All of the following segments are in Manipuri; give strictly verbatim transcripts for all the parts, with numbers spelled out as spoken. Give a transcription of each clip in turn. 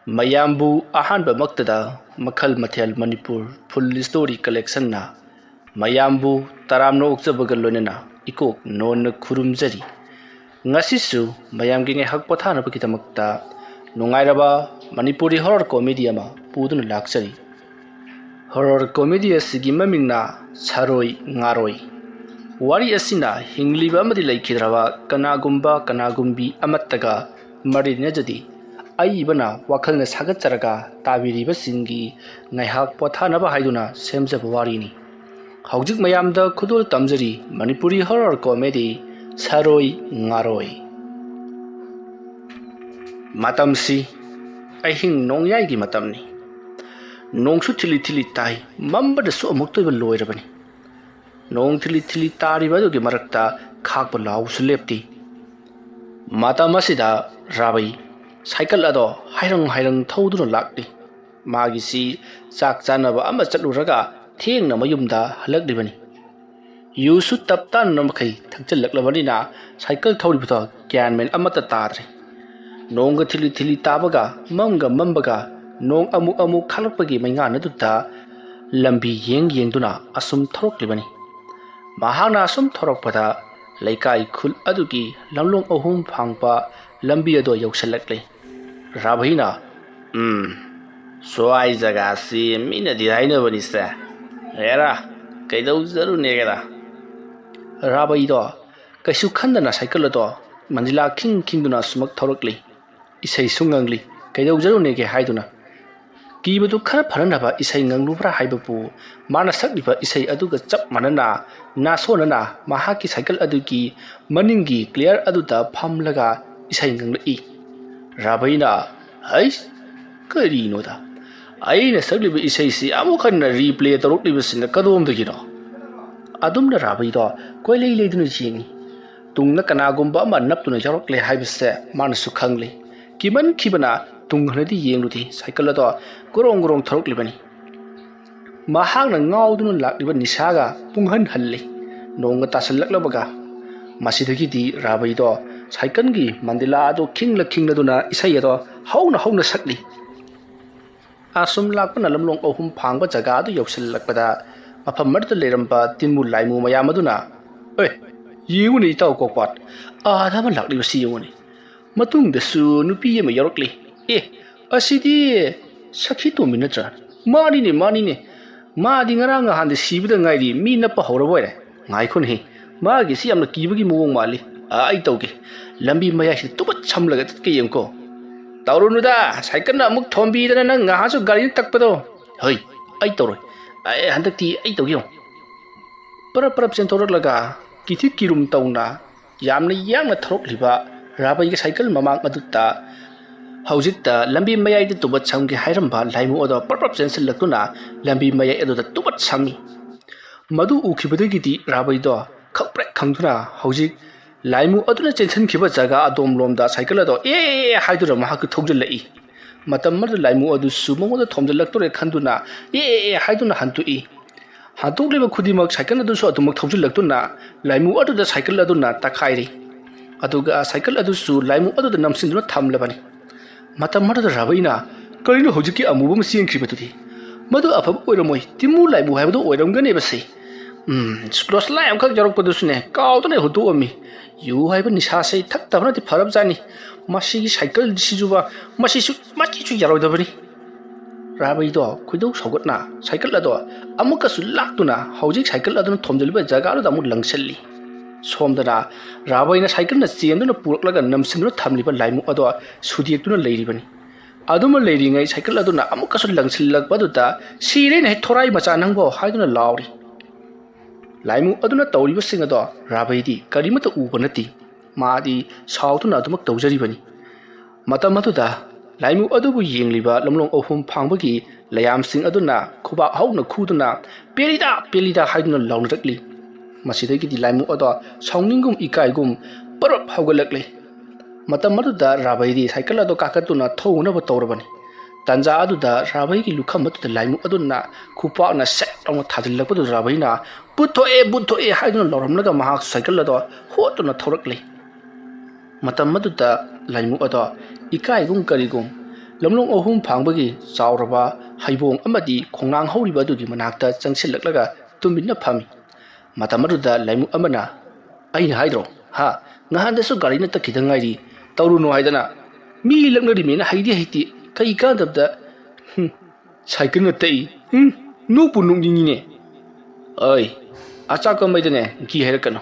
ꯃꯌꯥꯝꯕꯨ ꯑꯍꯥꯟꯕꯃꯛꯇꯗ ꯃꯈꯜ ꯃꯊꯦꯜ ꯃꯅꯤꯄꯨꯔ ꯐꯨꯜ ꯁ꯭ꯇꯣꯔꯤ ꯀꯂꯦꯛꯁꯟꯅ ꯃꯌꯥꯝꯕꯨ ꯇꯔꯥꯝꯅ ꯑꯣꯛꯆꯕꯒ ꯂꯣꯏꯅꯅ ꯏꯀꯣꯛ ꯅꯣꯟꯅ ꯈꯨꯔꯨꯝꯖꯔꯤ꯫ ꯉꯁꯤꯁꯨ ꯃꯌꯥꯝꯒꯤ ꯉꯥꯏꯍꯥꯛ ꯄꯣꯊꯥꯅꯕꯒꯤꯗꯃꯛꯇ ꯅꯨꯡꯉꯥꯏꯔꯕ ꯃꯅꯤꯄꯨꯔꯤ ꯍꯣꯔꯔ ꯀꯣꯃꯦꯗꯤ ꯑꯃ ꯄꯨꯗꯨꯅ ꯂꯥꯛꯆꯔꯤ꯫ ꯍꯣꯔꯔ ꯀꯣꯃꯦꯗꯤ ꯑꯁꯤꯒꯤ ꯃꯃꯤꯡꯅ ꯁꯔꯣꯏ ꯉꯥꯔꯣꯏ꯫ ꯋꯥꯔꯤ ꯑꯁꯤꯅ ꯍꯤꯡꯂꯤꯕ ꯑꯃꯗꯤ ꯂꯩꯈꯤꯗ꯭ꯔꯕ ꯀꯅꯥꯒꯨꯝꯕ ꯀꯅꯥꯒꯨꯝꯕꯤ ꯑꯃꯠꯇꯒ ꯃꯔꯤ ꯂꯩꯅꯖꯗꯦ꯫ ꯑꯏꯕꯅ ꯋꯥꯈꯜꯅ ꯁꯥꯒꯠꯆꯔꯒ ꯇꯥꯕꯤꯔꯤꯕꯁꯤꯡꯒꯤ ꯉꯥꯏꯍꯥꯛ ꯄꯣꯊꯥꯅꯕ ꯍꯥꯏꯗꯨꯅ ꯁꯦꯝꯖꯕ ꯋꯥꯔꯤꯅꯤ꯫ ꯍꯧꯖꯤꯛ ꯃꯌꯥꯝꯗ ꯈꯨꯗꯣꯜ ꯇꯝꯖꯔꯤ ꯃꯅꯤꯄꯨꯔꯤ ꯍꯣꯔꯔ ꯀꯣꯃꯦꯗꯤ ꯁꯔꯣꯏ ꯉꯥꯔꯣꯏ꯫ ꯃꯇꯝꯁꯤ ꯑꯍꯤꯡ ꯅꯣꯡꯌꯥꯏꯒꯤ ꯃꯇꯝꯅꯤ꯫ ꯅꯣꯡꯁꯨ ꯊꯤꯂꯤ ꯊꯤꯂꯤ ꯇꯥꯏ, ꯃꯝꯕꯗꯁꯨ ꯑꯃꯨꯛꯇꯣꯏꯕ ꯂꯣꯏꯔꯕꯅꯤ꯫ ꯅꯣꯡ ꯊꯤꯂꯤ ꯊꯤꯂꯤ ꯇꯥꯔꯤꯕ ꯑꯗꯨꯒꯤ ꯃꯔꯛꯇ ꯈꯥꯛꯄ ꯂꯥꯎꯕꯁꯨ ꯂꯦꯞꯇꯦ꯫ ꯃꯇꯝ ꯑꯁꯤꯗ ꯔꯥꯕꯩ ꯁꯥꯏꯀꯜ ꯑꯗꯣ ꯍꯥꯏꯔꯪ ꯍꯥꯏꯔꯪ ꯊꯧꯗꯨꯅ ꯂꯥꯛꯂꯤ꯫ ꯃꯥꯒꯤꯁꯤ ꯆꯥꯛ ꯆꯥꯅꯕ ꯑꯃ ꯆꯠꯂꯨꯔꯒ ꯊꯦꯡꯅ ꯃꯌꯨꯝꯗ ꯍꯜꯂꯛꯂꯤꯕꯅꯤ꯫ ꯌꯨꯁꯨ ꯇꯞ ꯇꯥꯅ ꯃꯈꯩ ꯊꯛꯆꯤꯜꯂꯛꯂꯕꯅꯤꯅ ꯁꯥꯏꯀꯜ ꯊꯧꯔꯤꯕꯗꯣ ꯒ꯭ꯌꯥꯟ ꯃꯦꯟ ꯑꯃꯠꯇ ꯇꯥꯗ꯭ꯔꯦ꯫ ꯅꯣꯡꯒ ꯊꯤꯂꯤ ꯊꯤꯂꯤ ꯇꯥꯕꯒ ꯃꯝꯒ ꯃꯝꯕꯒ ꯅꯣꯡ ꯑꯃꯨꯛ ꯑꯃꯨꯛ ꯈꯥꯛꯂꯛꯄꯒꯤ ꯃꯩꯉꯥꯟ ꯑꯗꯨꯗ ꯂꯝꯕꯤ ꯌꯦꯡ ꯌꯦꯡꯗꯨꯅ ꯑꯁꯨꯝ ꯊꯧꯔꯛꯂꯤꯕꯅꯤ꯫ ꯃꯍꯥꯛꯅ ꯑꯁꯨꯝ ꯊꯧꯔꯛꯄꯗ ꯂꯩꯀꯥꯏ ꯈꯨꯜ ꯑꯗꯨꯒꯤ ꯂꯝꯂꯣꯡ ꯑꯍꯨꯝ ꯐꯥꯡꯕ ꯂꯝꯕꯤ ꯑꯗꯨ ꯌꯧꯁꯤꯜꯂꯛꯂꯦ꯫ ꯔꯥꯕꯩꯅ, "ꯎꯝ, ꯁ꯭ꯋꯥꯏ ꯖꯒꯥꯁꯤ ꯃꯤꯅꯗꯤ ꯍꯥꯏꯅꯕꯅꯤꯁꯦ꯫ ꯍꯦꯔꯥ, ꯀꯩꯗꯧꯖꯔꯨꯅꯦꯒꯦꯗ?" ꯔꯥꯕꯩꯗꯣ ꯀꯩꯁꯨ ꯈꯟꯗꯅ ꯁꯥꯏꯀꯜ ꯑꯗꯣ ꯃꯟꯖꯤꯂꯥ ꯈꯤꯡ ꯈꯤꯡꯗꯨꯅ ꯑꯁꯨꯃꯛ ꯊꯧꯔꯛꯂꯤ꯫ ꯏꯁꯩꯁꯨ ꯉꯪꯂꯤ꯫ ꯀꯩꯗꯧꯖꯔꯨꯅꯦꯒꯦ ꯍꯥꯏꯗꯨꯅ ꯀꯤꯕꯗꯨ ꯈꯔ ꯐꯅꯅꯕ ꯏꯁꯩ ꯉꯪꯂꯨꯕ꯭ꯔꯥ ꯍꯥꯏꯕꯕꯨ ꯃꯥꯅ ꯁꯛꯂꯤꯕ ꯏꯁꯩ ꯑꯗꯨꯒ ꯆꯞ ꯃꯥꯟꯅꯅ ꯅꯥꯁꯣꯟꯅꯅ ꯃꯍꯥꯛꯀꯤ ꯁꯥꯏꯀꯜ ꯑꯗꯨꯒꯤ ꯃꯅꯤꯡꯒꯤ ꯀ꯭ꯂꯤꯌꯥꯔ ꯑꯗꯨꯗ ꯐꯝꯂꯒ ꯏꯁꯩ ꯉꯪꯂꯛꯏ꯫ ꯔꯥꯕꯩꯅ, "ꯍꯩꯁ, ꯀꯔꯤꯅꯣꯗ? ꯑꯩꯅ ꯁꯛꯂꯤꯕ ꯏꯁꯩꯁꯤ ꯑꯃꯨꯛ ꯍꯟꯅ ꯔꯤꯄ꯭ꯂꯦ ꯇꯧꯔꯛꯂꯤꯕꯁꯤꯅ ꯀꯗꯣꯝꯗꯒꯤꯅꯣ?" ꯑꯗꯨꯝꯅ ꯔꯥꯕꯩꯗꯣ ꯀꯣꯏꯂꯩ ꯂꯩꯗꯨꯅ ꯌꯦꯡꯏ꯫ ꯇꯨꯡꯗ ꯀꯅꯥꯒꯨꯝꯕ ꯑꯃ ꯅꯞꯇꯨꯅ ꯌꯥꯎꯔꯛꯂꯦ ꯍꯥꯏꯕꯁꯦ ꯃꯥꯅꯁꯨ ꯈꯪꯂꯤ꯫ ꯀꯤꯃꯟꯈꯤꯕꯅ ꯇꯨꯡ ꯍꯟꯅꯗꯤ ꯌꯦꯡꯂꯨꯗꯦ, ꯁꯥꯏꯀꯜ ꯑꯗꯣ ꯒꯣꯔꯣꯡ ꯒꯣꯔꯣꯡ ꯊꯧꯔꯛꯂꯤꯕꯅꯤ꯫ ꯃꯍꯥꯛꯅ ꯉꯥꯎꯗꯨꯅ ꯂꯥꯛꯂꯤꯕ ꯅꯤꯁꯥꯒ ꯄꯨꯡꯍꯟ ꯍꯜꯂꯤ꯫ ꯅꯣꯡꯒ ꯇꯥꯁꯤꯜꯂꯛꯂꯕꯒ ꯃꯁꯤꯗꯒꯤꯗꯤ ꯔꯥꯕꯩꯗꯣ ꯁꯥꯏꯀꯜꯒꯤ ꯃꯟꯗꯤꯂꯥ ꯑꯗꯨ ꯈꯤꯡꯂ ꯈꯤꯡꯂꯗꯨꯅ ꯏꯁꯩ ꯑꯗꯣ ꯍꯧꯅ ꯍꯧꯅ ꯁꯛꯂꯤ꯫ ꯑꯁꯨꯝ ꯂꯥꯛꯄꯅ ꯂꯝꯂꯣꯡ ꯑꯍꯨꯝ ꯐꯥꯡꯕ ꯖꯒꯥ ꯑꯗꯨ ꯌꯧꯁꯤꯜꯂꯛꯄꯗ, ꯃꯐꯝ ꯑꯗꯨꯗ ꯂꯩꯔꯝꯕ ꯇꯤꯟꯃꯨ ꯂꯥꯏꯃꯨ ꯃꯌꯥꯝ ꯑꯗꯨꯅ, "ꯑꯦ, ꯌꯦꯡꯉꯨꯅꯦ ꯏꯇꯥꯎ ꯀꯣꯛꯄꯥꯠ, ꯑꯥꯗ ꯑꯃ ꯂꯥꯛꯂꯤꯕꯁꯤ ꯌꯦꯡꯉꯨꯅꯦ꯫ ꯃꯇꯨꯡꯗꯁꯨ ꯅꯨꯄꯤ ꯑꯃ ꯌꯥꯎꯔꯛꯂꯤ꯫ ꯑꯦ, ꯑꯁꯤꯗꯤ ꯁꯈꯤ ꯇꯣꯝꯕꯤ ꯅꯠꯇ꯭ꯔꯥ? ꯃꯥꯅꯤꯅꯦ, ꯃꯥꯅꯤꯅꯦ꯫ ꯃꯥꯗꯤ ꯉꯔꯥꯡ ꯅꯍꯥꯟꯗ ꯁꯤꯕꯗ ꯉꯥꯏꯔꯤ, ꯃꯤ ꯅꯞꯄ ꯍꯧꯔꯕ ꯑꯣꯏꯔꯦ꯫ ꯉꯥꯏꯈꯣꯅꯦ, ꯃꯥꯒꯤꯁꯤ ꯌꯥꯝꯅ ꯀꯤꯕꯒꯤ ꯃꯑꯣꯡ ꯃꯥꯜꯂꯤ꯫ ꯑ, ꯑꯩ ꯇꯧꯒꯦ꯫ ꯂꯝꯕꯤ ꯃꯌꯥꯏꯁꯤꯗ ꯇꯨꯕꯠ ꯁꯝꯂꯒ ꯆꯠꯀꯦ ꯌꯦꯡꯉꯨꯀꯣ꯫" "ꯇꯧꯔꯨꯅꯨꯗ, ꯁꯥꯏꯀꯜꯅ ꯑꯃꯨꯛ ꯊꯣꯝꯕꯤꯗꯅ ꯅꯪ ꯉꯍꯥꯟꯁꯨ ꯒꯥꯔꯤꯅ ꯇꯛꯄꯗꯣ꯫" "ꯍꯣꯏ, ꯑꯩ ꯇꯧꯔꯣꯏ꯫ ꯑꯦ, ꯍꯟꯗꯛꯇꯤ ꯑꯩ ꯇꯧꯒꯦ ꯌꯦꯡꯉꯨ꯫" ꯄꯔꯞ ꯄꯔꯞ ꯆꯦꯟꯊꯣꯔꯛꯂꯒ ꯀꯤꯊꯤ ꯀꯤꯔꯨꯝ ꯇꯧꯅ ꯌꯥꯝꯅ ꯌꯥꯡꯅ ꯊꯧꯔꯛꯂꯤꯕ ꯔꯥꯕꯩꯒꯤ ꯁꯥꯏꯀꯜ ꯃꯃꯥꯡ ꯑꯗꯨꯗ ꯍꯧꯖꯤꯛꯇ ꯂꯝꯕꯤ ꯃꯌꯥꯏꯗ ꯇꯨꯕꯠ ꯁꯝꯒꯦ ꯍꯥꯏꯔꯝꯕ ꯂꯥꯏꯃꯨ ꯑꯗꯣ ꯄꯔꯞ ꯄꯔꯞ ꯆꯦꯟꯁꯤꯜꯂꯛꯇꯨꯅ ꯂꯝꯕꯤ ꯃꯌꯥꯏ ꯑꯗꯨꯗ ꯇꯨꯕꯠ ꯁꯝꯃꯤ꯫ ꯃꯗꯨ ꯎꯈꯤꯕꯗꯒꯤꯗꯤ ꯔꯥꯕꯩꯗꯣ ꯈꯪꯄ꯭ꯔꯦꯛ ꯈꯪꯗꯨꯅ ꯍꯧꯖꯤꯛ ꯂꯥꯏꯃꯨ ꯑꯗꯨꯅ ꯆꯦꯟꯁꯤꯟꯈꯤꯕ ꯖꯒꯥ ꯑꯗꯣꯝꯂꯣꯝꯗ ꯁꯥꯏꯀꯜ ꯑꯗꯣ "ꯑꯦ, ꯑꯦ, ꯑꯦ" ꯍꯥꯏꯗꯨꯅ ꯃꯍꯥꯛꯀꯤ ꯊꯧꯖꯤꯜꯂꯛꯏ꯫ ꯃꯇꯝ ꯑꯗꯨꯗ ꯂꯥꯏꯃꯨ ꯑꯗꯨꯁꯨ ꯃꯉꯣꯟꯗ ꯊꯣꯝꯖꯤꯜꯂꯛꯇꯣꯔꯦ ꯈꯟꯗꯨꯅ "ꯑꯦ, ꯑꯦ, ꯑꯦ" ꯍꯥꯏꯗꯨꯅ ꯍꯟꯗꯣꯛꯏ꯫ ꯍꯟꯗꯣꯛꯂꯤꯕ ꯈꯨꯗꯤꯡꯃꯛ ꯁꯥꯏꯀꯜ ꯑꯗꯨꯁꯨ ꯑꯗꯨꯃꯛ ꯊꯧꯖꯤꯜꯂꯛꯇꯨꯅ ꯂꯥꯏꯃꯨ ꯑꯗꯨꯗ ꯁꯥꯏꯀꯜ ꯑꯗꯨꯅ ꯇꯛꯈꯥꯏꯔꯤ꯫ ꯑꯗꯨꯒ ꯁꯥꯏꯀꯜ ꯑꯗꯨꯁꯨ ꯂꯥꯏꯃꯨ ꯑꯗꯨꯗ ꯅꯝꯁꯤꯟꯗꯨꯅ ꯊꯝꯂꯕꯅꯤ꯫ ꯃꯇꯝ ꯑꯗꯨꯗ ꯔꯥꯕꯩꯅ, "ꯀꯔꯤꯅꯣ ꯍꯧꯖꯤꯛꯀꯤ ꯑꯃꯨꯕ ꯑꯃ ꯆꯦꯟꯈ꯭ꯔꯤꯕꯗꯨꯗꯤ? ꯃꯗꯨ ꯑꯐꯕ ꯑꯣꯏꯔꯝꯃꯣꯏ, ꯇꯤꯃꯨ ꯂꯥꯏꯃꯨ ꯍꯥꯏꯕꯗꯨ ꯑꯣꯏꯔꯝꯒꯅꯦꯕꯁꯦ꯫ ꯎꯝ, ꯁ꯭ꯂꯣꯁꯂꯥ ꯑꯃꯈꯛ ꯌꯥꯎꯔꯛꯄꯗꯨꯁꯨꯅꯦ, ꯀꯥꯎꯗꯅ ꯍꯨꯟꯗꯣꯛꯑꯝꯃꯤ꯫ ꯌꯨ ꯍꯥꯏꯕ ꯅꯤꯁꯥꯁꯦ ꯊꯛꯇꯕꯅꯗꯤ ꯐꯔꯕꯖꯥꯠꯅꯤ꯫ ꯃꯁꯤꯒꯤ ꯁꯥꯏꯀꯜꯁꯤꯁꯨꯕ, ꯃꯁꯤꯁꯨ, ꯃꯁꯤꯁꯨ ꯌꯥꯔꯣꯏꯗꯕꯅꯤ꯫" ꯔꯥꯕꯩꯗꯣ ꯈꯣꯏꯗꯧ ꯁꯥꯎꯒꯠꯅ ꯁꯥꯏꯀꯜ ꯑꯗꯣ ꯑꯃꯨꯛꯀꯁꯨ ꯂꯥꯛꯇꯨꯅ ꯍꯧꯖꯤꯛ ꯁꯥꯏꯀꯜ ꯑꯗꯨꯅ ꯊꯣꯝꯖꯤꯜꯂꯤꯕ ꯖꯒꯥꯗꯨꯗ ꯑꯃꯨꯛ ꯂꯪꯁꯤꯜꯂꯤ꯫ ꯁꯣꯝꯗꯅ ꯔꯥꯕꯩꯅ ꯁꯥꯏꯀꯜꯅ ꯆꯦꯟꯗꯨꯅ ꯄꯨꯔꯛꯂꯒ ꯅꯝꯁꯤꯟꯗꯨꯅ ꯊꯝꯂꯤꯕ ꯂꯥꯏꯃꯨ ꯑꯗꯣ ꯁꯨꯗꯦꯛꯇꯨꯅ ꯂꯩꯔꯤꯕꯅꯤ꯫ ꯑꯗꯨꯃ ꯂꯩꯔꯤꯉꯩ ꯁꯥꯏꯀꯜ ꯑꯗꯨꯅ ꯑꯃꯨꯛꯀꯁꯨ ꯂꯪꯁꯤꯜꯂꯛꯄ ꯑꯗꯨꯗ, "ꯁꯤꯔꯦꯅꯦ ꯍꯦ ꯊꯣꯔꯥꯏ ꯃꯆꯥ ꯅꯪꯕꯣ" ꯍꯥꯏꯗꯨꯅ ꯂꯥꯎꯔꯤ꯫ ꯂꯥꯏꯃꯨ ꯑꯗꯨꯅ ꯇꯧꯔꯤꯕꯁꯤꯡ ꯑꯗꯣ ꯔꯥꯕꯩꯗꯤ ꯀꯔꯤꯃꯠꯇ ꯎꯕ ꯅꯠꯇꯦ꯫ ꯃꯥꯗꯤ ꯁꯥꯎꯗꯨꯅ ꯑꯗꯨꯃꯛ ꯇꯧꯖꯔꯤꯕꯅꯤ꯫ ꯃꯇꯝ ꯑꯗꯨꯗ ꯂꯥꯏꯃꯨ ꯑꯗꯨꯕꯨ ꯌꯦꯡꯂꯤꯕ ꯂꯝꯂꯣꯡ ꯑꯍꯨꯝ ꯐꯥꯡꯕꯒꯤ ꯂꯌꯥꯝꯁꯤꯡ ꯑꯗꯨꯅ ꯈꯨꯕꯥꯛ ꯍꯧꯅ ꯈꯨꯗꯨꯅ, "ꯄꯦꯂꯤꯗꯥ, ꯄꯦꯂꯤꯗꯥ" ꯍꯥꯏꯗꯨꯅ ꯂꯥꯎꯅꯔꯛꯂꯤ꯫ ꯃꯁꯤꯗꯒꯤꯗꯤ ꯂꯥꯏꯃꯨ ꯑꯗꯣ ꯁꯥꯎꯅꯤꯡꯒꯨꯝ ꯏꯀꯥꯏꯒꯨꯝ ꯄꯔꯞ ꯍꯧꯒꯠꯂꯛꯂꯤ꯫ ꯃꯇꯝ ꯑꯗꯨꯗ ꯔꯥꯕꯩꯗꯤ ꯁꯥꯏꯀꯜ ꯑꯗꯣ ꯀꯥꯈꯠꯇꯨꯅ ꯊꯧꯅꯕ ꯇꯧꯔꯕꯅꯤ꯫ ꯇꯥꯟꯖꯥ ꯑꯗꯨꯗ ꯔꯥꯕꯩꯒꯤ ꯂꯨꯈꯝ ꯑꯗꯨꯗ ꯂꯥꯏꯃꯨ ꯑꯗꯨꯅ ꯈꯨꯄꯥꯛꯅ ꯁꯦꯠ ꯂꯥꯎꯅ ꯊꯥꯖꯤꯜꯂꯛꯄꯗꯨꯗ ꯔꯥꯕꯩꯅ, "ꯕꯨꯠ ꯊꯣꯛꯑꯦ, ꯕꯨꯠ ꯊꯣꯛꯑꯦ" ꯍꯥꯏꯗꯨꯅ ꯂꯥꯎꯔꯝꯂꯒ ꯃꯍꯥꯛꯁꯨ ꯁꯥꯏꯀꯜ ꯑꯗꯣ ꯍꯣꯠꯇꯨꯅ ꯊꯧꯔꯛꯂꯤ꯫ ꯃꯇꯝ ꯑꯗꯨꯗ ꯂꯥꯏꯃꯨ ꯑꯗꯣ ꯏꯀꯥꯏꯒꯨꯝ ꯀꯔꯤꯒꯨꯝ ꯂꯝꯂꯣꯡ ꯑꯍꯨꯝ ꯐꯥꯡꯕꯒꯤ ꯆꯥꯎꯔꯕ ꯍꯩꯕꯣꯡ ꯑꯃꯗꯤ ꯈꯣꯡꯅꯥꯡ ꯍꯧꯔꯤꯕ ꯑꯗꯨꯒꯤ ꯃꯅꯥꯛꯇ ꯆꯪꯁꯤꯜꯂꯛꯂꯒ ꯇꯨꯃꯤꯟꯅ ꯐꯝꯃꯤ꯫ ꯃꯇꯝ ꯑꯗꯨꯗ ꯂꯥꯏꯃꯨ ꯑꯃꯅ, "ꯑꯩꯅ ꯍꯥꯏꯗ꯭ꯔꯣ? ꯍꯥ? ꯉꯍꯥꯟꯗꯁꯨ ꯒꯥꯔꯤꯅ ꯇꯛꯈꯤꯗ ꯉꯥꯏꯔꯤ, ꯇꯧꯔꯨꯅꯨ ꯍꯥꯏꯗꯅ꯫ ꯃꯤ ꯂꯛꯅꯔꯤꯃꯦꯅ ꯍꯩꯗꯤ ꯍꯩꯇꯦ, ꯀꯩ ꯀꯥꯟꯗꯕꯗ? ꯍꯨꯝ, ꯁꯥꯏꯀꯜꯅ ꯇꯛꯏ꯫ ꯍꯨꯝ, ꯅꯣꯛꯄꯨ ꯅꯣꯛꯅꯤꯡꯉꯤꯅꯦ꯫ ꯑꯩ, ꯑꯆꯥꯛꯄ ꯃꯩꯗꯅꯦ ꯘꯤ ꯍꯩꯔꯛꯀꯅꯨ꯫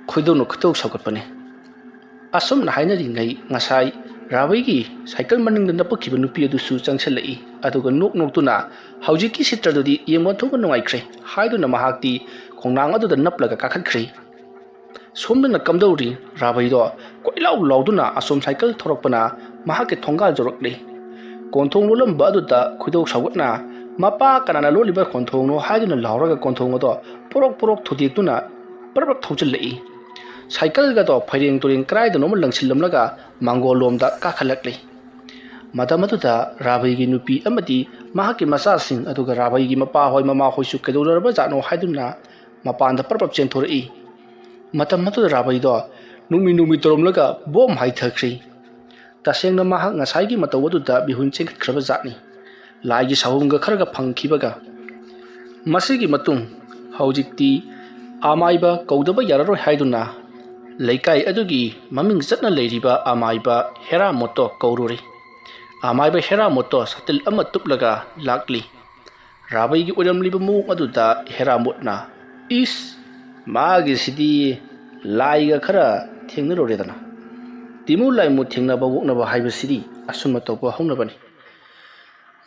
ꯈꯣꯏꯗꯧꯅ ꯈꯣꯏꯗꯧ ꯁꯥꯎꯒꯠꯄꯅꯦ꯫" ꯑꯁꯨꯝꯅ ꯍꯥꯏꯅꯔꯤꯉꯩ ꯉꯁꯥꯏ ꯔꯥꯕꯩꯒꯤ ꯁꯥꯏꯀꯜ ꯃꯅꯤꯡꯗ ꯅꯞꯄꯛꯈꯤꯕ ꯅꯨꯄꯤ ꯑꯗꯨꯁꯨ ꯆꯪꯁꯤꯜꯂꯛꯏ꯫ ꯑꯗꯨꯒ ꯅꯣꯛ ꯅꯣꯛꯇꯨꯅ, "ꯍꯧꯖꯤꯛꯀꯤ ꯁꯤꯇ꯭ꯔꯗꯨꯗꯤ ꯌꯦꯡꯕ ꯑꯣꯟꯊꯣꯛꯅ ꯅꯨꯡꯉꯥꯏꯈ꯭ꯔꯦ" ꯍꯥꯏꯗꯨꯅ ꯃꯍꯥꯛꯇꯤ ꯈꯣꯡꯅꯥꯡ ꯑꯗꯨꯗ ꯅꯞꯂꯒ ꯀꯥꯈꯠꯈ꯭ꯔꯦ꯫ ꯁꯣꯝꯗꯅ ꯀꯝꯗꯧꯔꯤ? ꯔꯥꯕꯩꯗꯣ ꯀꯣꯏꯂꯥꯎ ꯂꯥꯎꯗꯨꯅ ꯑꯁꯣꯝ ꯁꯥꯏꯀꯜ ꯊꯧꯔꯛꯄꯅ ꯃꯍꯥꯛꯀꯤ ꯊꯣꯡꯒꯥꯜ ꯌꯧꯔꯛꯂꯦ꯫ ꯀꯣꯟꯊꯣꯡ ꯂꯣꯜꯂꯝꯕ ꯑꯗꯨꯗ ꯈꯣꯏꯗꯧ ꯁꯥꯎꯒꯠꯅ, "ꯃꯄꯥ ꯀꯅꯥꯅ ꯂꯣꯜꯂꯤꯕ ꯀꯣꯟꯊꯣꯡꯅꯣ?" ꯍꯥꯏꯗꯨꯅ ꯂꯥꯎꯔꯒ ꯀꯣꯟꯊꯣꯡ ꯑꯗꯣ ꯄꯣꯔꯣꯛ ꯄꯣꯔꯣꯛ ꯊꯨꯗꯦꯛꯇꯨꯅ ꯄꯔꯞ ꯄꯔꯞ ꯊꯧꯖꯤꯜꯂꯛꯏ꯫ ꯁꯥꯏꯀꯜꯒꯗꯣ ꯐꯩꯔꯦꯡ ꯇꯨꯔꯦꯡ ꯀꯗꯥꯏꯗꯅꯣꯃ ꯂꯪꯁꯤꯜꯂꯝꯂꯒ ꯃꯥꯡꯒꯣꯜ ꯂꯣꯝꯗ ꯀꯥꯈꯠꯂꯛꯂꯤ꯫ ꯃꯇꯝ ꯑꯗꯨꯗ ꯔꯥꯕꯩꯒꯤ ꯅꯨꯄꯤ ꯑꯃꯗꯤ ꯃꯍꯥꯛꯀꯤ ꯃꯆꯥꯁꯤꯡ, ꯑꯗꯨꯒ ꯔꯥꯕꯩꯒꯤ ꯃꯄꯥꯍꯣꯏ ꯃꯃꯥꯍꯣꯏꯁꯨ ꯀꯩꯗꯧꯔꯕꯖꯥꯠꯅꯣ ꯍꯥꯏꯗꯨꯅ ꯃꯄꯥꯟꯗ ꯄꯔꯞ ꯄꯔꯞ ꯆꯦꯟꯊꯣꯔꯛꯏ꯫ ꯃꯇꯝ ꯑꯗꯨꯗ ꯔꯥꯕꯩꯗꯣ ꯅꯨꯃꯤ ꯅꯨꯃꯤ ꯇꯧꯔꯝꯂꯒ ꯕꯣꯝ ꯍꯥꯏꯊꯈ꯭ꯔꯦ꯫ ꯇꯁꯦꯡꯅ ꯃꯍꯥꯛ ꯉꯁꯥꯏꯒꯤ ꯃꯇꯧ ꯑꯗꯨꯗ ꯃꯤꯍꯨꯟ ꯆꯦꯟꯈꯠꯈ꯭ꯔꯕ ꯖꯥꯠꯅꯤ, ꯂꯥꯏꯒꯤ ꯁꯥꯍꯨꯝꯒ ꯈꯔꯒ ꯐꯪꯈꯤꯕꯒ꯫ ꯃꯁꯤꯒꯤ ꯃꯇꯨꯡ ꯍꯧꯖꯤꯛꯇꯤ ꯑꯃꯥꯏꯕ ꯀꯧꯗꯕ ꯌꯥꯔꯔꯣꯏ ꯍꯥꯏꯗꯨꯅ ꯂꯩꯀꯥꯏ ꯑꯗꯨꯒꯤ ꯃꯃꯤꯡ ꯆꯠꯅ ꯂꯩꯔꯤꯕ ꯑꯃꯥꯏꯕ ꯍꯦꯔꯥꯃꯣꯠꯇꯣ ꯀꯧꯔꯨꯔꯦ꯫ ꯑꯃꯥꯏꯕ ꯍꯦꯔꯥꯃꯣꯠꯇꯣ ꯁꯥꯇꯤꯜ ꯑꯃ ꯇꯨꯞꯂꯒ ꯂꯥꯛꯂꯤ꯫ ꯔꯥꯕꯩꯒꯤ ꯑꯣꯏꯔꯝꯂꯤꯕ ꯃꯑꯣꯡ ꯑꯗꯨꯗ ꯍꯦꯔꯥꯃꯣꯠꯅ, "ꯏꯁ, ꯃꯥꯒꯤꯁꯤꯗꯤ ꯂꯥꯏꯒ ꯈꯔ ꯊꯦꯡꯅꯔꯨꯔꯦꯗꯅ꯫ ꯇꯤꯃꯨ ꯂꯥꯏꯃꯨ ꯊꯦꯡꯅꯕ ꯑꯣꯛꯅꯕ ꯍꯥꯏꯕꯁꯤꯗꯤ ꯑꯁꯨꯝꯅ ꯇꯧꯕ ꯍꯧꯅꯕꯅꯤ꯫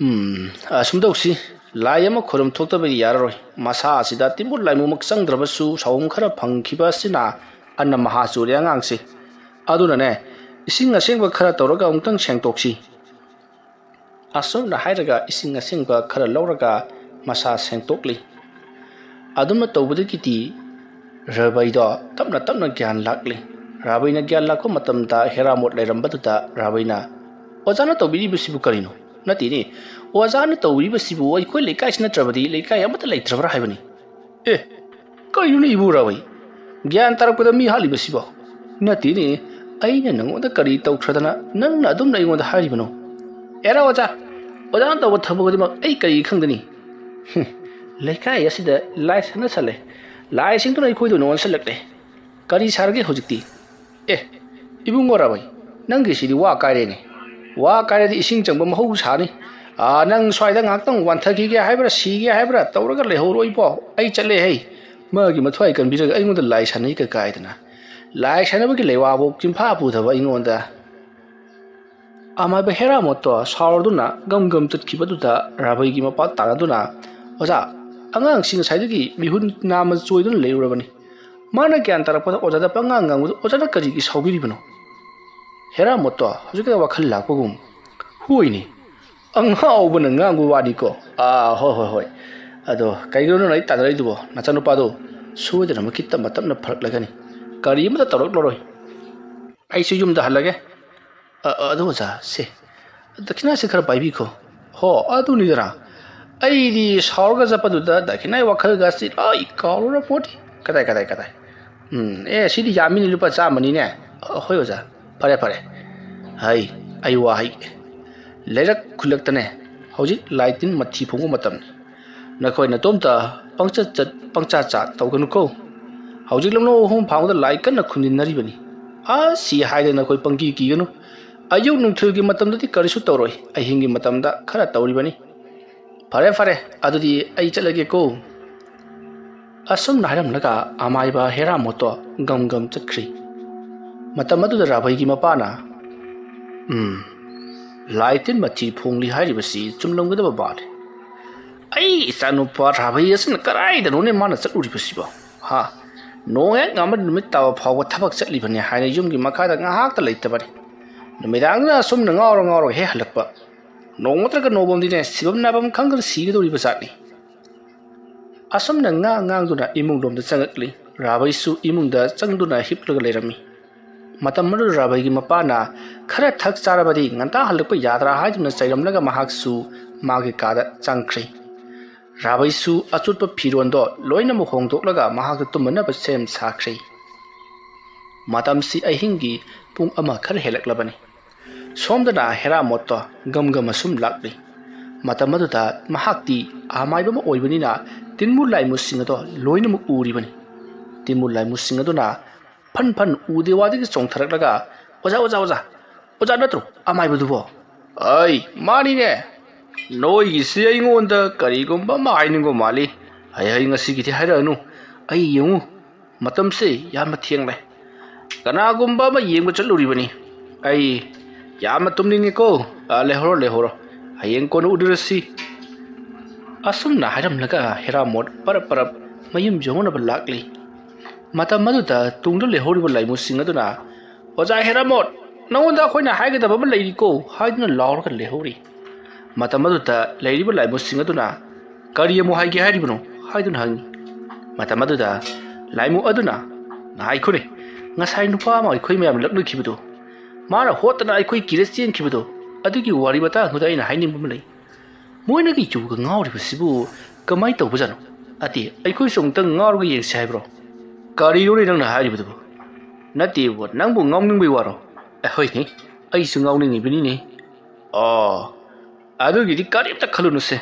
ꯎꯝ, ꯑꯁꯨꯝ ꯇꯧꯁꯤ, ꯂꯥꯏ ꯑꯃ ꯈꯣꯏꯔꯨꯝ ꯊꯣꯛꯇꯕꯗꯤ ꯌꯥꯔꯔꯣꯏ꯫ ꯃꯁꯥ ꯑꯁꯤꯗ ꯇꯤꯃꯨ ꯂꯥꯏꯃꯨꯃꯛ ꯆꯪꯗ꯭ꯔꯕꯁꯨ ꯁꯥꯍꯨꯝ ꯈꯔ ꯐꯪꯈꯤꯕ ꯑꯁꯤꯅ ꯑꯟꯅ ꯃꯍꯥ ꯆꯨꯔꯦ ꯑꯉꯥꯡꯁꯦ꯫ ꯑꯗꯨꯅꯅꯦ, ꯏꯁꯤꯡ ꯑꯁꯦꯡꯕ ꯈꯔ ꯇꯧꯔꯒ ꯑꯃꯨꯛꯇꯪ ꯁꯦꯡꯇꯣꯛꯁꯤ꯫" ꯑꯁꯨꯝꯅ ꯍꯥꯏꯔꯒ ꯏꯁꯤꯡ ꯑꯁꯦꯡꯕ ꯈꯔ ꯂꯧꯔꯒ ꯃꯁꯥ ꯁꯦꯡꯇꯣꯛꯂꯤ꯫ ꯑꯗꯨꯝꯅ ꯇꯧꯕꯗꯒꯤꯗꯤ ꯔꯥꯕꯩꯗꯣ ꯇꯞꯅ ꯇꯞꯅ ꯒ꯭ꯌꯥꯟ ꯂꯥꯛꯂꯤ꯫ ꯔꯥꯕꯩꯅ ꯒ꯭ꯌꯥꯟ ꯂꯥꯛꯄ ꯃꯇꯝꯗ ꯍꯦꯔꯥꯃꯣꯠ ꯂꯩꯔꯝꯕꯗꯨꯗ ꯔꯥꯕꯩꯅ, "ꯑꯣꯖꯥꯅ ꯇꯧꯕꯤꯔꯤꯕꯁꯤꯕꯨ ꯀꯔꯤꯅꯣ? ꯅꯠꯇꯦꯅꯦ, ꯑꯣꯖꯥꯅ ꯇꯧꯕꯤꯔꯤꯕꯁꯤꯕꯨ ꯑꯩꯈꯣꯏ ꯂꯩꯀꯥꯏꯁꯤ ꯅꯠꯇ꯭ꯔꯕꯗꯤ ꯂꯩꯀꯥꯏ ꯑꯃꯠꯇ ꯂꯩꯇ꯭ꯔꯕ꯭ꯔꯥ ꯍꯥꯏꯕꯅꯤ꯫" "ꯑꯦ, ꯀꯔꯤꯅꯣꯅꯦ ꯏꯕꯨ ꯔꯥꯕꯩ? ꯒ꯭ꯌꯥꯟ ꯇꯥꯔꯛꯄꯗ ꯃꯤ ꯍꯥꯠꯂꯤꯕꯁꯤꯕꯣ?" "ꯅꯠꯇꯦꯅꯦ, ꯑꯩꯅ ꯅꯪꯉꯣꯟꯗ ꯀꯔꯤ ꯇꯧꯈ꯭ꯔꯗꯅ ꯅꯪꯅ ꯑꯗꯨꯝꯅ ꯑꯩꯉꯣꯟꯗ ꯍꯥꯏꯔꯤꯕꯅꯣ? ꯑꯦꯔꯥ ꯑꯣꯖꯥ, ꯑꯣꯖꯥꯅ ꯇꯧꯕ ꯊꯕꯛ ꯈꯨꯗꯤꯡꯃꯛ ꯑꯩ ꯀꯔꯤ ꯈꯪꯒꯅꯤ? ꯍꯨꯝ, ꯂꯩꯀꯥꯏ ꯑꯁꯤꯗ ꯂꯥꯏ ꯁꯥꯟꯅ ꯁꯜꯂꯦ, ꯂꯥꯏꯁꯤꯡꯗꯨꯅ ꯑꯩꯈꯣꯏꯗ ꯑꯣꯏꯅ ꯑꯣꯟꯁꯤꯜꯂꯛꯂꯦ꯫ ꯀꯔꯤ ꯁꯥꯔꯒꯦ ꯍꯧꯖꯤꯛꯇꯤ? ꯑꯦ, ꯏꯕꯨꯡꯉꯣ ꯔꯥꯕꯩ, ꯅꯪꯒꯤꯁꯤꯗꯤ ꯋꯥ ꯀꯥꯏꯔꯦꯅꯦ꯫ ꯋꯥ ꯀꯥꯏꯔꯗꯤ ꯏꯁꯤꯡ ꯆꯪꯕ ꯃꯍꯧꯁꯥꯅꯤ꯫ ꯑꯥ, ꯅꯪ ꯁ꯭ꯋꯥꯏꯗ ꯉꯥꯏꯍꯥꯛꯇꯪ ꯋꯥꯟꯊꯈꯤꯒꯦ ꯍꯥꯏꯕ꯭ꯔꯥ, ꯁꯤꯒꯦ ꯍꯥꯏꯕ꯭ꯔꯥ ꯇꯧꯔꯒ ꯂꯩꯍꯧꯔꯣꯏꯕꯣ꯫ ꯑꯩ ꯆꯠꯂꯦ ꯍꯩ꯫ ꯃꯥꯒꯤ ꯃꯊ꯭ꯋꯥꯏ ꯀꯟꯕꯤꯔꯒ ꯑꯩꯉꯣꯟꯗ ꯂꯥꯏ ꯁꯥꯟꯅꯩ ꯀ ꯀꯥꯏꯗꯅ꯫ ꯂꯥꯏ ꯁꯥꯟꯅꯕꯒꯤ ꯂꯩꯋꯥꯐꯧ ꯆꯤꯟꯐꯥ ꯄꯨꯗꯕ ꯑꯩꯉꯣꯟꯗ꯫ ꯑꯃꯥꯏꯕ ꯍꯦꯔꯥꯃꯣꯠꯇꯣ ꯁꯥꯎꯔꯗꯨꯅ ꯒꯝ ꯒꯝ ꯆꯠꯈꯤꯕꯗꯨꯗ ꯔꯥꯕꯩꯒꯤ ꯃꯄꯥ ꯇꯥꯟꯅꯗꯨꯅ, "ꯑꯣꯖꯥ, ꯑꯉꯥꯡꯁꯤ ꯉꯁꯥꯏꯗꯒꯤ ꯃꯤꯍꯨꯟ ꯅꯥꯝꯃ ꯆꯣꯏꯗꯨꯅ ꯂꯩꯔꯨꯔꯕꯅꯤ꯫ ꯃꯥꯅ ꯒ꯭ꯌꯥꯟ ꯇꯥꯔꯛꯄꯗ ꯑꯣꯖꯥꯗ ꯄꯉꯥꯡ ꯉꯥꯡꯕꯗꯨ ꯑꯣꯖꯥꯅ ꯀꯔꯤꯒꯤ ꯁꯥꯎꯕꯤꯔꯤꯕꯅꯣ?" ꯍꯦꯔꯥꯃꯣꯠꯇꯣ ꯍꯧꯖꯤꯛꯇ ꯋꯥꯈꯜ ꯂꯥꯛꯄꯒꯨꯝ, "ꯍꯣꯏꯅꯦ, ꯑꯉꯥꯎꯕꯅ ꯉꯥꯡꯕ ꯋꯥꯅꯤꯀꯣ꯫ ꯑꯥ, ꯍꯣꯏ, ꯍꯣꯏ, ꯍꯣꯏ꯫ ꯑꯗꯣ ꯀꯩꯒꯤꯅꯣ ꯅꯪ ꯑꯩ ꯇꯥꯟꯅꯔꯛꯏꯗꯨꯕꯣ? ꯅꯆꯥꯅꯨꯄꯥꯗꯣ ꯁꯣꯏꯗꯅꯃꯛꯀꯤ ꯇꯞꯅ ꯇꯞꯅ ꯐꯔꯛꯂꯒꯅꯤ꯫ ꯀꯔꯤ ꯑꯃꯠꯇ ꯇꯧꯔꯛꯂꯔꯣꯏ꯫ ꯑꯩꯁꯨ ꯌꯨꯝꯗ ꯍꯜꯂꯒꯦ꯫ ꯑ, ꯑ, ꯑꯗꯨ ꯑꯣꯖꯥ, ꯁꯦ, ꯗꯈꯤꯅꯥꯁꯤ ꯈꯔ ꯄꯥꯏꯕꯤꯈꯣ꯫ ꯍꯣ, ꯑꯗꯨꯅꯤꯗꯅ꯫ ꯑꯩꯗꯤ ꯁꯥꯎꯔꯒ ꯆꯠꯄꯗꯨꯗ ꯗꯈꯤꯅꯥꯒꯤ ꯋꯥꯈꯜꯒꯁꯤ ꯂꯣꯏ ꯀꯥꯎꯔꯨꯔ ꯄꯣꯠꯅꯤ꯫ ꯀꯗꯥꯏ, ꯀꯗꯥꯏ, ꯀꯗꯥꯏ? ꯎꯝ, ꯑꯦ, ꯁꯤꯗꯤ ꯌꯥꯝꯃꯤꯅꯦ, ꯂꯨꯄꯥ ꯆꯥꯝꯃꯅꯤꯅꯦ꯫ ꯑ, ꯍꯣꯏ ꯑꯣꯖꯥ, ꯐꯔꯦ, ꯐꯔꯦ꯫ ꯍꯩ, ꯑꯩ ꯋꯥ ꯍꯩ꯫ ꯂꯩꯔꯛ ꯈꯨꯜꯂꯛꯇꯅꯦ ꯍꯧꯖꯤꯛ ꯂꯥꯏ ꯇꯤꯟ ꯃꯊꯤ ꯐꯣꯡꯕ ꯃꯇꯝꯅꯤ꯫ ꯅꯈꯣꯏ ꯅꯇꯣꯝꯇ ꯄꯪꯆꯠ ꯆꯠ, ꯄꯪꯆꯥ ꯆꯥ ꯇꯧꯒꯅꯨꯀꯣ꯫ ꯍꯧꯖꯤꯛ ꯂꯝꯂꯣꯡ ꯑꯍꯨꯝ ꯐꯥꯎꯕꯗ ꯂꯥꯏ ꯀꯟꯅ ꯈꯨꯟꯖꯤꯟꯅꯔꯤꯕꯅꯤ꯫ ꯑꯁ, ꯁꯤ ꯍꯥꯏꯗꯅ ꯅꯈꯣꯏ ꯄꯪꯀꯤ ꯀꯤꯒꯅꯨ꯫ ꯑꯌꯨꯛ ꯅꯨꯡꯊꯤꯜꯒꯤ ꯃꯇꯝꯗꯗꯤ ꯀꯔꯤꯁꯨ ꯇꯧꯔꯣꯏ, ꯑꯍꯤꯡꯒꯤ ꯃꯇꯝꯗ ꯈꯔ ꯇꯧꯔꯤꯕꯅꯤ꯫ ꯐꯔꯦ, ꯐꯔꯦ, ꯑꯗꯨꯗꯤ ꯑꯩ ꯆꯠꯂꯒꯦꯀꯣ꯫ ꯑꯁꯨꯝꯅ ꯍꯥꯏꯔꯝꯂꯒ ꯑꯃꯥꯏꯕ ꯍꯦꯔꯥꯃꯣꯠꯇꯣ ꯒꯝ ꯒꯝ ꯆꯠꯈ꯭ꯔꯤ꯫ ꯃꯇꯝ ꯑꯗꯨꯗ ꯔꯥꯕꯩꯒꯤ ꯃꯄꯥꯅ, "ꯎꯝ, ꯂꯥꯏ ꯇꯤꯟ ꯃꯊꯤ ꯐꯣꯡꯂꯤ ꯍꯥꯏꯔꯤꯕꯁꯤ ꯆꯨꯝꯂꯝꯒꯗꯕ ꯃꯥꯜꯂꯤ꯫ ꯑꯩ ꯏꯆꯥꯅꯨꯄꯥ ꯔꯥꯕꯩ ꯑꯁꯤꯅ ꯀꯗꯥꯏꯗꯅꯣꯅꯦ ꯃꯥꯅ ꯆꯠꯂꯨꯔꯤꯕꯁꯤꯕꯣ? ꯍꯥ? ꯅꯣꯡ ꯍꯦꯛ ꯉꯥꯟꯕ ꯅꯨꯃꯤꯠ ꯇꯥꯕ ꯐꯥꯎꯕ ꯊꯕꯛ ꯆꯠꯂꯤꯕꯅꯤ ꯍꯥꯏꯅ ꯌꯨꯝꯒꯤ ꯃꯈꯥꯗ ꯉꯥꯏꯍꯥꯛꯇ ꯂꯩꯇꯕꯅꯤ꯫ ꯅꯨꯃꯤꯗꯥꯡꯗꯅ ꯑꯁꯨꯝꯅ ꯉꯥꯎꯔ ꯉꯥꯎꯔꯒ ꯍꯦꯛ ꯍꯜꯂꯛꯄ꯫ ꯅꯣꯡꯃ ꯅꯠꯇ꯭ꯔꯒ ꯅꯣꯡꯃꯗꯤꯅꯦ ꯁꯤꯐꯝ ꯅꯥꯐꯝ ꯈꯪꯗꯅ ꯁꯤꯒꯗꯧꯔꯤꯕ ꯖꯥꯠꯅꯤ꯫" ꯑꯁꯨꯝꯅ ꯉꯥꯡ ꯉꯥꯡꯗꯨꯅ ꯏꯃꯨꯡ ꯂꯣꯝꯗ ꯆꯪꯉꯛꯂꯤ꯫ ꯔꯥꯕꯩꯁꯨ ꯏꯃꯨꯡꯗ ꯆꯪꯗꯨꯅ ꯍꯤꯞꯂꯒ ꯂꯩꯔꯝꯃꯤ꯫ ꯃꯇꯝ ꯑꯗꯨꯗ ꯔꯥꯕꯩꯒꯤ ꯃꯄꯥꯅ ꯈꯔ ꯊꯛ ꯆꯥꯔꯕꯗꯤ ꯉꯟꯇꯥ ꯍꯜꯂꯛꯄ ꯌꯥꯗ꯭ꯔꯥ ꯍꯥꯏꯗꯨꯅ ꯆꯩꯔꯝꯂꯒ ꯃꯍꯥꯛꯁꯨ ꯃꯥꯒꯤ ꯀꯥꯗ ꯆꯪꯈ꯭ꯔꯦ꯫ ꯔꯥꯕꯩꯁꯨ ꯑꯆꯣꯠꯄ ꯐꯤꯔꯣꯟꯗꯣ ꯂꯣꯏꯅꯃꯛ ꯍꯣꯡꯗꯣꯛꯂꯒ ꯃꯍꯥꯛꯇ ꯇꯨꯝꯅꯅꯕ ꯁꯦꯝ ꯁꯥꯈ꯭ꯔꯦ꯫ ꯃꯇꯝꯁꯤ ꯑꯍꯤꯡꯒꯤ ꯄꯨꯡ ꯑꯃ ꯈꯔ ꯍꯦꯜꯂꯛꯂꯕꯅꯤ꯫ ꯁꯣꯝꯗꯅ ꯍꯦꯔꯥꯃꯣꯠꯇꯣ ꯒꯝ ꯒꯝ ꯑꯁꯨꯝ ꯂꯥꯛꯂꯤ꯫ ꯃꯇꯝ ꯑꯗꯨꯗ ꯃꯍꯥꯛꯇꯤ ꯑꯃꯥꯏꯕ ꯑꯃ ꯑꯣꯏꯕꯅꯤꯅ ꯇꯤꯟꯃꯨ ꯂꯥꯏꯃꯨꯁꯤꯡ ꯑꯗꯣ ꯂꯣꯏꯅꯃꯛ ꯎꯔꯤꯕꯅꯤ꯫ ꯇꯤꯟꯃꯨ ꯂꯥꯏꯃꯨꯁꯤꯡ ꯑꯗꯨꯅ ꯐꯟ ꯐꯟ ꯎ ꯗꯦꯋꯥꯗꯒꯤ ꯆꯣꯡꯊꯔꯛꯂꯒ, "ꯑꯣꯖꯥ, ꯑꯣꯖꯥ, ꯑꯣꯖꯥ, ꯑꯣꯖꯥ ꯅꯠꯇ꯭ꯔꯣ ꯑꯃꯥꯏꯕꯗꯨꯕꯣ?" "ꯑꯩ ꯃꯥꯅꯤꯅꯦ꯫ ꯅꯣꯏꯒꯤꯁꯤ ꯑꯩꯉꯣꯟꯗ ꯀꯔꯤꯒꯨꯝꯕ ꯑꯃ ꯍꯥꯏꯅꯤꯡꯕ ꯃꯥꯜꯂꯤ꯫ ꯍꯩ ꯍꯩ, ꯉꯁꯤꯒꯤꯗꯤ ꯍꯥꯏꯔꯛꯑꯅꯨ꯫ ꯑꯩ ꯌꯦꯡꯉꯨ, ꯃꯇꯝꯁꯦ ꯌꯥꯝꯅ ꯊꯦꯡꯂꯦ꯫ ꯀꯅꯥꯒꯨꯝꯕ ꯑꯃ ꯌꯦꯡꯕ ꯆꯠꯂꯨꯔꯤꯕꯅꯤ꯫ ꯑꯩ ꯌꯥꯝꯅ ꯇꯨꯝꯅꯤꯡꯉꯤꯀꯣ꯫ ꯑ, ꯂꯩꯍꯧꯔꯣ, ꯂꯩꯍꯧꯔꯣ꯫ ꯍꯌꯦꯡ ꯀꯣꯟꯅ ꯎꯅꯔꯁꯤ꯫" ꯑꯁꯨꯝꯅ ꯍꯥꯏꯔꯝꯂꯒ ꯍꯦꯔꯥꯃꯣꯠ ꯄꯔꯞ ꯄꯔꯞ ꯃꯌꯨꯝ ꯌꯧꯅꯅꯕ ꯂꯥꯛꯂꯤ꯫ ꯃꯇꯝ ꯑꯗꯨꯗ ꯇꯨꯡꯗ ꯂꯩꯍꯧꯔꯤꯕ ꯂꯥꯏꯃꯨꯁꯤꯡ ꯑꯗꯨꯅ, "ꯑꯣꯖꯥ ꯍꯦꯔꯥꯃꯣꯠ, ꯅꯉꯣꯟꯗ ꯑꯩꯈꯣꯏꯅ ꯍꯥꯏꯒꯗꯕ ꯑꯃ ꯂꯩꯔꯤꯀꯣ" ꯍꯥꯏꯗꯨꯅ ꯂꯥꯎꯔꯒ ꯂꯩꯍꯧꯔꯤ꯫ ꯃꯇꯝ ꯑꯗꯨꯗ ꯂꯩꯔꯤꯕ ꯂꯥꯏꯃꯨꯁꯤꯡ ꯑꯗꯨꯅ, "ꯀꯔꯤ ꯑꯃꯨꯛ ꯍꯥꯏꯒꯦ ꯍꯥꯏꯔꯤꯕꯅꯣ?" ꯍꯥꯏꯗꯨꯅ ꯍꯪꯉꯤ꯫ ꯃꯇꯝ ꯑꯗꯨꯗ ꯂꯥꯏꯃꯨ ꯑꯗꯨꯅ, "ꯉꯥꯏꯈꯣꯅꯦ, ꯉꯁꯥꯏ ꯅꯨꯄꯥ ꯑꯃ ꯑꯩꯈꯣꯏ ꯃꯌꯥꯝ ꯂꯛꯅꯈꯤꯕꯗꯣ, ꯃꯥꯅ ꯍꯣꯠꯇꯅ ꯑꯩꯈꯣꯏ ꯀꯤꯔ ꯆꯦꯟꯈꯤꯕꯗꯣ, ꯑꯗꯨꯒꯤ ꯋꯥꯔꯤ ꯃꯇꯥꯡꯗꯨꯗ ꯑꯩꯅ ꯍꯥꯏꯅꯤꯡꯕ ꯑꯃ ꯂꯩ꯫ ꯃꯣꯏꯅꯒꯤ ꯌꯨꯒ ꯉꯥꯎꯔꯤꯕꯁꯤꯕꯨ ꯀꯃꯥꯏꯅ ꯇꯧꯕꯖꯥꯠꯅꯣ? ꯑꯗꯤ ꯑꯩꯈꯣꯏꯁꯨ ꯑꯃꯨꯛꯇꯪ ꯉꯥꯎꯔꯒ ꯌꯦꯡꯁꯤ ꯍꯥꯏꯕ꯭ꯔꯣ?" "ꯀꯔꯤꯅꯣꯅꯦ ꯅꯪꯅ ꯍꯥꯏꯔꯤꯕꯗꯨꯕꯨ? ꯅꯠꯇꯦꯕꯨ, ꯅꯪꯕꯨ ꯉꯥꯎꯅꯤꯡꯕꯒꯤ ꯋꯥꯔꯣ?" "ꯑꯦ, ꯍꯣꯏꯅꯦ, ꯑꯩꯁꯨ ꯉꯥꯎꯅꯤꯡꯉꯤꯕꯅꯤꯅꯦ꯫" "ꯑꯣ, ꯑꯗꯨꯒꯤꯗꯤ ꯀꯔꯤꯝꯇ ꯈꯜꯂꯨꯅꯨꯁꯦ꯫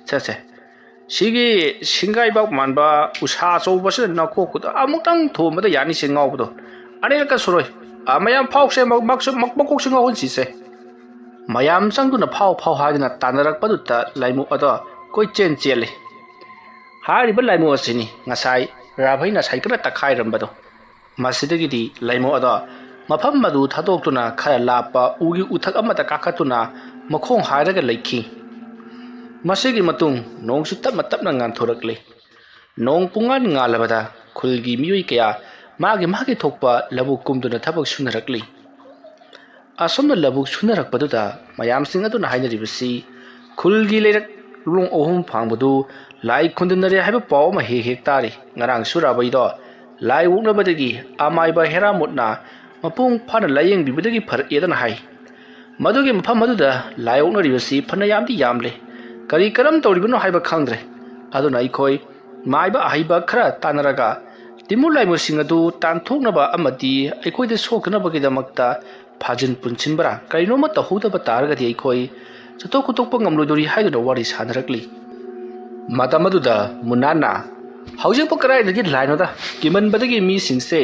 ꯁꯦ, ꯁꯦ, ꯁꯤꯒꯤ ꯁꯤꯡꯒꯥꯏꯕꯥꯛ ꯃꯥꯟꯕ ꯎꯁꯥ ꯑꯆꯧꯕꯁꯤꯅ ꯅꯀꯣꯛꯇꯨꯗ ꯑꯃꯨꯛꯇꯪ ꯊꯣꯝꯕꯗ ꯌꯥꯅꯤꯁꯦ ꯉꯥꯎꯕꯗꯣ꯫ ꯑꯅꯤꯔꯛꯀ ꯁꯨꯔꯣꯏ꯫ ꯑ, ꯃꯌꯥꯝ ꯐꯥꯎꯁꯦ, ꯃ-, ꯃꯛꯁꯨ-, ꯃꯛ-, ꯃꯀꯣꯛꯁꯦ ꯉꯥꯎꯍꯟꯁꯤꯁꯦ꯫" ꯃꯌꯥꯝ ꯆꯪꯗꯨꯅ ꯐꯥꯎ ꯐꯥꯎ ꯍꯥꯏꯗꯨꯅ ꯇꯥꯟꯅꯔꯛꯄꯗꯨꯗ ꯂꯥꯏꯃꯨ ꯑꯗꯣ ꯀꯣꯏꯆꯦꯟ ꯆꯦꯜꯂꯤ꯫ ꯍꯥꯏꯔꯤꯕ ꯂꯥꯏꯃꯨ ꯑꯁꯤꯅꯤ ꯉꯁꯥꯏ ꯔꯥꯚꯩꯅ ꯁꯥꯏꯀꯜꯅ ꯇꯛꯈꯥꯏꯔꯝꯕꯗꯣ꯫ ꯃꯁꯤꯗꯒꯤꯗꯤ ꯂꯥꯏꯃꯨ ꯑꯗꯣ ꯃꯐꯝ ꯑꯗꯨ ꯊꯥꯗꯣꯛꯇꯨꯅ ꯈꯔ ꯂꯥꯞꯄ ꯎꯒꯤ ꯎꯊꯛ ꯑꯃꯗ ꯀꯥꯈꯠꯇꯨꯅ ꯃꯈꯣꯡ ꯍꯥꯏꯔꯒ ꯂꯩꯈꯤ꯫ ꯃꯁꯤꯒꯤ ꯃꯇꯨꯡ ꯅꯣꯡꯁꯨ ꯇꯞꯅ ꯇꯞꯅ ꯉꯥꯟꯊꯣꯔꯛꯂꯤ꯫ ꯅꯣꯡ ꯄꯨꯡꯉꯥꯟ ꯉꯥꯜꯂꯕꯗ ꯈꯨꯜꯒꯤ ꯃꯤꯑꯣꯏ ꯀꯌꯥ ꯃꯥꯒꯤ ꯃꯥꯒꯤ ꯊꯣꯛꯄ ꯂꯧꯕꯨꯛ ꯀꯨꯝꯗꯨꯅ ꯊꯕꯛ ꯁꯨꯅꯔꯛꯂꯤ꯫ ꯑꯁꯨꯝꯅ ꯂꯧꯕꯨꯛ ꯁꯨꯅꯔꯛꯄꯗꯨꯗ ꯃꯌꯥꯝꯁꯤꯡ ꯑꯗꯨꯅ ꯍꯥꯏꯅꯔꯤꯕꯁꯤ, "ꯈꯨꯜꯒꯤ ꯂꯩꯔꯛ ꯂꯣꯡ ꯑꯍꯨꯝ ꯐꯥꯡꯕꯗꯨ ꯂꯥꯏ ꯈꯨꯟꯗꯅꯔꯦ ꯍꯥꯏꯕ ꯄꯥꯎ ꯑꯃ ꯍꯦꯛ ꯍꯦꯛ ꯇꯥꯔꯤ꯫ ꯉꯔꯥꯡꯁꯨ ꯔꯥꯕꯩꯗꯣ ꯂꯥꯏ ꯑꯣꯛꯅꯕꯗꯒꯤ ꯑꯃꯥꯏꯕ ꯍꯦꯔꯥꯃꯣꯠꯅ ꯃꯄꯨꯡ ꯐꯥꯅ ꯂꯥꯏꯌꯦꯡꯕꯤꯕꯗꯒꯤ ꯐꯔꯛꯑꯦꯗꯅ ꯍꯥꯏ꯫ ꯃꯗꯨꯒꯤ ꯃꯐꯝ ꯑꯗꯨꯗ ꯂꯥꯏ ꯑꯣꯛꯅꯔꯤꯕꯁꯤ ꯐꯅ ꯌꯥꯝꯗꯤ ꯌꯥꯝꯂꯦ꯫ ꯀꯔꯤ ꯀꯔꯝ ꯇꯧꯔꯤꯕꯅꯣ ꯍꯥꯏꯕ ꯈꯪꯗ꯭ꯔꯦ꯫ ꯑꯗꯨꯅ ꯑꯩꯈꯣꯏ ꯃꯥꯏꯕ ꯑꯍꯩꯕ ꯈꯔ ꯇꯥꯟꯅꯔꯒ ꯇꯤꯃꯨꯔ ꯂꯥꯏꯃꯨꯁꯤꯡ ꯑꯗꯨ ꯇꯥꯟꯊꯣꯛꯅꯕ ꯑꯃꯗꯤ ꯑꯩꯈꯣꯏꯗ ꯁꯣꯛꯇꯅꯕꯒꯤꯗꯃꯛꯇ ꯐꯥꯖꯤꯟ ꯄꯨꯟꯁꯤꯟꯕ꯭ꯔꯥ, ꯀꯔꯤꯅꯣꯃ ꯇꯧꯍꯧꯗꯕ ꯇꯥꯔꯒꯗꯤ ꯑꯩꯈꯣꯏ ꯆꯠꯊꯣꯛ ꯈꯣꯠꯇꯣꯛꯄ ꯉꯝꯂꯣꯏꯗꯣꯔꯤ ꯍꯥꯏꯗꯨꯅ ꯋꯥꯔꯤ ꯁꯥꯅꯔꯛꯂꯤ꯫ ꯃꯇꯝ ꯑꯗꯨꯗ ꯃꯨꯅꯥꯟꯅ, "ꯍꯧꯖꯤꯛꯄꯨ ꯀꯗꯥꯏꯗꯒꯤ ꯂꯥꯏꯅꯣꯗ? ꯀꯤꯃꯟꯕꯗꯒꯤ ꯃꯤꯁꯤꯡꯁꯦ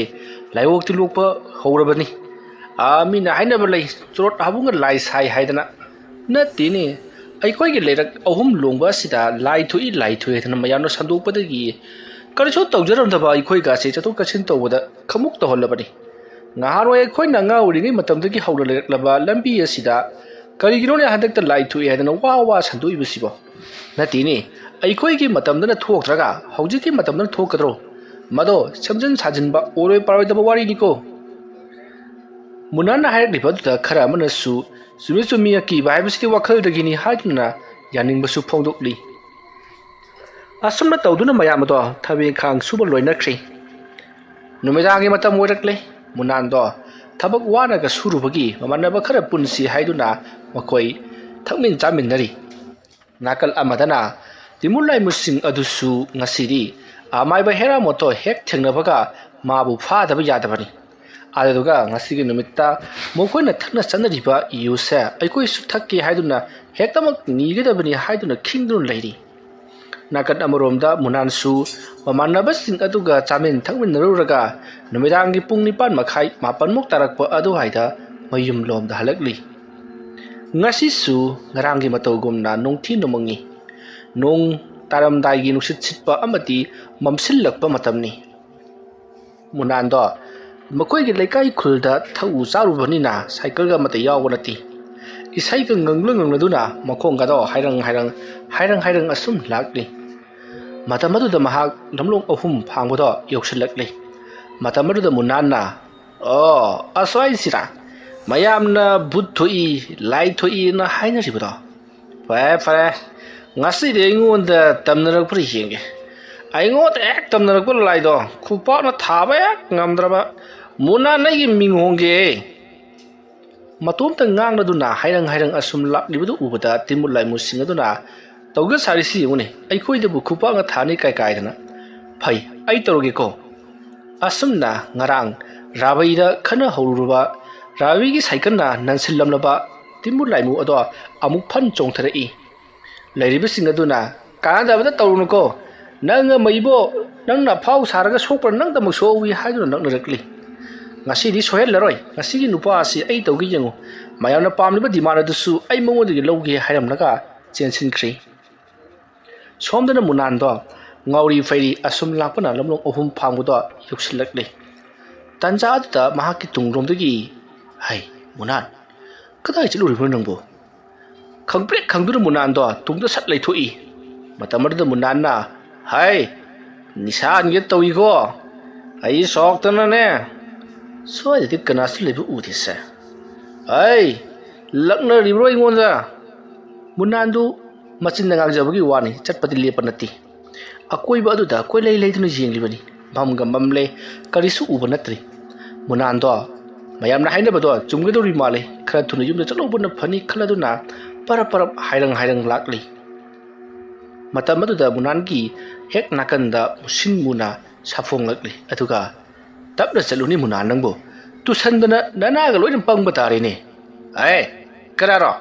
ꯂꯥꯏꯑꯣꯛꯇꯤ ꯂꯣꯛꯄ ꯍꯧꯔꯕꯅꯤ꯫ ꯑꯥ, ꯃꯤꯅ ꯍꯥꯏꯅꯕ ꯂꯩ, ꯆꯣꯔꯣꯠ ꯍꯥꯕꯨꯡꯒ ꯂꯥꯏ ꯁꯥꯏ ꯍꯥꯏꯗꯅ꯫ ꯅꯠꯇꯦꯅꯦ, ꯑꯩꯈꯣꯏꯒꯤ ꯂꯩꯔꯛ ꯑꯍꯨꯝ ꯂꯣꯡꯕ ꯑꯁꯤꯗ ꯂꯥꯏ ꯊꯣꯛꯏ, ꯂꯥꯏ ꯊꯣꯛꯏ ꯍꯥꯏꯗꯅ ꯃꯌꯥꯝꯅ ꯁꯟꯗꯣꯛꯄꯗꯒꯤ ꯀꯔꯤꯁꯨ ꯇꯧꯖꯔꯝꯗꯕ ꯑꯩꯈꯣꯏꯒꯁꯦ ꯆꯠꯊꯣꯛ ꯆꯠꯁꯤꯟ ꯇꯧꯕꯗ ꯈꯃꯨꯛ ꯇꯧꯍꯜꯂꯕꯅꯤ꯫ ꯉꯍꯥꯟꯋꯥꯏ ꯑꯩꯈꯣꯏꯅ ꯑꯉꯥꯡ ꯑꯣꯏꯔꯤꯉꯩ ꯃꯇꯝꯗꯒꯤ ꯍꯧꯅ ꯂꯩꯔꯛꯂꯕ ꯂꯝꯕꯤ ꯑꯁꯤꯗ ꯀꯔꯤꯒꯤꯅꯣꯅꯦ ꯍꯟꯗꯛꯇ ꯂꯥꯏ ꯊꯣꯛꯏ ꯍꯥꯏꯗꯅ ꯋꯥ ꯋꯥ ꯁꯟꯗꯣꯛꯏꯕꯁꯤꯕꯣ? ꯅꯠꯇꯦꯅꯦ, ꯑꯩꯈꯣꯏꯒꯤ ꯃꯇꯝꯗꯅ ꯊꯣꯛꯇ꯭ꯔꯒ ꯍꯧꯖꯤꯛꯀꯤ ꯃꯇꯝꯗꯅ ꯊꯣꯛꯀꯗ꯭ꯔꯣ? ꯃꯗꯣ ꯁꯦꯝꯖꯤꯟ ꯁꯥꯖꯤꯟꯕ ꯑꯣꯏꯔꯣꯏ ꯄꯥꯔꯣꯏꯗꯕ ꯋꯥꯔꯤꯅꯤꯀꯣ꯫" ꯃꯨꯅꯥꯟꯅ ꯍꯥꯏꯔꯛꯂꯤꯕ ꯑꯗꯨꯗ ꯈꯔ ꯑꯃꯅꯁꯨ, "ꯆꯨꯝꯃꯤ ꯆꯨꯝꯃꯤ, ꯑꯀꯤꯕ ꯍꯥꯏꯕꯁꯤꯗꯤ ꯋꯥꯈꯜꯗꯒꯤꯅꯤ" ꯍꯥꯏꯗꯨꯅ ꯌꯥꯅꯤꯡꯕꯁꯨ ꯐꯣꯡꯗꯣꯛꯂꯤ꯫ ꯑꯁꯨꯝꯅ ꯇꯧꯗꯨꯅ ꯃꯌꯥꯝ ꯑꯗꯣ ꯊꯕꯛ ꯏꯪꯈꯥꯡ ꯁꯨꯕ ꯂꯣꯏꯅꯈ꯭ꯔꯦ꯫ ꯅꯨꯃꯤꯗꯥꯡꯒꯤ ꯃꯇꯝ ꯑꯣꯏꯔꯛꯂꯦ꯫ ꯃꯨꯅꯥꯟꯗꯣ ꯊꯕꯛ ꯋꯥꯅꯒ ꯁꯨꯔꯨꯕꯒꯤ ꯃꯃꯥꯟꯅꯕ ꯈꯔ ꯄꯨꯟꯁꯤ ꯍꯥꯏꯗꯨꯅ ꯃꯈꯣꯏ ꯊꯛꯃꯤꯟ ꯆꯥꯃꯤꯟꯅꯔꯤ꯫ ꯅꯥꯀꯜ ꯑꯃꯗꯅ ꯇꯤꯃꯨꯔ ꯂꯥꯏꯃꯨꯁꯤꯡ ꯑꯗꯨꯁꯨ ꯉꯁꯤꯗꯤ ꯑꯃꯥꯏꯕ ꯍꯦꯔꯥꯃꯣꯠꯇꯣ ꯍꯦꯛ ꯊꯦꯡꯅꯕꯒ ꯃꯥꯕꯨ ꯐꯥꯗꯕ ꯌꯥꯗꯕꯅꯤ꯫ ꯑꯗꯨꯗꯨꯒ ꯉꯁꯤꯒꯤ ꯅꯨꯃꯤꯠꯇ ꯃꯈꯣꯏꯅ ꯊꯛꯅ ꯆꯠꯅꯔꯤꯕ ꯌꯨꯁꯦ ꯑꯩꯈꯣꯏꯁꯨ ꯊꯛꯀꯦ ꯍꯥꯏꯗꯨꯅ ꯍꯦꯛꯇꯃꯛ ꯅꯤꯒꯗꯕꯅꯤ ꯍꯥꯏꯗꯨꯅ ꯈꯤꯡꯗꯨꯅ ꯂꯩꯔꯤ꯫ ꯅꯥꯀꯟ ꯑꯃꯔꯣꯝꯗ ꯃꯨꯅꯥꯟꯁꯨ ꯃꯃꯥꯟꯅꯕꯁꯤꯡ ꯑꯗꯨꯒ ꯆꯥꯃꯤꯟ ꯊꯛꯃꯤꯟꯅꯔꯨꯔꯒ ꯅꯨꯃꯤꯗꯥꯡꯒꯤ ꯄꯨꯡ ꯅꯤꯄꯥꯟ ꯃꯈꯥꯏ, ꯃꯥꯄꯟꯃꯨꯛ ꯇꯥꯔꯛꯄ ꯑꯗꯨꯋꯥꯏꯗ ꯃꯌꯨꯝꯂꯣꯝꯗ ꯍꯜꯂꯛꯂꯤ꯫ ꯉꯁꯤꯁꯨ ꯉꯔꯥꯡꯒꯤ ꯃꯇꯧꯒꯨꯝꯅ ꯅꯨꯡꯊꯤ ꯅꯨꯃꯪꯉꯤ꯫ ꯅꯣꯡ ꯇꯥꯔꯝꯗꯥꯏꯒꯤ ꯅꯨꯡꯁꯤꯠ ꯁꯤꯠꯄ ꯑꯃꯗꯤ ꯃꯝꯁꯤꯜꯂꯛꯄ ꯃꯇꯝꯅꯤ꯫ ꯃꯨꯅꯥꯟꯗꯣ ꯃꯈꯣꯏꯒꯤ ꯂꯩꯀꯥꯏ ꯈꯨꯜꯗ ꯊꯛꯎ ꯆꯥꯔꯨꯕꯅꯤꯅ ꯁꯥꯏꯀꯜꯒ ꯑꯃꯠꯇ ꯌꯥꯎꯕ ꯅꯠꯇꯦ꯫ ꯏꯁꯩꯒ ꯉꯪꯂ ꯉꯪꯂꯗꯨꯅ ꯃꯈꯣꯡꯒꯗꯣ ꯍꯥꯏꯔꯪ ꯍꯥꯏꯔꯪ, ꯍꯥꯏꯔꯪ ꯍꯥꯏꯔꯪ ꯑꯁꯨꯝ ꯂꯥꯛꯂꯤ꯫ ꯃꯇꯝ ꯑꯗꯨꯗ ꯃꯍꯥꯛ ꯂꯝꯂꯣꯡ ꯑꯍꯨꯝ ꯐꯥꯡꯕꯗꯣ ꯌꯧꯁꯤꯜꯂꯛꯂꯤ꯫ ꯃꯇꯝ ꯑꯗꯨꯗ ꯃꯨꯅꯥꯟꯅ, "ꯑꯣ, ꯑꯁ꯭ꯋꯥꯏꯁꯤꯔꯥ ꯃꯌꯥꯝꯅ ꯚꯨꯠ ꯊꯣꯛꯏ, ꯂꯥꯏ ꯊꯣꯛꯏꯅ ꯍꯥꯏꯅꯔꯤꯕꯗꯣ? ꯐꯔꯦ, ꯐꯔꯦ, ꯉꯁꯤꯗꯤ ꯑꯩꯉꯣꯟꯗ ꯇꯝꯅꯔꯛꯄ꯭ꯔꯥ ꯌꯦꯡꯒꯦ꯫ ꯑꯩꯉꯣꯟꯗ ꯍꯦꯛ ꯇꯝꯅꯔꯛꯄ ꯂꯥꯏꯗꯣ ꯈꯨꯄꯥꯛꯅ ꯊꯥꯕ ꯍꯦꯛ ꯉꯝꯗ꯭ꯔꯕ ꯃꯨꯅꯥꯟ ꯑꯩꯒꯤ ꯃꯤꯡ ꯍꯣꯡꯒꯦ꯫" ꯃꯇꯣꯝꯇ ꯉꯥꯡꯂꯗꯨꯅ ꯍꯥꯏꯔꯪ ꯍꯥꯏꯔꯪ ꯑꯁꯨꯝ ꯂꯥꯛꯂꯤꯕꯗꯨ ꯎꯕꯗ ꯇꯤꯃꯨꯠ ꯂꯥꯏꯃꯨꯁꯤꯡ ꯑꯗꯨꯅ, "ꯇꯧꯒ ꯁꯥꯔꯤꯁꯤ ꯌꯦꯡꯉꯨꯅꯦ, ꯑꯩꯈꯣꯏꯗꯕꯨ ꯈꯨꯄꯥꯛꯅ ꯊꯥꯅꯤ ꯀꯥꯏ ꯀꯥꯏꯗꯅ꯫ ꯐꯩ, ꯑꯩ ꯇꯧꯔꯒꯦꯀꯣ꯫ ꯑꯁꯨꯝꯅ ꯉꯔꯥꯡ ꯔꯥꯕꯩꯗ ꯈꯟꯅ ꯍꯧꯔꯨꯔꯕ ꯔꯥꯕꯩꯒꯤ ꯁꯥꯏꯀꯜꯅ ꯅꯟꯁꯤꯜꯂꯝꯂꯕ ꯇꯤꯝꯕꯨ ꯂꯥꯏꯃꯨ ꯑꯗꯣ ꯑꯃꯨꯛ ꯐꯟ ꯆꯣꯡꯊꯔꯛꯏ꯫ ꯂꯩꯔꯤꯕꯁꯤꯡ ꯑꯗꯨꯅ "ꯀꯥꯟꯅꯗꯕꯗ ꯇꯧꯔꯨꯅꯨꯀꯣ, ꯅꯪ ꯑꯃ ꯏꯕꯣ, ꯅꯪꯅ ꯑꯐꯥꯎ ꯁꯥꯔꯒ ꯁꯣꯛꯄꯅ ꯅꯪꯗꯃꯛ ꯁꯣꯛꯍꯧꯏ" ꯍꯥꯏꯗꯨꯅ ꯅꯛꯅꯔꯛꯂꯤ꯫ "ꯉꯁꯤꯗꯤ ꯁꯣꯏꯍꯜꯂꯔꯣꯏ, ꯉꯁꯤꯒꯤ ꯅꯨꯄꯥ ꯑꯁꯤ ꯑꯩ ꯇꯧꯒꯦ ꯌꯦꯡꯉꯨ, ꯃꯌꯥꯝꯅ ꯄꯥꯝꯂꯤꯕ ꯗꯤꯃꯥꯟ ꯑꯗꯨꯁꯨ ꯑꯩ ꯃꯉꯣꯟꯗꯒꯤ ꯂꯧꯒꯦ" ꯍꯥꯏꯔꯝꯂꯒ ꯆꯦꯟꯁꯤꯟꯈ꯭ꯔꯤ꯫ ꯁꯣꯝꯗꯅ ꯃꯨꯅꯥꯟꯗꯣ ꯉꯥꯎꯔꯤ ꯐꯩꯔꯤ ꯑꯁꯨꯝ ꯂꯥꯛꯄꯅ ꯂꯝꯂꯣꯡ ꯑꯍꯨꯝ ꯐꯥꯡꯕꯗꯣ ꯌꯧꯁꯤꯜꯂꯛꯂꯤ꯫ ꯇꯥꯟꯖꯥ ꯑꯗꯨꯗ ꯃꯍꯥꯛꯀꯤ ꯇꯨꯡꯂꯣꯝꯗꯒꯤ, "ꯍꯩ, ꯃꯨꯅꯥꯟ, ꯀꯗꯥꯏ ꯆꯠꯂꯨꯔꯤꯕꯅꯣ ꯅꯪꯕꯨ?" ꯈꯪꯄ꯭ꯔꯦꯛ ꯈꯪꯗꯨꯅ ꯃꯨꯅꯥꯟꯗꯣ ꯇꯨꯡꯗ ꯁꯠ ꯂꯩꯊꯣꯛꯏ꯫ ꯃꯇꯝ ꯑꯗꯨꯗ ꯃꯨꯅꯥꯟꯅ, "ꯍꯩ, ꯅꯤꯁꯥ ꯍꯥꯟꯒꯦ ꯇꯧꯏꯀꯣ, ꯑꯩ ꯁꯣꯛꯇꯅꯅꯦ, ꯁ꯭ꯋꯥꯏꯗꯗꯤ ꯀꯅꯥꯁꯨ ꯂꯩꯕ ꯎꯗꯦꯁꯦ꯫ ꯍꯩ, ꯂꯛꯅꯔꯤꯕ꯭ꯔꯣ ꯑꯩꯉꯣꯟꯗ?" ꯃꯨꯅꯥꯟꯗꯨ ꯃꯆꯤꯟꯗ ꯉꯥꯡꯖꯕꯒꯤ ꯋꯥꯅꯤ, ꯆꯠꯄꯗꯤ ꯂꯦꯞꯄ ꯅꯠꯇꯦ꯫ ꯑꯀꯣꯏꯕ ꯑꯗꯨꯗ ꯀꯣꯏꯂꯩ ꯂꯩꯗꯨꯅ ꯌꯦꯡꯂꯤꯕꯅꯤ꯫ ꯃꯝꯒ ꯃꯝꯂꯦ, ꯀꯔꯤꯁꯨ ꯎꯕ ꯅꯠꯇ꯭ꯔꯤ꯫ ꯃꯨꯅꯥꯟꯗꯣ ꯃꯌꯥꯝꯅ ꯍꯥꯏꯅꯕꯗꯣ ꯆꯨꯝꯒꯗꯧꯔꯤ ꯃꯥꯜꯂꯦ, ꯈꯔ ꯊꯨꯅ ꯌꯨꯝꯗ ꯆꯠꯍꯧꯕꯅ ꯐꯅꯤ ꯈꯜꯂꯗꯨꯅ ꯄꯔꯞ ꯄꯔꯞ ꯍꯥꯏꯔꯪ ꯍꯥꯏꯔꯪ ꯂꯥꯛꯂꯤ꯫ ꯃꯇꯝ ꯑꯗꯨꯗ ꯃꯨꯅꯥꯟꯒꯤ ꯍꯦꯛ ꯅꯥꯀꯟꯗ ꯃꯨꯁꯤꯟ ꯃꯨꯅ ꯁꯥꯐꯣꯡꯂꯛꯂꯤ꯫ ꯑꯗꯨꯒ, "ꯇꯞꯅ ꯆꯠꯂꯨꯅꯦ ꯃꯨꯅꯥꯟ ꯅꯪꯕꯨ, ꯇꯨꯁꯟꯗꯅ ꯅꯅꯥꯒ ꯂꯣꯏꯅ ꯄꯪꯕ ꯇꯥꯔꯦꯅꯦ꯫ ꯑꯦ, ꯀꯅꯥꯔꯣ?"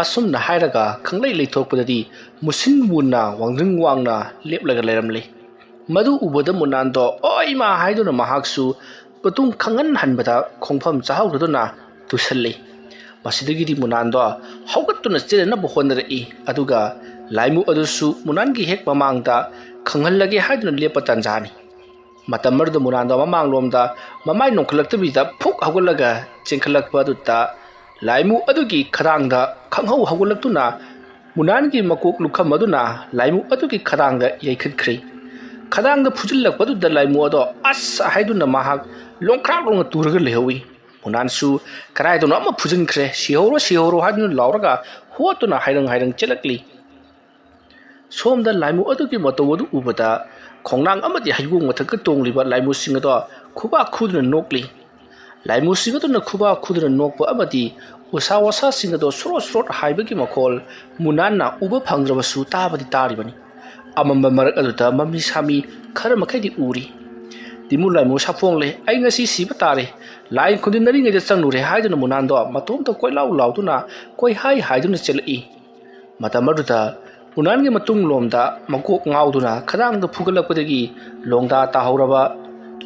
ꯑꯁꯨꯝꯅ ꯍꯥꯏꯔꯒ ꯈꯪꯂꯩ ꯂꯩꯊꯣꯛꯄꯗꯗꯤ ꯃꯨꯁꯤꯟ ꯃꯨꯅ ꯋꯥꯡꯗ꯭ꯔꯤꯡ ꯋꯥꯡꯅ ꯂꯦꯞꯂꯒ ꯂꯩꯔꯝꯂꯤ꯫ ꯃꯗꯨ ꯎꯕꯗ ꯃꯨꯅꯥꯟꯗꯣ "ꯑꯣ ꯏꯃꯥ" ꯍꯥꯏꯗꯨꯅ ꯃꯍꯥꯛꯁꯨ ꯃꯇꯨꯡ ꯈꯪꯍꯟ ꯍꯟꯕꯗ ꯈꯣꯡꯐꯝ ꯆꯥꯍꯧꯗꯗꯨꯅ ꯇꯨꯁꯜꯂꯤ꯫ ꯃꯁꯤꯗꯒꯤꯗꯤ ꯃꯨꯅꯥꯟꯗꯣ ꯍꯧꯒꯠꯇꯨꯅ ꯆꯦꯟꯅꯅꯕ ꯍꯣꯠꯅꯔꯛꯏ꯫ ꯑꯗꯨꯒ ꯂꯥꯏꯃꯨ ꯑꯗꯨꯁꯨ ꯃꯨꯅꯥꯟꯒꯤ ꯍꯦꯛ ꯃꯃꯥꯡꯗ ꯈꯪꯍꯜꯂꯒꯦ ꯍꯥꯏꯗꯨꯅ ꯂꯦꯞꯄ ꯇꯥꯟꯖꯥꯅꯤ꯫ ꯃꯇꯝ ꯑꯗꯨꯗ ꯃꯨꯅꯥꯟꯗꯣ ꯃꯃꯥꯡꯂꯣꯝꯗ ꯃꯃꯥꯏ ꯅꯣꯟꯈꯠꯂꯛꯇꯕꯤꯗ ꯐꯨꯛ ꯍꯧꯒꯠꯂꯒ ꯆꯦꯟꯈꯠꯂꯛꯄ ꯑꯗꯨꯗ ꯂꯥꯏꯃꯨ ꯑꯗꯨꯒꯤ ꯈꯗꯥꯡꯗ ꯈꯪꯍꯧ ꯍꯧꯒꯠꯂꯛꯇꯨꯅ ꯃꯨꯅꯥꯟꯒꯤ ꯃꯀꯣꯛ ꯂꯨꯈꯝ ꯑꯗꯨꯅ ꯂꯥꯏꯃꯨ ꯑꯗꯨꯒꯤ ꯈꯗꯥꯡꯗ ꯌꯩꯈꯠꯈ꯭ꯔꯤ꯫ ꯈꯗꯥꯡꯗ ꯐꯨꯖꯤꯜꯂꯛꯄꯗꯨꯗ ꯂꯥꯏꯃꯨ ꯑꯗꯣ "ꯑꯁ" ꯍꯥꯏꯗꯨꯅ ꯃꯍꯥꯛ ꯂꯣꯡꯈ꯭ꯔꯥꯛ ꯂꯣꯡꯅ ꯇꯨꯔꯒ ꯂꯩꯍꯧꯏ꯫ ꯃꯨꯅꯥꯟꯁꯨ ꯀꯗꯥꯏꯗꯅꯣ ꯑꯃ ꯐꯨꯖꯤꯟꯈ꯭ꯔꯦ, "ꯁꯤꯍꯧꯔꯣ, ꯁꯤꯍꯧꯔꯣ" ꯍꯥꯏꯗꯨꯅ ꯂꯥꯎꯔꯒ ꯍꯣꯠꯇꯨꯅ ꯍꯥꯏꯔꯪ ꯍꯥꯏꯔꯪ ꯆꯦꯜꯂꯛꯂꯤ꯫ ꯁꯣꯝꯗ ꯂꯥꯏꯃꯨ ꯑꯗꯨꯒꯤ ꯃꯇꯧ ꯑꯗꯨ ꯎꯕꯗ ꯈꯣꯡꯅꯥꯡ ꯑꯃꯗꯤ ꯍꯩꯕꯣꯡ ꯃꯊꯛꯇ ꯇꯣꯡꯂꯤꯕ ꯂꯥꯏꯃꯨꯁꯤꯡ ꯑꯗꯣ ꯈꯨꯕꯥꯛ ꯈꯨꯗꯨꯅ ꯅꯣꯛꯂꯤ꯫ ꯂꯥꯏꯃꯨꯁꯤꯡ ꯑꯗꯨꯅ ꯈꯨꯕꯥꯛ ꯈꯨꯗꯨꯅ ꯅꯣꯛꯄ ꯑꯃꯗꯤ ꯎꯁꯥ ꯋꯥꯁꯥꯁꯤꯡ ꯑꯗꯣ ꯁ꯭ꯔꯣꯠ ꯁ꯭ꯔꯣꯠ ꯍꯥꯏꯕꯒꯤ ꯃꯈꯣꯜ ꯃꯨꯅꯥꯟꯅ ꯎꯕ ꯐꯪꯗ꯭ꯔꯕꯁꯨ ꯇꯥꯕꯗꯤ ꯇꯥꯔꯤꯕꯅꯤ꯫ ꯑꯃꯝꯕ ꯃꯔꯛ ꯑꯗꯨꯗ ꯃꯃꯤ ꯁꯥꯃꯤ ꯈꯔ ꯃꯈꯩꯗꯤ ꯎꯔꯤ꯫ "ꯇꯤꯃꯨ ꯂꯥꯏꯃꯨ ꯁꯥꯐꯣꯡꯂꯦ, ꯑꯩ ꯉꯁꯤ ꯁꯤꯕ ꯇꯥꯔꯦ, ꯂꯥꯏ ꯈꯨꯟꯗꯤꯟꯅꯔꯤꯉꯩꯗ ꯆꯪꯂꯨꯔꯦ" ꯍꯥꯏꯗꯨꯅ ꯃꯨꯅꯥꯟꯗꯣ ꯃꯇꯣꯝꯇ ꯀꯣꯏꯂꯥꯎ ꯂꯥꯎꯗꯨꯅ ꯀꯣꯏꯍꯥꯏ ꯍꯥꯏꯗꯨꯅ ꯆꯦꯜꯂꯛꯏ꯫ ꯃꯇꯝ ꯑꯗꯨꯗ ꯃꯨꯅꯥꯟꯒꯤ ꯃꯇꯨꯡꯂꯣꯝꯗ ꯃꯀꯣꯛ ꯉꯥꯎꯗꯨꯅ ꯈꯗꯥꯡꯗ ꯐꯨꯒꯠꯂꯛꯄꯗꯒꯤ ꯂꯣꯡꯗꯥ ꯇꯥꯍꯧꯔꯕ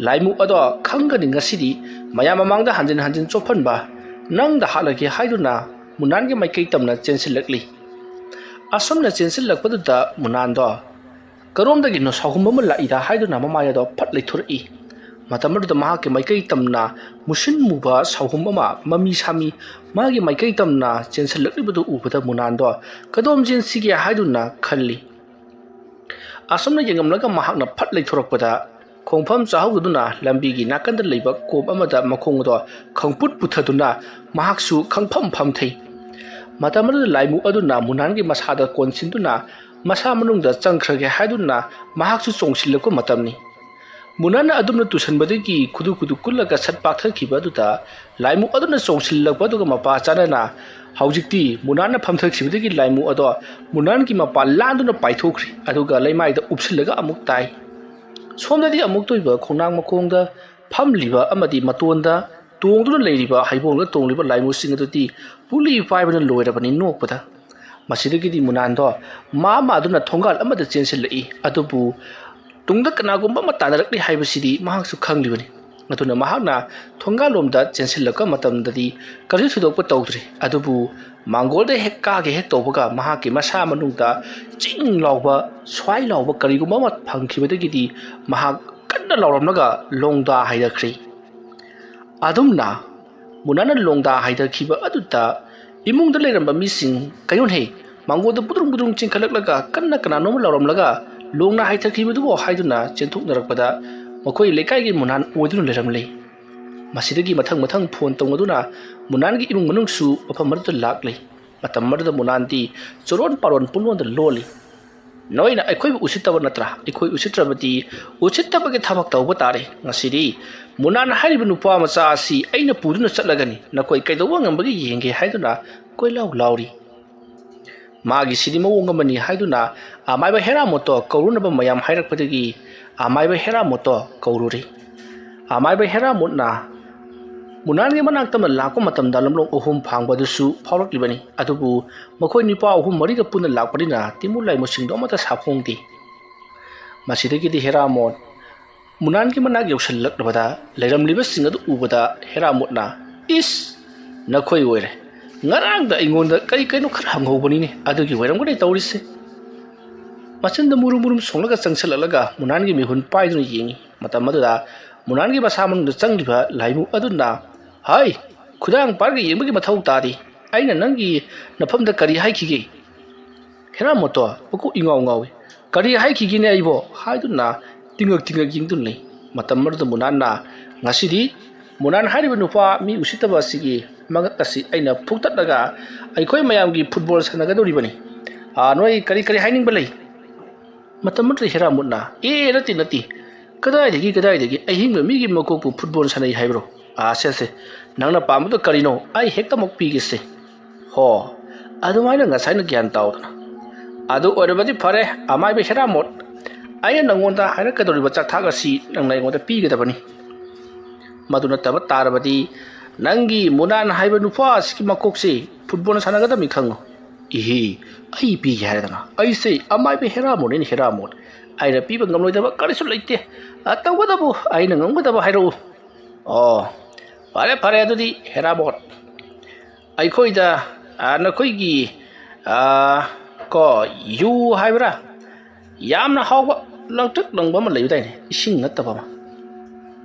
ꯂꯥꯏꯃꯨ ꯑꯗꯣ ꯈꯪꯒꯅꯤ ꯉꯁꯤꯗꯤ ꯃꯌꯥꯝ ꯃꯃꯥꯡꯗ ꯍꯟꯖꯤꯟ ꯍꯟꯖꯤꯟ ꯆꯣꯞꯍꯟꯕ ꯅꯪꯗ ꯍꯥꯠꯂꯒꯦ ꯍꯥꯏꯗꯨꯅ ꯃꯨꯅꯥꯟꯒꯤ ꯃꯥꯏꯀꯩ ꯇꯝꯅ ꯆꯦꯟꯁꯤꯜꯂꯛꯂꯤ꯫ ꯑꯁꯨꯝꯅ ꯆꯦꯟꯁꯤꯜꯂꯛꯄꯗꯨꯗ ꯃꯨꯅꯥꯟꯗꯣ ꯀꯔꯣꯝꯗꯒꯤꯅꯣ ꯁꯥꯎꯍꯨꯝ ꯑꯃ ꯂꯥꯛꯏꯗ ꯍꯥꯏꯗꯨꯅ ꯃꯃꯥꯏ ꯑꯗꯣ ꯐꯠ ꯂꯩꯊꯣꯔꯛꯏ꯫ ꯃꯇꯝ ꯑꯗꯨꯗ ꯃꯍꯥꯛꯀꯤ ꯃꯥꯏꯀꯩ ꯇꯝꯅ ꯃꯨꯁꯤꯟ ꯃꯨꯕ ꯁꯥꯎꯍꯨꯝ ꯑꯃ ꯃꯃꯤ ꯁꯥꯃꯤ ꯃꯥꯒꯤ ꯃꯥꯏꯀꯩ ꯇꯝꯅ ꯆꯦꯟꯁꯤꯜꯂꯛꯂꯤꯕꯗꯨ ꯎꯕꯗ ꯃꯨꯅꯥꯟꯗꯣ ꯀꯗꯣꯝ ꯆꯦꯟꯁꯤꯒꯦ ꯍꯥꯏꯗꯨꯅ ꯈꯜꯂꯤ꯫ ꯑꯁꯨꯝꯅ ꯌꯦꯡꯂꯝꯂꯒ ꯃꯍꯥꯛꯅ ꯐꯠ ꯂꯩꯊꯣꯔꯛꯄꯗ ꯈꯣꯡꯐꯝ ꯆꯥꯍꯧꯗꯗꯨꯅ ꯂꯝꯕꯤꯒꯤ ꯅꯥꯀꯟꯗ ꯂꯩꯕ ꯀꯣꯝ ꯑꯃꯗ ꯃꯈꯣꯡ ꯑꯗꯣ ꯈꯪꯄꯨꯠ ꯄꯨꯊꯗꯨꯅ ꯃꯍꯥꯛꯁꯨ ꯈꯪꯐꯝ ꯐꯝꯊꯩ꯫ ꯃꯇꯝ ꯑꯗꯨꯗ ꯂꯥꯏꯃꯨ ꯑꯗꯨꯅ ꯃꯨꯅꯥꯟꯒꯤ ꯃꯁꯥꯗ ꯀꯣꯟꯁꯤꯟꯗꯨꯅ ꯃꯁꯥ ꯃꯅꯨꯡꯗ ꯆꯪꯈ꯭ꯔꯒꯦ ꯍꯥꯏꯗꯨꯅ ꯃꯍꯥꯛꯁꯨ ꯆꯣꯡꯁꯤꯜꯂꯛꯄ ꯃꯇꯝꯅꯤ꯫ ꯃꯨꯅꯥꯟꯅ ꯑꯗꯨꯝꯅ ꯇꯨꯁꯟꯕꯗꯒꯤ ꯈꯨꯗꯨ ꯈꯨꯗꯨ ꯀꯨꯜꯂꯒ ꯁꯠ ꯄꯥꯛꯊꯈꯤꯕ ꯑꯗꯨꯗ ꯂꯥꯏꯃꯨ ꯑꯗꯨꯅ ꯆꯣꯡꯁꯤꯜꯂꯛꯄ ꯑꯗꯨꯒ ꯃꯄꯥ ꯆꯥꯅꯅ ꯍꯧꯖꯤꯛꯇꯤ ꯃꯨꯅꯥꯟꯅ ꯐꯝꯊꯈꯤꯕꯗꯒꯤ ꯂꯥꯏꯃꯨ ꯑꯗꯣ ꯃꯨꯅꯥꯟꯒꯤ ꯃꯄꯥ ꯂꯥꯟꯗꯨꯅ ꯄꯥꯏꯊꯣꯛꯈ꯭ꯔꯤ, ꯑꯗꯨꯒ ꯂꯩꯃꯥꯏꯗ ꯎꯞꯁꯤꯜꯂꯒ ꯑꯃꯨꯛ ꯇꯥꯏ꯫ ꯁꯣꯝꯗꯗꯤ ꯑꯃꯨꯛꯇ ꯑꯣꯏꯕ ꯈꯣꯡꯅꯥꯡ ꯃꯈꯣꯡꯗ ꯐꯝꯂꯤꯕ ꯑꯃꯗꯤ ꯃꯇꯣꯟꯗ ꯇꯣꯡꯗꯨꯅ ꯂꯩꯔꯤꯕ ꯍꯩꯕꯣꯡꯗ ꯇꯣꯡꯂꯤꯕ ꯂꯥꯏꯃꯨꯁꯤꯡ ꯑꯗꯨꯗꯤ ꯄꯨꯂꯤ ꯄꯥꯏꯕꯅ ꯂꯣꯏꯔꯕꯅꯤ ꯅꯣꯛꯄꯗ꯫ ꯃꯁꯤꯗꯒꯤꯗꯤ ꯃꯨꯅꯥꯟꯗꯣ ꯃꯥ ꯃꯥꯗꯨꯅ ꯊꯣꯡꯒꯥꯜ ꯑꯃꯗ ꯆꯦꯟꯁꯤꯜꯂꯛꯏ꯫ ꯑꯗꯨꯕꯨ ꯇꯨꯡꯗ ꯀꯅꯥꯒꯨꯝꯕ ꯑꯃ ꯇꯥꯟꯅꯔꯛꯂꯤ ꯍꯥꯏꯕꯁꯤꯗꯤ ꯃꯍꯥꯛꯁꯨ ꯈꯪꯂꯤꯕꯅꯤ꯫ ꯑꯗꯨꯅ ꯃꯍꯥꯛꯅ ꯊꯣꯡꯒꯥꯜꯂꯣꯝꯗ ꯆꯦꯟꯁꯤꯜꯂꯛꯄ ꯃꯇꯝꯗꯗꯤ ꯀꯔꯤꯁꯨ ꯊꯣꯏꯗꯣꯛꯄ ꯇꯧꯗ꯭ꯔꯤ꯫ ꯑꯗꯨꯕꯨ ꯃꯥꯡꯒꯣꯜꯗ ꯍꯦꯛ ꯀꯥꯒꯦ ꯍꯦꯛ ꯇꯧꯕꯒ ꯃꯍꯥꯛꯀꯤ ꯃꯁꯥ ꯃꯅꯨꯡꯗ ꯆꯤꯡ ꯂꯥꯎꯕ, ꯁ꯭ꯋꯥꯏ ꯂꯥꯎꯕ ꯀꯔꯤꯒꯨꯝꯕ ꯑꯃ ꯐꯪꯈꯤꯕꯗꯒꯤꯗꯤ ꯃꯍꯥꯛ ꯀꯟꯅ ꯂꯥꯎꯔꯝꯂꯒ ꯂꯣꯡꯗꯥ ꯍꯥꯏꯊꯈ꯭ꯔꯤ꯫ ꯑꯗꯨꯝꯅ ꯃꯨꯅꯥꯅ ꯂꯣꯡꯗꯥ ꯍꯥꯏꯊꯈꯤꯕ ꯑꯗꯨꯗ ꯏꯃꯨꯡꯗ ꯂꯩꯔꯝꯕ ꯃꯤꯁꯤꯡ, "ꯀꯩꯅꯣꯅꯦ, ꯃꯥꯡꯒꯣꯜꯗ ꯕꯨꯗ꯭ꯔꯨꯡ ꯕꯨꯗ꯭ꯔꯨꯡ ꯆꯦꯟꯈꯠꯂꯛꯂꯒ ꯀꯟꯅ ꯀꯅꯥꯅꯣꯝ ꯂꯥꯎꯔꯝꯂꯒ ꯂꯣꯡꯅ ꯍꯥꯏꯊꯈꯤꯕꯗꯨꯕꯨ?" ꯍꯥꯏꯗꯨꯅ ꯆꯦꯟꯊꯣꯛꯅꯔꯛꯄꯗ ꯃꯈꯣꯏ ꯂꯩꯀꯥꯏꯒꯤ ꯃꯨꯅꯥꯟ ꯑꯣꯏꯗꯨꯅ ꯂꯩꯔꯝꯂꯦ꯫ ꯃꯁꯤꯗꯒꯤ ꯃꯊꯪ ꯃꯊꯪ ꯐꯣꯟ ꯇꯧꯅꯗꯨꯅ ꯃꯨꯅꯥꯟꯒꯤ ꯏꯃꯨꯡ ꯃꯅꯨꯡꯁꯨ ꯃꯐꯝ ꯑꯗꯨꯗ ꯂꯥꯛꯂꯦ꯫ ꯃꯇꯝ ꯑꯗꯨꯗ ꯃꯨꯅꯥꯟꯗꯤ ꯆꯨꯔꯣꯟ ꯄꯥꯔꯣꯟ ꯄꯨꯡꯂꯣꯟꯗ ꯂꯣꯜꯂꯤ꯫ "ꯅꯣꯏꯅ ꯑꯩꯈꯣꯏꯕꯨ ꯎꯁꯤꯠꯇꯕ ꯅꯠꯇ꯭ꯔꯥ? ꯑꯩꯈꯣꯏ ꯎꯁꯤꯠꯇ꯭ꯔꯕꯗꯤ ꯎꯁꯤꯠꯇꯕꯒꯤ ꯊꯕꯛ ꯇꯧꯕ ꯇꯥꯔꯦ꯫ ꯉꯁꯤꯗꯤ ꯃꯨꯅꯥꯟ ꯍꯥꯏꯔꯤꯕ ꯅꯨꯄꯥ ꯃꯆꯥ ꯑꯁꯤ ꯑꯩꯅ ꯄꯨꯗꯨꯅ ꯆꯠꯂꯒꯅꯤ꯫ ꯅꯈꯣꯏ ꯀꯩꯗꯧꯕ ꯉꯝꯕꯒꯦ ꯌꯦꯡꯒꯦ" ꯍꯥꯏꯗꯨꯅ ꯀꯣꯏꯂꯥꯎ ꯂꯥꯎꯔꯤ꯫ ꯃꯥꯒꯤꯁꯤꯗꯤ ꯃꯑꯣꯡ ꯑꯃꯅꯤ ꯍꯥꯏꯗꯨꯅ ꯑꯃꯥꯏꯕ ꯍꯦꯔꯥꯃꯣꯠꯇꯣ ꯀꯧꯔꯨꯅꯕ ꯃꯌꯥꯝ ꯍꯥꯏꯔꯛꯄꯗꯒꯤ ꯑꯃꯥꯏꯕ ꯍꯦꯔꯥꯃꯣꯠꯇꯣ ꯀꯧꯔꯨꯔꯤ꯫ ꯑꯃꯥꯏꯕ ꯍꯦꯔꯥꯃꯣꯠꯅ ꯃꯨꯅꯥꯟꯒꯤ ꯃꯅꯥꯛꯇ ꯂꯥꯛꯄ ꯃꯇꯝꯗ ꯂꯝꯂꯣꯡ ꯑꯍꯨꯝ ꯐꯥꯡꯕ ꯑꯗꯨꯁꯨ ꯐꯥꯎꯔꯛꯂꯤꯕꯅꯤ꯫ ꯑꯗꯨꯕꯨ ꯃꯈꯣꯏ ꯅꯨꯄꯥ ꯑꯍꯨꯝ ꯃꯔꯤꯒ ꯄꯨꯟꯅ ꯂꯥꯛꯄꯅꯤꯅ ꯇꯤꯃꯨ ꯂꯥꯏꯃꯨꯁꯤꯡꯗꯣ ꯑꯃꯠꯇ ꯁꯥꯐꯣꯡꯗꯦ꯫ ꯃꯁꯤꯗꯒꯤꯗꯤ ꯍꯦꯔꯥꯃꯣꯠ ꯃꯨꯅꯥꯟꯒꯤ ꯃꯅꯥꯛ ꯌꯧꯁꯤꯜꯂꯛꯂꯕꯗ ꯂꯩꯔꯝꯂꯤꯕꯁꯤꯡ ꯑꯗꯨ ꯎꯕꯗ ꯍꯦꯔꯥꯃꯣꯠꯅ, "ꯏꯁ, ꯅꯈꯣꯏ ꯑꯣꯏꯔꯦ꯫ ꯉꯔꯥꯡꯗ ꯑꯩꯉꯣꯟꯗ ꯀꯔꯤ ꯀꯩꯅꯣ ꯈꯔ ꯍꯪꯍꯧꯕꯅꯤꯅꯦ, ꯑꯗꯨꯒꯤ ꯑꯣꯏꯔꯝꯒꯅꯤ ꯇꯧꯔꯤꯁꯦ꯫" ꯃꯆꯤꯟꯗ ꯃꯨꯔꯨꯝ ꯃꯨꯔꯨꯝ ꯁꯣꯡꯂꯒ ꯆꯪꯁꯤꯜꯂꯛꯂꯒ ꯃꯨꯅꯥꯟꯒꯤ ꯃꯤꯍꯨꯟ ꯄꯥꯏꯗꯨꯅ ꯌꯦꯡꯉꯤ꯫ ꯃꯇꯝ ꯑꯗꯨꯗ ꯃꯨꯅꯥꯟꯒꯤ ꯃꯁꯥ ꯃꯅꯨꯡꯗ ꯆꯪꯂꯤꯕ ꯂꯥꯏꯃꯨ ꯑꯗꯨꯅ, "ꯍꯥꯏ, ꯈꯨꯗꯥꯡ ꯄꯥꯏꯔꯒ ꯌꯦꯡꯕꯒꯤ ꯃꯊꯧ ꯇꯥꯗꯦ꯫ ꯑꯩꯅ ꯅꯪꯒꯤ ꯅꯐꯝꯗ ꯀꯔꯤ ꯍꯥꯏꯈꯤꯒꯦ?" ꯍꯦꯔꯥꯃꯣꯠꯇꯣ ꯃꯀꯣꯛ ꯏꯉꯥꯎ ꯉꯥꯎꯏ꯫ "ꯀꯔꯤ ꯍꯥꯏꯈꯤꯒꯦꯅꯦ ꯑꯩꯕꯣ?" ꯍꯥꯏꯗꯨꯅ ꯇꯤꯡꯉꯛ ꯇꯤꯡꯉꯛ ꯌꯦꯡꯗꯨꯅ ꯂꯩ꯫ ꯃꯇꯝ ꯑꯗꯨꯗ ꯃꯨꯅꯥꯟꯅ, "ꯉꯁꯤꯗꯤ ꯃꯨꯅꯥꯟ ꯍꯥꯏꯔꯤꯕ ꯅꯨꯄꯥ ꯃꯤ ꯎꯁꯤꯠꯇꯕ ꯑꯁꯤꯒꯤ ꯃꯉꯛ ꯑꯁꯤ ꯑꯩꯅ ꯐꯨꯛꯇꯠꯂꯒ ꯑꯩꯈꯣꯏ ꯃꯌꯥꯝꯒꯤ ꯐꯨꯠꯕꯣꯜ ꯁꯥꯟꯅꯒꯗꯧꯔꯤꯕꯅꯤ꯫ ꯑꯥ, ꯅꯣꯏ ꯀꯔꯤ ꯀꯔꯤ ꯍꯥꯏꯅꯤꯡꯕ ꯂꯩ?" ꯃꯇꯝ ꯑꯗꯨꯗ ꯍꯦꯔꯥꯃꯣꯠꯅ, "ꯑꯦ, ꯅꯠꯇꯦ, ꯅꯠꯇꯦ꯫ ꯀꯗꯥꯏꯗꯒꯤ, ꯀꯗꯥꯏꯗꯒꯤ ꯑꯍꯤꯡꯕ ꯃꯤꯒꯤ ꯃꯀꯣꯛꯄꯨ ꯐꯨꯠꯕꯣꯜ ꯁꯥꯟꯅꯩ ꯍꯥꯏꯕ꯭ꯔꯣ? ꯑꯥ, ꯁꯦ, ꯁꯦ, ꯅꯪꯅ ꯄꯥꯝꯕꯗꯣ ꯀꯔꯤꯅꯣ? ꯑꯩ ꯍꯦꯛꯇꯃꯛ ꯄꯤꯒꯦꯁꯦ꯫" ꯍꯣ, ꯑꯗꯨꯃꯥꯏꯅ ꯉꯁꯥꯏꯅ ꯒ꯭ꯌꯥꯟ ꯇꯥꯎꯗꯅ꯫ "ꯑꯗꯨ ꯑꯣꯏꯔꯕꯗꯤ ꯐꯔꯦ, ꯑꯃꯥꯏꯕ ꯍꯦꯔꯥꯃꯣꯠ꯫ ꯑꯩꯅ ꯅꯪꯉꯣꯟꯗ ꯍꯥꯏꯔꯛꯀꯗꯧꯔꯤꯕ ꯆꯥꯛꯊꯥꯛ ꯑꯁꯤ ꯅꯪꯅ ꯑꯩꯉꯣꯟꯗ ꯄꯤꯒꯗꯕꯅꯤ꯫ ꯃꯗꯨ ꯅꯠꯇꯕ ꯇꯥꯔꯕꯗꯤ ꯅꯪꯒꯤ ꯃꯨꯅꯥꯟ ꯍꯥꯏꯕ ꯅꯨꯄꯥ ꯑꯁꯤꯒꯤ ꯃꯀꯣꯛꯁꯤ ꯐꯨꯠꯕꯣꯜ ꯁꯥꯟꯅꯒꯗꯕꯅꯤ ꯈꯪꯉꯨ꯫" "ꯏꯍꯤ, ꯑꯩ ꯄꯤꯒꯦ ꯍꯥꯏꯔꯗꯅ? ꯑꯩꯁꯦ ꯑꯃꯥꯏꯕ ꯍꯦꯔꯥꯃꯣꯠꯅꯤꯅ ꯍꯦꯔꯥꯃꯣꯠ꯫ ꯑꯩꯅ ꯄꯤꯕ ꯉꯝꯂꯣꯏꯗꯕ ꯀꯔꯤꯁꯨ ꯂꯩꯇꯦ꯫ ꯑ, ꯇꯧꯕꯇꯕꯨ ꯑꯩꯅ ꯉꯝꯒꯗꯕ ꯍꯥꯏꯔꯛꯎ꯫" "ꯑꯣ, ꯐꯔꯦ, ꯐꯔꯦ, ꯑꯗꯨꯗꯤ ꯍꯦꯔꯥꯃꯣꯠ꯫ ꯑꯩꯈꯣꯏꯗ, ꯑ, ꯅꯈꯣꯏꯒꯤ, ꯑ, ꯀꯣ, ꯌꯨ ꯍꯥꯏꯕ꯭ꯔꯥ? ꯌꯥꯝꯅ ꯍꯥꯎꯕ, ꯂꯪꯇ꯭ꯔꯤꯛ ꯂꯪꯕ ꯑꯃ ꯂꯩꯕꯗꯥꯏꯅꯦ, ꯏꯁꯤꯡ ꯅꯠꯇꯕ ꯑꯃ꯫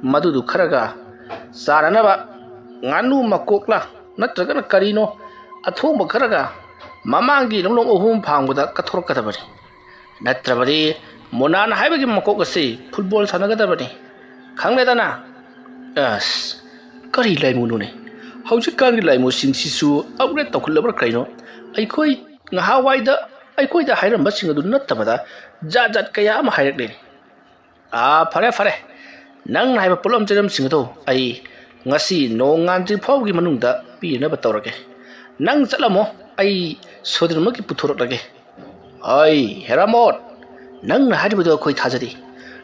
ꯃꯗꯨꯗꯨ ꯈꯔꯒ ꯆꯥꯅꯅꯕ ꯉꯥꯅꯨ ꯃꯀꯣꯛꯂ ꯅꯠꯇ꯭ꯔꯒꯅ ꯀꯔꯤꯅꯣ ꯑꯊꯣꯡꯕ ꯈꯔꯒ ꯃꯃꯥꯡꯒꯤ ꯂꯝꯂꯣꯡ ꯑꯍꯨꯝ ꯐꯥꯡꯕꯗ ꯀꯠꯊꯣꯔꯛꯀꯗꯕꯅꯤ꯫ ꯅꯠꯇ꯭ꯔꯕꯗꯤ ꯃꯨꯅꯥꯟ ꯍꯥꯏꯕꯒꯤ ꯃꯀꯣꯛ ꯑꯁꯤ ꯐꯨꯠꯕꯣꯜ ꯁꯥꯟꯅꯒꯗꯕꯅꯤ꯫ ꯈꯪꯂꯦꯗꯅ?" ꯑꯁ, ꯀꯔꯤ ꯂꯥꯏꯃꯨꯅꯣꯅꯦ? ꯍꯧꯖꯤꯛꯀꯥꯟꯒꯤ ꯂꯥꯏꯃꯨꯁꯤꯡꯁꯤꯁꯨ ꯑꯞꯒ꯭ꯔꯦꯗ ꯇꯧꯈꯠꯂꯕ꯭ꯔꯥ ꯀꯩꯅꯣ? ꯑꯩꯈꯣꯏ ꯉꯍꯥꯟꯋꯥꯏꯗ ꯑꯩꯈꯣꯏꯗ ꯍꯥꯏꯔꯝꯕꯁꯤꯡ ꯑꯗꯨ ꯅꯠꯇꯕꯗ ꯖꯥꯠ ꯖꯥꯠ ꯀꯌꯥ ꯑꯃ ꯍꯥꯏꯔꯛꯂꯦꯅꯦ꯫ ꯑꯥ, ꯐꯔꯦ, ꯐꯔꯦ꯫ ꯅꯪꯅ ꯍꯥꯏꯕ ꯄꯣꯠꯂꯝ ꯆꯩꯔꯝꯁꯤꯡ ꯑꯗꯨ ꯑꯩ ꯉꯁꯤ ꯅꯣꯡꯉꯥꯟꯗ꯭ꯔꯤ ꯐꯥꯎꯒꯤ ꯃꯅꯨꯡꯗ ꯄꯤꯅꯕ ꯇꯧꯔꯒꯦ꯫ ꯅꯪ ꯆꯠꯂꯝꯃꯣ, ꯑꯩ ꯁꯣꯏꯗꯅꯃꯛꯀꯤ ꯄꯨꯊꯣꯔꯛꯂꯒꯦ꯫ ꯑꯩ, ꯍꯦꯔꯥꯃꯣꯠ, ꯅꯪꯅ ꯍꯥꯏꯔꯤꯕꯗꯨ ꯑꯩꯈꯣꯏ ꯊꯥꯖꯗꯦ꯫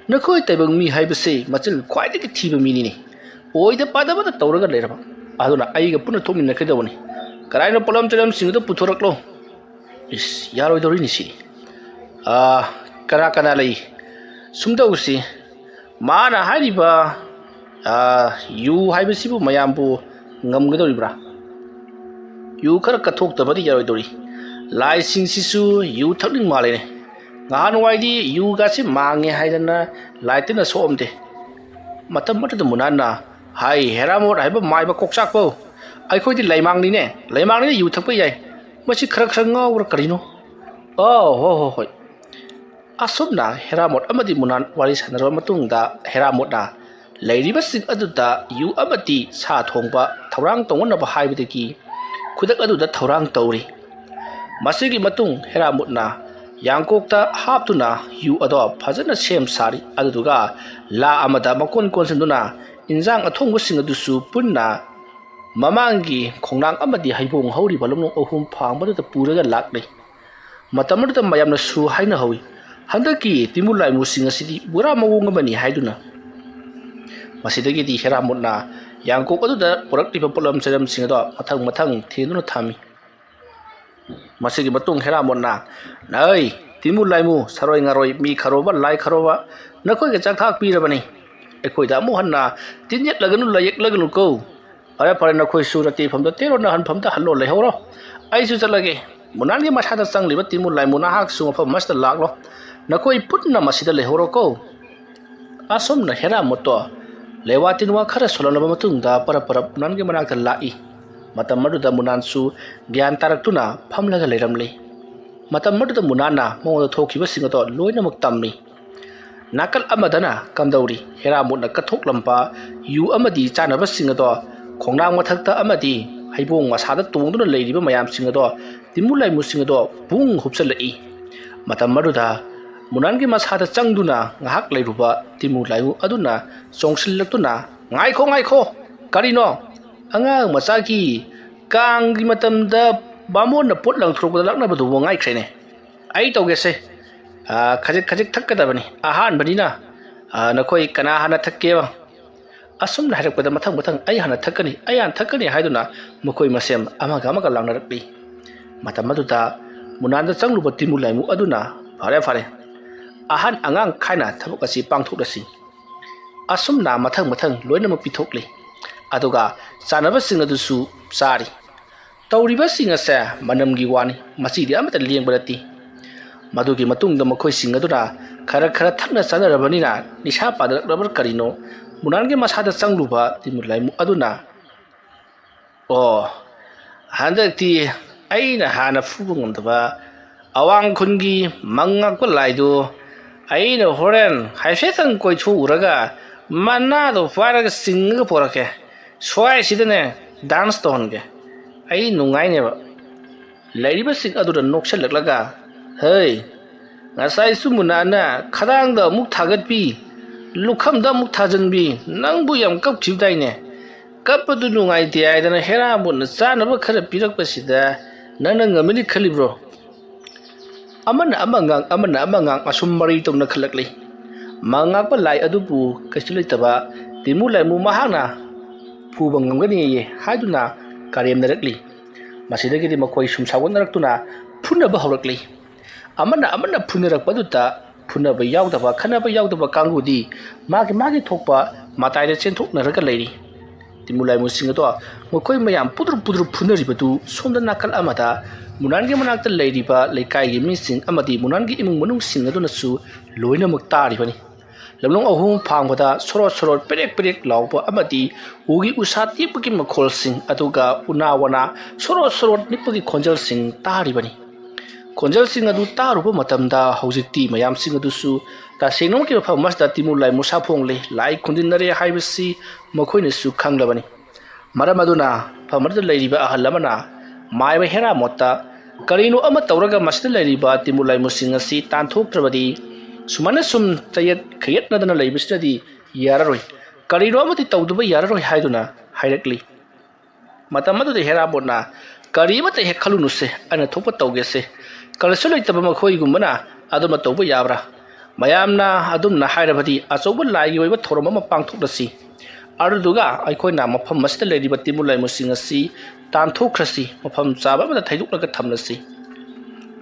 ꯅꯈꯣꯏ ꯇꯥꯏꯕꯪ ꯃꯤ ꯍꯥꯏꯕꯁꯤ ꯃꯆꯤꯟ ꯈ꯭ꯋꯥꯏꯗꯒꯤ ꯊꯤꯕ ꯃꯤꯅꯤꯅꯦ꯫ ꯑꯣꯏꯗ ꯄꯥꯗꯕꯇ ꯇꯧꯔꯒ ꯂꯩꯔꯕ꯫ ꯑꯗꯨꯅ ꯑꯩꯒ ꯄꯨꯟꯅ ꯊꯣꯛꯃꯤꯟꯅꯒꯗꯕꯅꯤ꯫ ꯀꯗꯥꯏꯅꯣ ꯄꯣꯠꯂꯝ ꯆꯩꯂꯝꯁꯤꯡ ꯑꯗꯨ ꯄꯨꯊꯣꯔꯛꯂꯣ꯫ ꯏꯁ, ꯌꯥꯔꯣꯏꯗꯧꯔꯤꯅꯤ ꯁꯤ꯫ ꯑꯥ, ꯀꯅꯥ ꯀꯅꯥ ꯂꯩ? ꯁꯨꯝ ꯇꯧꯁꯤ꯫ ꯃꯥꯅ ꯍꯥꯏꯔꯤꯕ, ꯑꯥ, ꯌꯨ ꯍꯥꯏꯕꯁꯤꯕꯨ ꯃꯌꯥꯝꯕꯨ ꯉꯝꯒꯗꯧꯔꯤꯕ꯭ꯔꯥ? ꯌꯨ ꯈꯔ ꯀꯠꯊꯣꯛꯇꯕꯗꯤ ꯌꯥꯔꯣꯏꯗꯧꯔꯤ꯫ ꯂꯥꯏꯁꯤꯡꯁꯤꯁꯨ ꯌꯨ ꯊꯛꯅꯤꯡ ꯃꯥꯜꯂꯦꯅꯦ꯫ ꯉꯍꯥꯟꯋꯥꯏꯗꯤ ꯌꯨꯒꯥꯁꯤ ꯃꯥꯡꯉꯦ ꯍꯥꯏꯗꯅ ꯂꯥꯏ ꯇꯤꯟꯅ ꯁꯣꯛꯑꯝꯗꯦ꯫ ꯃꯇꯝ ꯑꯗꯨꯗ ꯃꯨꯅꯥꯟꯅ, "ꯍꯥꯏ, ꯍꯦꯔꯥꯃꯣꯠ ꯍꯥꯏꯕ ꯃꯥꯏꯕ ꯀꯣꯛꯆꯥꯛꯄꯧ, ꯑꯩꯈꯣꯏꯗꯤ ꯂꯩꯃꯥꯡꯅꯤꯅꯦ, ꯂꯩꯃꯥꯡꯅꯤꯅ ꯌꯨ ꯊꯛꯄ ꯌꯥꯏ꯫ ꯃꯁꯤ ꯈꯔ ꯈꯔ ꯉꯥꯎꯕ꯭ꯔꯥ ꯀꯔꯤꯅꯣ?" "ꯑꯣ, ꯍꯣ, ꯍꯣ, ꯍꯣꯏ꯫" ꯑꯁꯨꯝꯅ ꯍꯦꯔꯥꯃꯣꯠ ꯑꯃꯗꯤ ꯃꯨꯅꯥꯟ ꯋꯥꯔꯤ ꯁꯥꯟꯅꯔꯕ ꯃꯇꯨꯡꯗ, ꯍꯦꯔꯥꯃꯣꯠꯅ ꯂꯩꯔꯤꯕꯁꯤꯡ ꯑꯗꯨꯗ ꯌꯨ ꯑꯃꯗꯤ ꯁꯥ ꯊꯣꯡꯕ ꯊꯧꯔꯥꯡ ꯇꯧꯅꯅꯕ ꯍꯥꯏꯕꯗꯒꯤ ꯈꯨꯗꯛ ꯑꯗꯨꯗ ꯊꯧꯔꯥꯡ ꯇꯧꯔꯤ꯫ ꯃꯁꯤꯒꯤ ꯃꯇꯨꯡ ꯍꯦꯔꯥꯃꯣꯠꯅ ꯌꯥꯡꯀꯣꯛꯇ ꯍꯥꯞꯇꯨꯅ ꯌꯨ ꯑꯗꯣ ꯐꯖꯅ ꯁꯦꯝ ꯁꯥꯔꯤ꯫ ꯑꯗꯨꯗꯨꯒ ꯂꯥ ꯑꯃꯗ ꯃꯀꯣꯟ ꯀꯣꯟꯁꯤꯟꯗꯨꯅ ꯏꯟꯖꯥꯡ ꯑꯊꯣꯡꯕꯁꯤꯡ ꯑꯗꯨꯁꯨ ꯄꯨꯟꯅ ꯃꯃꯥꯡꯒꯤ ꯈꯣꯡꯅꯥꯡ ꯑꯃꯗꯤ ꯍꯩꯕꯣꯡ ꯍꯧꯔꯤꯕ ꯂꯝꯂꯣꯡ ꯑꯍꯨꯝ ꯐꯥꯡꯕꯗꯨꯗ ꯄꯨꯔꯒ ꯂꯥꯛꯂꯤ꯫ ꯃꯇꯝ ꯑꯗꯨꯗ ꯃꯌꯥꯝꯅꯁꯨ ꯍꯥꯏꯅꯍꯧꯏ, "ꯍꯟꯗꯛꯀꯤ ꯇꯤꯃꯨ ꯂꯥꯏꯃꯨꯁꯤꯡ ꯑꯁꯤꯗꯤ ꯄꯨꯔꯥ ꯃꯑꯣꯡ ꯑꯃꯅꯤ" ꯍꯥꯏꯗꯨꯅ꯫ ꯃꯁꯤꯗꯒꯤꯗꯤ ꯍꯦꯔꯥꯃꯣꯠꯅ ꯌꯥꯡꯀꯣꯛ ꯑꯗꯨꯗ ꯄꯨꯔꯛꯂꯤꯕ ꯄꯣꯠꯂꯝ ꯆꯩꯂꯝꯁꯤꯡ ꯑꯗꯣ ꯃꯊꯪ ꯃꯊꯪ ꯊꯦꯡꯗꯨꯅ ꯊꯝꯃꯤ꯫ ꯃꯁꯤꯒꯤ ꯃꯇꯨꯡ ꯍꯦꯔꯥꯃꯣꯠꯅ, "ꯅꯩ, ꯇꯤꯃꯨ ꯂꯥꯏꯃꯨ, ꯁꯔꯣꯏ ꯉꯥꯔꯣꯏ, ꯃꯤ ꯈꯔꯣꯕ, ꯂꯥꯏ ꯈꯔꯣꯕ, ꯅꯈꯣꯏꯒ ꯆꯥꯛꯊꯥꯛ ꯄꯤꯔꯕꯅꯤ꯫ ꯑꯩꯈꯣꯏꯗ ꯑꯃꯨꯛ ꯍꯟꯅ ꯇꯤꯟ ꯌꯦꯠꯂꯒꯅꯨ, ꯂꯥꯏ ꯌꯦꯛꯂꯒꯅꯨ ꯀꯣ꯫ ꯐꯔꯦ, ꯐꯔꯦ, ꯅꯈꯣꯏꯁꯨ ꯔꯇꯦꯐꯝꯗ ꯇꯦꯔꯣ ꯅꯍꯟꯐꯝꯗ ꯍꯜꯂꯣ ꯂꯩꯍꯧꯔꯣ꯫ ꯑꯩꯁꯨ ꯆꯠꯂꯒꯦ꯫ ꯃꯨꯅꯥꯟꯒꯤ ꯃꯁꯥꯗ ꯆꯪꯂꯤꯕ ꯇꯤꯃꯨ ꯂꯥꯏꯃꯨ ꯅꯍꯥꯛꯁꯨ ꯃꯐꯝ ꯑꯁꯤꯗ ꯂꯥꯛꯂꯣ꯫ ꯅꯈꯣꯏ ꯄꯨꯟꯅ ꯃꯁꯤꯗ ꯂꯩꯍꯧꯔꯣꯀꯣ꯫" ꯑꯁꯨꯝꯅ ꯍꯦꯔꯥꯃꯣꯠꯇꯣ ꯂꯩꯋꯥ ꯇꯤꯟꯋꯥ ꯈꯔ ꯁꯣꯜꯂꯝꯂꯕ ꯃꯇꯨꯡꯗ ꯄꯔꯞ ꯄꯔꯞ ꯃꯨꯅꯥꯟꯒꯤ ꯃꯅꯥꯛꯇ ꯂꯥꯛꯏ꯫ ꯃꯇꯝ ꯑꯗꯨꯗ ꯃꯨꯅꯥꯟꯁꯨ ꯒ꯭ꯌꯥꯟ ꯇꯥꯔꯛꯇꯨꯅ ꯐꯝꯂꯒ ꯂꯩꯔꯝꯂꯤ꯫ ꯃꯇꯝ ꯑꯗꯨꯗ ꯃꯨꯅꯥꯟꯅ ꯃꯉꯣꯟꯗ ꯊꯣꯛꯈꯤꯕꯁꯤꯡ ꯑꯗꯣ ꯂꯣꯏꯅꯃꯛ ꯇꯝꯃꯤ꯫ ꯅꯥꯀꯜ ꯑꯃꯗꯅ ꯀꯝꯗꯧꯔꯤ? ꯍꯦꯔꯥꯃꯣꯠꯅ ꯀꯠꯊꯣꯛꯂꯝꯕ ꯌꯨ ꯑꯃꯗꯤ ꯆꯥꯅꯕꯁꯤꯡ ꯑꯗꯣ ꯈꯣꯡꯅꯥꯡ ꯃꯊꯛꯇ ꯑꯃꯗꯤ ꯍꯩꯕꯣꯡ ꯃꯁꯥꯗ ꯇꯣꯡꯗꯨꯅ ꯂꯩꯔꯤꯕ ꯃꯌꯥꯝꯁꯤꯡ ꯑꯗꯣ ꯇꯤꯃꯨ ꯂꯥꯏꯃꯨꯁꯤꯡ ꯑꯗꯣ ꯄꯨꯡ ꯍꯨꯞꯆꯜꯂꯛꯏ꯫ ꯃꯇꯝ ꯑꯗꯨꯗ ꯃꯨꯅꯥꯟꯒꯤ ꯃꯁꯥꯗ ꯆꯪꯗꯨꯅ ꯉꯥꯏꯍꯥꯛ ꯂꯩꯔꯨꯕ ꯇꯤꯃꯨ ꯂꯥꯏꯃꯨ ꯑꯗꯨꯅ ꯆꯣꯡꯁꯤꯜꯂꯛꯇꯨꯅ, "ꯉꯥꯏꯈꯣ, ꯉꯥꯏꯈꯣ! ꯀꯔꯤꯅꯣ? ꯑꯉꯥꯡ ꯃꯆꯥꯒꯤ ꯀꯥꯡꯒꯤ ꯃꯇꯝꯗ ꯕꯥꯃꯣꯟꯅ ꯄꯣꯠ ꯂꯪꯊꯣꯔꯛꯄꯗ ꯂꯥꯛꯅꯕꯗꯨꯕꯨ ꯉꯥꯏꯈ꯭ꯔꯦꯅꯦ꯫ ꯑꯩ ꯇꯧꯒꯦꯁꯦ꯫ ꯑꯥ, ꯈꯖꯤꯛ ꯈꯖꯤꯛ ꯊꯛꯀꯗꯕꯅꯤ꯫ ꯑꯍꯥꯟꯕꯅꯤꯅ "ꯑ, ꯅꯈꯣꯏ ꯀꯅꯥ ꯍꯥꯟꯅ ꯊꯛꯀꯦꯕ?" ꯑꯁꯨꯝꯅ ꯍꯥꯏꯔꯛꯄꯗ ꯃꯊꯪ ꯃꯊꯪ "ꯑꯩ ꯍꯥꯟꯅ ꯊꯛꯀꯅꯤ, ꯑꯩ ꯍꯥꯟꯅ ꯊꯛꯀꯅꯤ" ꯍꯥꯏꯗꯨꯅ ꯃꯈꯣꯏ ꯃꯁꯦꯟ ꯑꯃꯒ ꯑꯃꯒ ꯂꯥꯎꯅꯔꯛꯂꯤ꯫ ꯃꯇꯝ ꯑꯗꯨꯗ ꯃꯨꯅꯥꯟꯗ ꯆꯪꯂꯨꯕ ꯇꯤꯃꯨ ꯂꯥꯏꯃꯨ ꯑꯗꯨꯅ, "ꯐꯔꯦ ꯐꯔꯦ, ꯑꯍꯟ ꯑꯉꯥꯡ ꯈꯥꯏꯅ ꯊꯕꯛ ꯑꯁꯤ ꯄꯥꯡꯊꯣꯛꯂꯁꯤ"꯫ ꯑꯁꯨꯝꯅ ꯃꯊꯪ ꯃꯊꯪ ꯂꯣꯏꯅꯃꯛ ꯄꯤꯊꯣꯛꯂꯤ꯫ ꯑꯗꯨꯒ ꯆꯥꯅꯕꯁꯤꯡ ꯑꯗꯨꯁꯨ ꯆꯥꯔꯤ꯫ ꯇꯧꯔꯤꯕꯁꯤꯡ ꯑꯁꯦ ꯃꯅꯝꯒꯤ ꯋꯥꯅꯤ, ꯃꯁꯤꯗꯤ ꯑꯃꯠꯇ ꯂꯦꯡꯕ ꯅꯠꯇꯦ꯫ ꯃꯗꯨꯒꯤ ꯃꯇꯨꯡꯗ ꯃꯈꯣꯏꯁꯤꯡ ꯑꯗꯨꯅ ꯈꯔ ꯈꯔ ꯊꯛꯅ ꯆꯥꯅꯔꯕꯅꯤꯅ ꯅꯤꯁꯥ ꯄꯥꯟꯅꯔꯛꯂꯕ꯭ꯔꯥ ꯀꯔꯤꯅꯣ, ꯃꯨꯅꯥꯟꯒꯤ ꯃꯁꯥꯗ ꯆꯪꯂꯨꯕ ꯇꯤꯃꯨ ꯂꯥꯏꯃꯨ ꯑꯗꯨꯅ, "ꯑꯣ, ꯍꯟꯗꯛꯇꯤ ꯑꯩꯅ ꯍꯥꯟꯅ ꯐꯨꯕ ꯉꯝꯗꯕ ꯑꯋꯥꯡ ꯈꯨꯟꯒꯤ ꯃꯪ ꯉꯥꯛꯄ ꯂꯥꯏꯗꯨ ꯑꯩꯅ ꯍꯣꯔꯦꯟ ꯍꯥꯏꯐꯦꯠꯇꯪ ꯀꯣꯏꯊꯣꯛꯎꯔꯒ ꯃꯅꯥꯗꯣ ꯄꯥꯏꯔꯒ ꯆꯤꯡꯉꯒ ꯄꯣꯔꯛꯀꯦ꯫ ꯁ꯭ꯋꯥꯏꯁꯤꯗꯅꯦ ꯗꯥꯟꯁ ꯇꯧꯍꯟꯒꯦ꯫ ꯑꯩ ꯅꯨꯡꯉꯥꯏꯅꯦꯕ"꯫ ꯂꯩꯔꯤꯕꯁꯤꯡ ꯑꯗꯨꯗ ꯅꯣꯛꯁꯜꯂꯛꯂꯒ, "ꯍꯩ, ꯉꯁꯥꯏꯁꯨ ꯃꯨꯅꯥꯟꯅ ꯈꯗꯥꯡꯗ ꯑꯃꯨꯛ ꯊꯥꯒꯠꯄꯤ, ꯂꯨꯈꯝꯗ ꯑꯃꯨꯛ ꯊꯥꯖꯤꯟꯕꯤ, ꯅꯪꯕꯨ ꯌꯥꯝ ꯀꯞꯈꯤꯕꯗꯥꯏꯅꯦ? ꯀꯞꯄꯗꯨ ꯅꯨꯡꯉꯥꯏꯇꯦ ꯍꯥꯏꯗꯅ ꯍꯦꯔꯥꯃꯣꯠꯅ ꯆꯥꯅꯕ ꯈꯔ ꯄꯤꯔꯛꯄꯁꯤꯗ ꯅꯪꯅ ꯉꯝꯃꯅꯤ ꯈꯜꯂꯤꯕ꯭ꯔꯣ?" ꯑꯃꯅ ꯑꯃ ꯉꯥꯡ, ꯑꯃꯅ ꯑꯃ ꯉꯥꯡ, ꯑꯁꯨꯝ ꯃꯔꯩ ꯇꯧꯅꯈꯠꯂꯛꯂꯤ꯫ ꯃꯉꯥꯛꯄ ꯂꯥꯏ ꯑꯗꯨꯕꯨ ꯀꯩꯁꯨ ꯂꯩꯇꯕ ꯇꯤꯃꯨ ꯂꯥꯏꯃꯨ ꯃꯍꯥꯛꯅ ꯐꯨꯕ ꯉꯝꯒꯅꯤꯌꯦ ꯍꯥꯏꯗꯨꯅ ꯀꯔꯦꯝꯅꯔꯛꯂꯤ꯫ ꯃꯁꯤꯗꯒꯤꯗꯤ ꯃꯈꯣꯏ ꯁꯨꯝ ꯁꯥꯎꯒꯠꯅꯔꯛꯇꯨꯅ ꯐꯨꯅꯕ ꯍꯧꯔꯛꯂꯤ꯫ ꯑꯃꯅ ꯑꯃꯅ ꯐꯨꯅꯔꯛꯄꯗꯨꯗ ꯐꯨꯅꯕ ꯌꯥꯎꯗꯕ, ꯈꯠꯅꯕ ꯌꯥꯎꯗꯕ ꯀꯥꯡꯕꯨꯗꯤ ꯃꯥꯒꯤ ꯃꯥꯒꯤ ꯊꯣꯛꯄ ꯃꯇꯥꯏꯗ ꯆꯦꯟꯊꯣꯛꯅꯔꯒ ꯂꯩꯔꯤ꯫ ꯇꯤꯃꯨ ꯂꯥꯏꯃꯨꯁꯤꯡ ꯑꯗꯣ ꯃꯈꯣꯏ ꯃꯌꯥꯝ ꯄꯨꯗ꯭ꯔꯨꯞ ꯄꯨꯗ꯭ꯔꯨꯞ ꯐꯨꯅꯔꯤꯕꯗꯨ ꯁꯣꯝꯗ ꯅꯥꯀꯜ ꯑꯃꯗ ꯃꯨꯅꯥꯟꯒꯤ ꯃꯅꯥꯛꯇ ꯂꯩꯔꯤꯕ ꯂꯩꯀꯥꯏꯒꯤ ꯃꯤꯁꯤꯡ ꯑꯃꯗꯤ ꯃꯨꯅꯥꯟꯒꯤ ꯏꯃꯨꯡ ꯃꯅꯨꯡꯁꯤꯡ ꯑꯗꯨꯅꯁꯨ ꯂꯣꯏꯅꯃꯛ ꯇꯥꯔꯤꯕꯅꯤ꯫ ꯂꯝꯂꯣꯡ ꯑꯍꯨꯝ ꯐꯥꯡꯕꯗ ꯁꯣꯔꯣꯠ ꯁꯣꯔꯣꯠ ꯄꯦꯔꯦꯛ ꯄꯦꯔꯦꯛ ꯂꯥꯎꯕ ꯑꯃꯗꯤ ꯎꯒꯤ ꯎꯁꯥ ꯇꯦꯛꯄꯒꯤ ꯃꯈꯣꯜꯁꯤꯡ, ꯑꯗꯨꯒ ꯎꯅꯥ ꯋꯥꯅꯥ ꯁꯣꯔꯣꯠ ꯁꯣꯔꯣꯠ ꯅꯤꯛꯄꯒꯤ ꯈꯣꯟꯖꯦꯜꯁꯤꯡ ꯇꯥꯔꯤꯕꯅꯤ꯫ ꯈꯣꯟꯖꯦꯜꯁꯤꯡ ꯑꯗꯨ ꯇꯥꯔꯨꯕ ꯃꯇꯝꯗ ꯍꯧꯖꯤꯛꯇꯤ ꯃꯌꯥꯝꯁꯤꯡ ꯑꯗꯨꯁꯨ ꯇꯁꯦꯡꯅꯃꯛꯀꯤ ꯃꯐꯝ ꯑꯁꯤꯗ ꯇꯤꯃꯨ ꯂꯥꯏꯃꯨ ꯁꯥꯐꯣꯡꯂꯦ, ꯂꯥꯏ ꯈꯨꯟꯗꯤꯟꯅꯔꯦ ꯍꯥꯏꯕꯁꯤ ꯃꯈꯣꯏꯅꯁꯨ ꯈꯪꯂꯕꯅꯤ꯫ ꯃꯔꯝ ꯑꯗꯨꯅ ꯃꯐꯝ ꯑꯗꯨꯗ ꯂꯩꯔꯤꯕ ꯑꯍꯜ ꯑꯃꯅ ꯃꯥꯏꯕ ꯍꯦꯔꯥꯃꯣꯠꯇ, "ꯀꯔꯤꯅꯣ ꯑꯃ ꯇꯧꯔꯒ ꯃꯁꯤꯗ ꯂꯩꯔꯤꯕ ꯇꯤꯃꯨ ꯂꯥꯏꯃꯨꯁꯤꯡ ꯑꯁꯤ ꯇꯥꯟꯊꯣꯛꯇ꯭ꯔꯕꯗꯤ ꯁꯨꯃꯥꯏꯅ ꯁꯨꯝ ꯆꯌꯦꯠ ꯈꯌꯦꯠꯅꯗꯅ ꯂꯩꯕꯁꯤꯗꯗꯤ ꯌꯥꯔꯔꯣꯏ, ꯀꯔꯤꯅꯣ ꯑꯃꯗꯤ ꯇꯧꯗꯕ ꯌꯥꯔꯔꯣꯏ" ꯍꯥꯏꯗꯨꯅ ꯍꯥꯏꯔꯛꯂꯤ꯫ ꯃꯇꯝ ꯑꯗꯨꯗ ꯍꯦꯔꯥꯃꯣꯠꯅ, "ꯀꯔꯤ ꯑꯃꯠꯇ ꯍꯦꯛ ꯈꯜꯂꯨꯅꯨꯁꯦ, ꯑꯩꯅ ꯊꯣꯛꯄ ꯇꯧꯒꯦꯁꯦ꯫ ꯀꯔꯤꯁꯨ ꯂꯩꯇꯕ ꯃꯈꯣꯏꯒꯨꯝꯕꯅ ꯑꯗꯨꯃ ꯇꯧꯕ ꯌꯥꯕ꯭ꯔꯥ? ꯃꯌꯥꯝꯅ ꯑꯗꯨꯝꯅ ꯍꯥꯏꯔꯕꯗꯤ ꯑꯆꯧꯕ ꯂꯥꯏꯒꯤ ꯑꯣꯏꯕ ꯊꯧꯔꯝ ꯑꯃ ꯄꯥꯡꯊꯣꯛꯂꯁꯤ꯫ ꯑꯗꯨꯗꯨꯒ ꯑꯩꯈꯣꯏꯅ ꯃꯐꯝ ꯑꯁꯤꯗ ꯂꯩꯔꯤꯕ ꯇꯤꯃꯨ ꯂꯥꯏꯃꯨꯁꯤꯡ ꯑꯁꯤ ꯇꯥꯟꯊꯣꯛꯈ꯭ꯔꯁꯤ, ꯃꯐꯝ ꯆꯥꯕ ꯑꯃꯗ ꯊꯩꯗꯣꯛꯂꯒ ꯊꯝꯂꯁꯤ꯫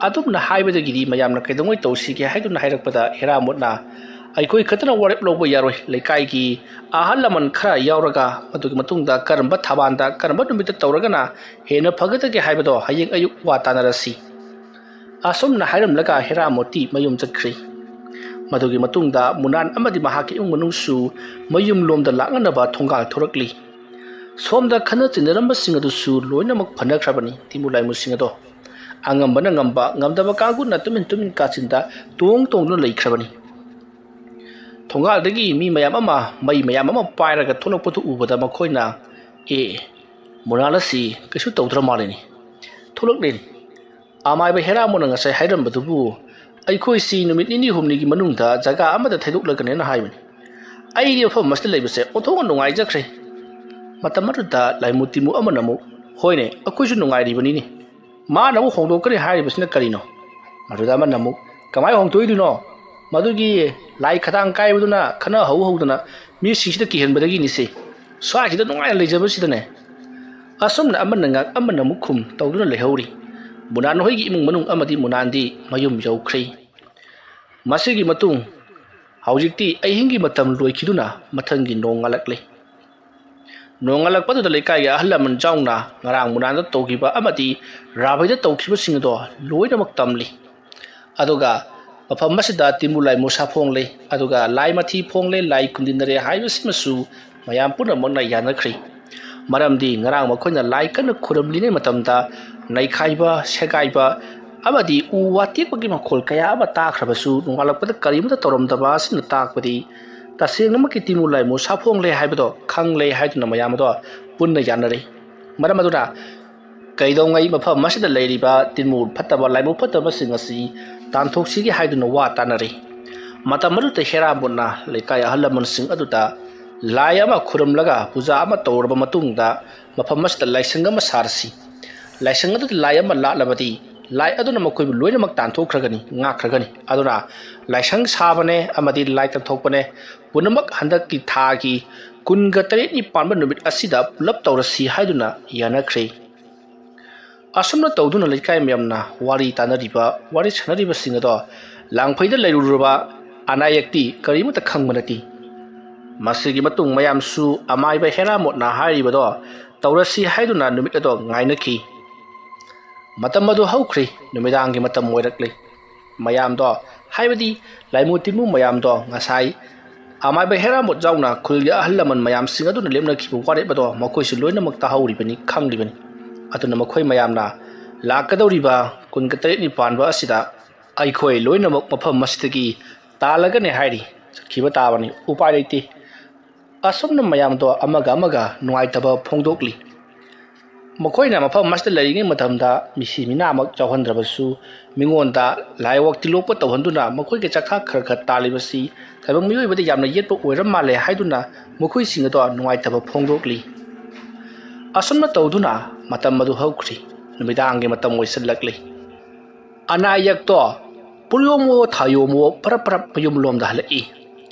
ꯑꯗꯨꯝꯅ ꯍꯥꯏꯕꯗꯒꯤꯗꯤ ꯃꯌꯥꯝꯅ ꯀꯩꯗꯧꯉꯩ ꯇꯧꯁꯤꯒꯦ ꯍꯥꯏꯗꯨꯅ ꯍꯥꯏꯔꯛꯄꯗ ꯍꯦꯔꯥꯃꯣꯠꯅ, "ꯑꯩꯈꯣꯏ ꯈꯛꯇꯅ ꯋꯥꯔꯦꯞ ꯂꯧꯕ ꯌꯥꯔꯣꯏ, ꯂꯩꯀꯥꯏꯒꯤ ꯑꯍꯜ ꯂꯃꯟ ꯈꯔ ꯌꯥꯎꯔꯒ ꯃꯗꯨꯒꯤ ꯃꯇꯨꯡꯗ ꯀꯔꯝꯕ ꯊꯕꯥꯟꯗ ꯀꯔꯝꯕ ꯅꯨꯃꯤꯠꯇ ꯇꯧꯔꯒꯅ ꯍꯦꯟꯅ ꯐꯒꯗꯒꯦ ꯍꯥꯏꯕꯗꯣ ꯍꯌꯦꯡ ꯑꯌꯨꯛ ꯋꯥ ꯇꯥꯅꯔꯁꯤ"꯫ ꯑꯁꯨꯝꯅ ꯍꯥꯏꯔꯝꯂꯒ ꯍꯦꯔꯥꯃꯣꯇꯤ ꯃꯌꯨꯝ ꯆꯠꯈ꯭ꯔꯦ꯫ ꯃꯗꯨꯒꯤ ꯃꯇꯨꯡꯗ ꯃꯨꯅꯥꯟ ꯑꯃꯗꯤ ꯃꯍꯥꯛꯀꯤ ꯏꯃꯨꯡ ꯃꯅꯨꯡꯁꯨ ꯃꯌꯨꯝꯂꯣꯝꯗ ꯂꯥꯛꯅꯅꯕ ꯊꯣꯡꯒꯥꯜ ꯊꯣꯔꯛꯂꯤ꯫ ꯁꯣꯝꯗ ꯈꯠꯅ ꯆꯩꯅꯔꯝꯕꯁꯤꯡ ꯑꯗꯨꯁꯨ ꯂꯣꯏꯅꯃꯛ ꯐꯅꯈ꯭ꯔꯕꯅꯤ꯫ ꯇꯤꯃꯨ ꯂꯥꯏꯃꯨꯁꯤꯡ ꯑꯗꯣ ꯑꯉꯝꯕꯅ ꯉꯝꯕ, ꯉꯝꯗꯕ ꯀꯥꯡꯕꯨꯅ ꯇꯨꯃꯤꯟ ꯇꯨꯃꯤꯟ ꯀꯥꯆꯤꯟꯗ ꯇꯣꯡ ꯇꯣꯡꯗꯨꯅ ꯂꯩꯈ꯭ꯔꯕꯅꯤ꯫ ꯊꯣꯡꯒꯥꯜꯗꯒꯤ ꯃꯤ ꯃꯌꯥꯝ ꯑꯃ ꯃꯩ ꯃꯌꯥꯝ ꯑꯃ ꯄꯥꯏꯔꯒ ꯊꯣꯛꯂꯛꯄꯗꯨ ꯎꯕꯗ ꯃꯈꯣꯏꯅ, "ꯑꯦ, ꯃꯨꯅꯥꯟ ꯑꯁꯤ ꯀꯩꯁꯨ ꯇꯧꯗ꯭ꯔ ꯃꯥꯜꯂꯤꯅꯤ, ꯊꯣꯛꯂꯛꯂꯦꯅꯤ꯫ ꯑꯃꯥꯏꯕ ꯍꯦꯔꯥꯃꯣꯟꯅ ꯉꯁꯥꯏ ꯍꯥꯏꯔꯝꯕꯗꯨꯕꯨ ꯑꯩꯈꯣꯏꯁꯤ ꯅꯨꯃꯤꯠ ꯅꯤꯅꯤ ꯍꯨꯝꯅꯤꯒꯤ ꯃꯅꯨꯡꯗ ꯖꯒꯥ ꯑꯃꯗ ꯊꯩꯗꯣꯛꯂꯒꯅꯦꯅ ꯍꯥꯏꯕꯅꯤ꯫ ꯑꯩꯗꯤ ꯃꯐꯝ ꯑꯁꯤꯗ ꯂꯩꯕꯁꯦ ꯑꯣꯟꯊꯣꯛꯅ ꯅꯨꯡꯉꯥꯏꯖꯈ꯭ꯔꯦ"꯫ ꯃꯇꯝ ꯑꯗꯨꯗ ꯂꯥꯏꯃꯨ ꯇꯤꯃꯨ ꯑꯃꯅ ꯑꯃꯨꯛ, "ꯍꯣꯏꯅꯦ, ꯑꯩꯈꯣꯏꯁꯨ ꯅꯨꯡꯉꯥꯏꯔꯤꯕꯅꯤꯅꯦ꯫ ꯃꯥꯅ ꯑꯃꯨꯛ ꯍꯣꯡꯗꯣꯛꯀꯅꯤ ꯍꯥꯏꯔꯤꯕꯁꯤꯅ ꯀꯔꯤꯅꯣ?" ꯃꯗꯨꯗ ꯑꯃꯅ ꯑꯃꯨꯛ, "ꯀꯃꯥꯏꯅ ꯍꯣꯡꯗꯣꯛꯏꯗꯨꯅꯣ? ꯃꯗꯨꯒꯤ ꯂꯥꯏ ꯈꯗꯥꯡ ꯀꯥꯏꯕꯗꯨꯅ ꯈꯠꯅ ꯍꯧ ꯍꯧꯗꯅ ꯃꯤꯁꯤꯡꯁꯤꯗ ꯀꯤꯍꯟꯕꯗꯒꯤꯅꯤꯁꯦ꯫ ꯁ꯭ꯋꯥꯏꯁꯤꯗ ꯅꯨꯡꯉꯥꯏꯅ ꯂꯩꯖꯕꯁꯤꯗꯅꯦ"꯫ ꯑꯁꯨꯝꯅ ꯑꯃꯅ ꯉꯥꯛ ꯑꯃꯅ ꯑꯃꯨꯛ ꯈꯨꯝ ꯇꯧꯗꯨꯅ ꯂꯩꯍꯧꯔꯤ꯫ ꯃꯨꯅꯥꯟ ꯍꯣꯏꯒꯤ ꯏꯃꯨꯡ ꯃꯅꯨꯡ ꯑꯃꯗꯤ ꯃꯨꯅꯥꯟꯗꯤ ꯃꯌꯨꯝ ꯌꯧꯈ꯭ꯔꯦ꯫ ꯃꯁꯤꯒꯤ ꯃꯇꯨꯡ ꯍꯧꯖꯤꯛꯇꯤ ꯑꯍꯤꯡꯒꯤ ꯃꯇꯝ ꯂꯣꯏꯈꯤꯗꯨꯅ ꯃꯊꯪꯒꯤ ꯅꯣꯡꯉꯥꯜꯂꯛꯂꯦ꯫ ꯅꯣꯡꯉꯥꯜꯂꯛꯄꯗꯨꯗ ꯂꯩꯀꯥꯏꯒꯤ ꯑꯍꯜ ꯂꯃꯟ ꯌꯥꯎꯅ ꯉꯔꯥꯡ ꯃꯨꯅꯥꯟꯗ ꯇꯧꯈꯤꯕ ꯑꯃꯗꯤ ꯔꯥꯕꯩꯗ ꯇꯧꯈꯤꯕꯁꯤꯡ ꯑꯗꯣ ꯂꯣꯏꯅꯃꯛ ꯇꯝꯂꯤ꯫ ꯑꯗꯨꯒ ꯃꯐꯝ ꯑꯁꯤꯗ ꯇꯤꯃꯨ ꯂꯥꯏꯃꯨ ꯁꯥꯐꯣꯡꯂꯦ, ꯑꯗꯨꯒ ꯂꯥꯏ ꯃꯊꯤ ꯐꯣꯡꯂꯦ, ꯂꯥꯏ ꯈꯨꯟꯗꯤꯟꯅꯔꯦ ꯍꯥꯏꯕꯁꯤꯃꯁꯨ ꯃꯌꯥꯝ ꯄꯨꯝꯅꯃꯛꯅ ꯌꯥꯅꯈ꯭ꯔꯦ꯫ ꯃꯔꯝꯗꯤ ꯉꯔꯥꯡ ꯃꯈꯣꯏꯅ ꯂꯥꯏ ꯀꯟꯅ ꯈꯨꯔꯨꯝꯂꯤꯉꯩ ꯃꯇꯝꯗ ꯅꯩꯈꯥꯏꯕ, ꯁꯦꯒꯥꯏꯕ ꯑꯃꯗꯤ ꯎ ꯋꯥ ꯇꯦꯛꯄꯒꯤ ꯃꯈꯣꯜ ꯀꯌꯥ ꯑꯃ ꯇꯥꯈ꯭ꯔꯕꯁꯨ ꯅꯣꯡꯉꯥꯜꯂꯛꯄꯗ ꯀꯔꯤꯃꯠꯇ ꯇꯧꯔꯝꯗꯕ ꯑꯁꯤꯅ ꯇꯥꯛꯄꯗꯤ ꯇꯁꯦꯡꯅꯃꯛꯀꯤ ꯇꯤꯃꯨ ꯂꯥꯏꯃꯨ ꯁꯥꯐꯣꯡꯂꯦ ꯍꯥꯏꯕꯗꯣ ꯈꯪꯂꯦ ꯍꯥꯏꯗꯨꯅ ꯃꯌꯥꯝ ꯑꯗꯣ ꯄꯨꯟꯅ ꯌꯥꯅꯔꯦ꯫ ꯃꯔꯝ ꯑꯗꯨꯅ ꯀꯩꯗꯧꯉꯩ ꯃꯐꯝ ꯑꯁꯤꯗ ꯂꯩꯔꯤꯕ ꯇꯤꯃꯨ ꯐꯠꯇꯕ, ꯂꯥꯏꯃꯨ ꯐꯠꯇꯕꯁꯤꯡ ꯑꯁꯤ ꯇꯥꯟꯊꯣꯛꯁꯤꯒꯦ ꯍꯥꯏꯗꯨꯅ ꯋꯥ ꯇꯥꯅꯔꯤ꯫ ꯃꯇꯝ ꯑꯗꯨꯗ ꯍꯦꯔꯥꯃꯣꯠꯅ ꯂꯩꯀꯥꯏ ꯑꯍꯜ ꯂꯃꯟꯁꯤꯡ ꯑꯗꯨꯗ ꯂꯥꯏ ꯑꯃ ꯈꯨꯔꯨꯝꯂꯒ ꯄꯨꯖꯥ ꯑꯃ ꯇꯧꯔꯕ ꯃꯇꯨꯡꯗ ꯃꯐꯝ ꯑꯁꯤꯗ ꯂꯥꯏꯁꯪ ꯑꯃ ꯁꯥꯔꯁꯤ꯫ ꯂꯥꯏꯁꯪ ꯑꯗꯨꯗ ꯂꯥꯏ ꯑꯃ ꯂꯥꯠꯂꯕꯗꯤ ꯂꯥꯏ ꯑꯗꯨꯅ ꯃꯈꯣꯏꯕꯨ ꯂꯣꯏꯅꯃꯛ ꯇꯥꯟꯊꯣꯛꯈ꯭ꯔꯒꯅꯤ, ꯉꯥꯛꯈ꯭ꯔꯒꯅꯤ꯫ ꯑꯗꯨꯅ ꯂꯥꯏꯁꯪ ꯁꯥꯕꯅꯦ ꯑꯃꯗꯤ ꯂꯥꯏ ꯇꯝꯊꯣꯛꯄꯅꯦ ꯄꯨꯝꯅꯃꯛ ꯍꯟꯗꯛꯀꯤ ꯊꯥꯒꯤ ꯀꯨꯟꯒ ꯇꯔꯦꯠꯅꯤ ꯄꯥꯟꯕ ꯅꯨꯃꯤꯠ ꯑꯁꯤꯗ ꯄꯨꯂꯞ ꯇꯧꯔꯁꯤ ꯍꯥꯏꯗꯨꯅ ꯌꯥꯅꯈ꯭ꯔꯦ꯫ ꯑꯁꯨꯝꯅ ꯇꯧꯗꯨꯅ ꯂꯩꯀꯥꯏ ꯃꯌꯥꯝꯅ ꯋꯥꯔꯤ ꯇꯥꯅꯔꯤꯕ, ꯋꯥꯔꯤ ꯁꯥꯟꯅꯔꯤꯕꯁꯤꯡ ꯑꯗꯣ ꯂꯥꯡꯐꯩꯗ ꯂꯩꯔꯨꯔꯕ ꯑꯅꯥ ꯑꯌꯦꯛꯇꯤ ꯀꯔꯤꯃꯠꯇ ꯈꯪꯕ ꯅꯠꯇꯦ꯫ ꯃꯁꯤꯒꯤ ꯃꯇꯨꯡ ꯃꯌꯥꯝꯁꯨ ꯑꯃꯥꯏꯕ ꯍꯦꯔꯥꯃꯣꯠꯅ ꯍꯥꯏꯔꯤꯕꯗꯣ ꯇꯧꯔꯁꯤ ꯍꯥꯏꯗꯨꯅ ꯅꯨꯃꯤꯠ ꯑꯗꯣ ꯉꯥꯏꯅꯈꯤ꯫ ꯃꯇꯝ ꯑꯗꯨ ꯍꯧꯈ꯭ꯔꯦ, ꯅꯨꯃꯤꯗꯥꯡꯒꯤ ꯃꯇꯝ ꯑꯣꯏꯔꯛꯂꯦ꯫ ꯃꯌꯥꯝꯗꯣ, ꯍꯥꯏꯕꯗꯤ ꯂꯥꯏꯃꯨ ꯇꯤꯟꯃꯨ ꯃꯌꯥꯝꯗꯣ ꯉꯁꯥꯏ ꯑꯃꯥꯏꯕ ꯍꯦꯔꯥꯃꯣꯠ ꯌꯥꯎꯅ ꯈꯨꯜꯒꯤ ꯑꯍꯜ ꯂꯃꯟ ꯃꯌꯥꯝꯁꯤꯡ ꯑꯗꯨꯅ ꯂꯦꯞꯅꯈꯤꯕ ꯋꯥꯔꯦꯞ ꯑꯗꯣ ꯃꯈꯣꯏꯁꯨ ꯂꯣꯏꯅꯃꯛ ꯇꯥꯍꯧꯔꯤꯕꯅꯤ, ꯈꯪꯂꯤꯕꯅꯤ꯫ ꯑꯗꯨꯅ ꯃꯈꯣꯏ ꯃꯌꯥꯝꯅ ꯂꯥꯛꯀꯗꯧꯔꯤꯕ ꯀꯨꯟꯒ ꯇꯔꯦꯠꯅꯤ ꯄꯥꯟꯕ ꯑꯁꯤꯗ ꯑꯩꯈꯣꯏ ꯂꯣꯏꯅꯃꯛ ꯃꯐꯝ ꯑꯁꯤꯗꯒꯤ ꯇꯥꯜꯂꯒꯅꯤ ꯍꯥꯏꯔꯤ, ꯆꯠꯈꯤꯕ ꯇꯥꯕꯅꯤ, ꯎꯄꯥꯏ ꯂꯩꯇꯦ꯫ ꯑꯁꯨꯝꯅ ꯃꯌꯥꯝꯗꯣ ꯑꯃꯒ ꯑꯃꯒ ꯅꯨꯡꯉꯥꯏꯇꯕ ꯐꯣꯡꯗꯣꯛꯂꯤ꯫ ꯃꯈꯣꯏꯅ ꯃꯐꯝ ꯑꯁꯤꯗ ꯂꯩꯔꯤꯉꯩ ꯃꯇꯝꯗ ꯃꯤꯁꯤ ꯃꯤꯅꯥꯃꯛ ꯌꯥꯎꯍꯟꯗ꯭ꯔꯕꯁꯨ, ꯃꯤꯉꯣꯟꯗ ꯂꯥꯏꯑꯣꯛ ꯇꯤꯜꯂꯣꯛꯄ ꯇꯧꯍꯟꯗꯨꯅ ꯃꯈꯣꯏꯒꯤ ꯆꯥꯛꯊꯥꯛ ꯈꯔ ꯈꯔ ꯇꯥꯜꯂꯤꯕꯁꯤ ꯇꯥꯏꯕꯪ ꯃꯤꯑꯣꯏꯕꯗ ꯌꯥꯝꯅ ꯌꯦꯠꯄ ꯑꯣꯏꯔ ꯃꯥꯜꯂꯦ ꯍꯥꯏꯗꯨꯅ ꯃꯈꯣꯏꯁꯤꯡ ꯑꯗꯣ ꯅꯨꯡꯉꯥꯏꯇꯕ ꯐꯣꯡꯗꯣꯛꯂꯤ꯫ ꯑꯁꯨꯝꯅ ꯇꯧꯗꯨꯅ ꯃꯇꯝ ꯑꯗꯨ ꯍꯧꯈ꯭ꯔꯤ꯫ ꯅꯨꯃꯤꯗꯥꯡꯒꯤ ꯃꯇꯝ ꯑꯣꯏꯁꯤꯜꯂꯛꯂꯤ꯫ ꯑꯅꯥ ꯑꯌꯦꯛꯇꯣ ꯄꯨꯔꯤꯌꯣꯝꯃꯣ ꯊꯥꯌꯣꯝꯃꯣ ꯄꯔꯞ ꯄꯔꯞ ꯃꯌꯨꯝꯂꯣꯝꯗ ꯍꯜꯂꯛꯏ꯫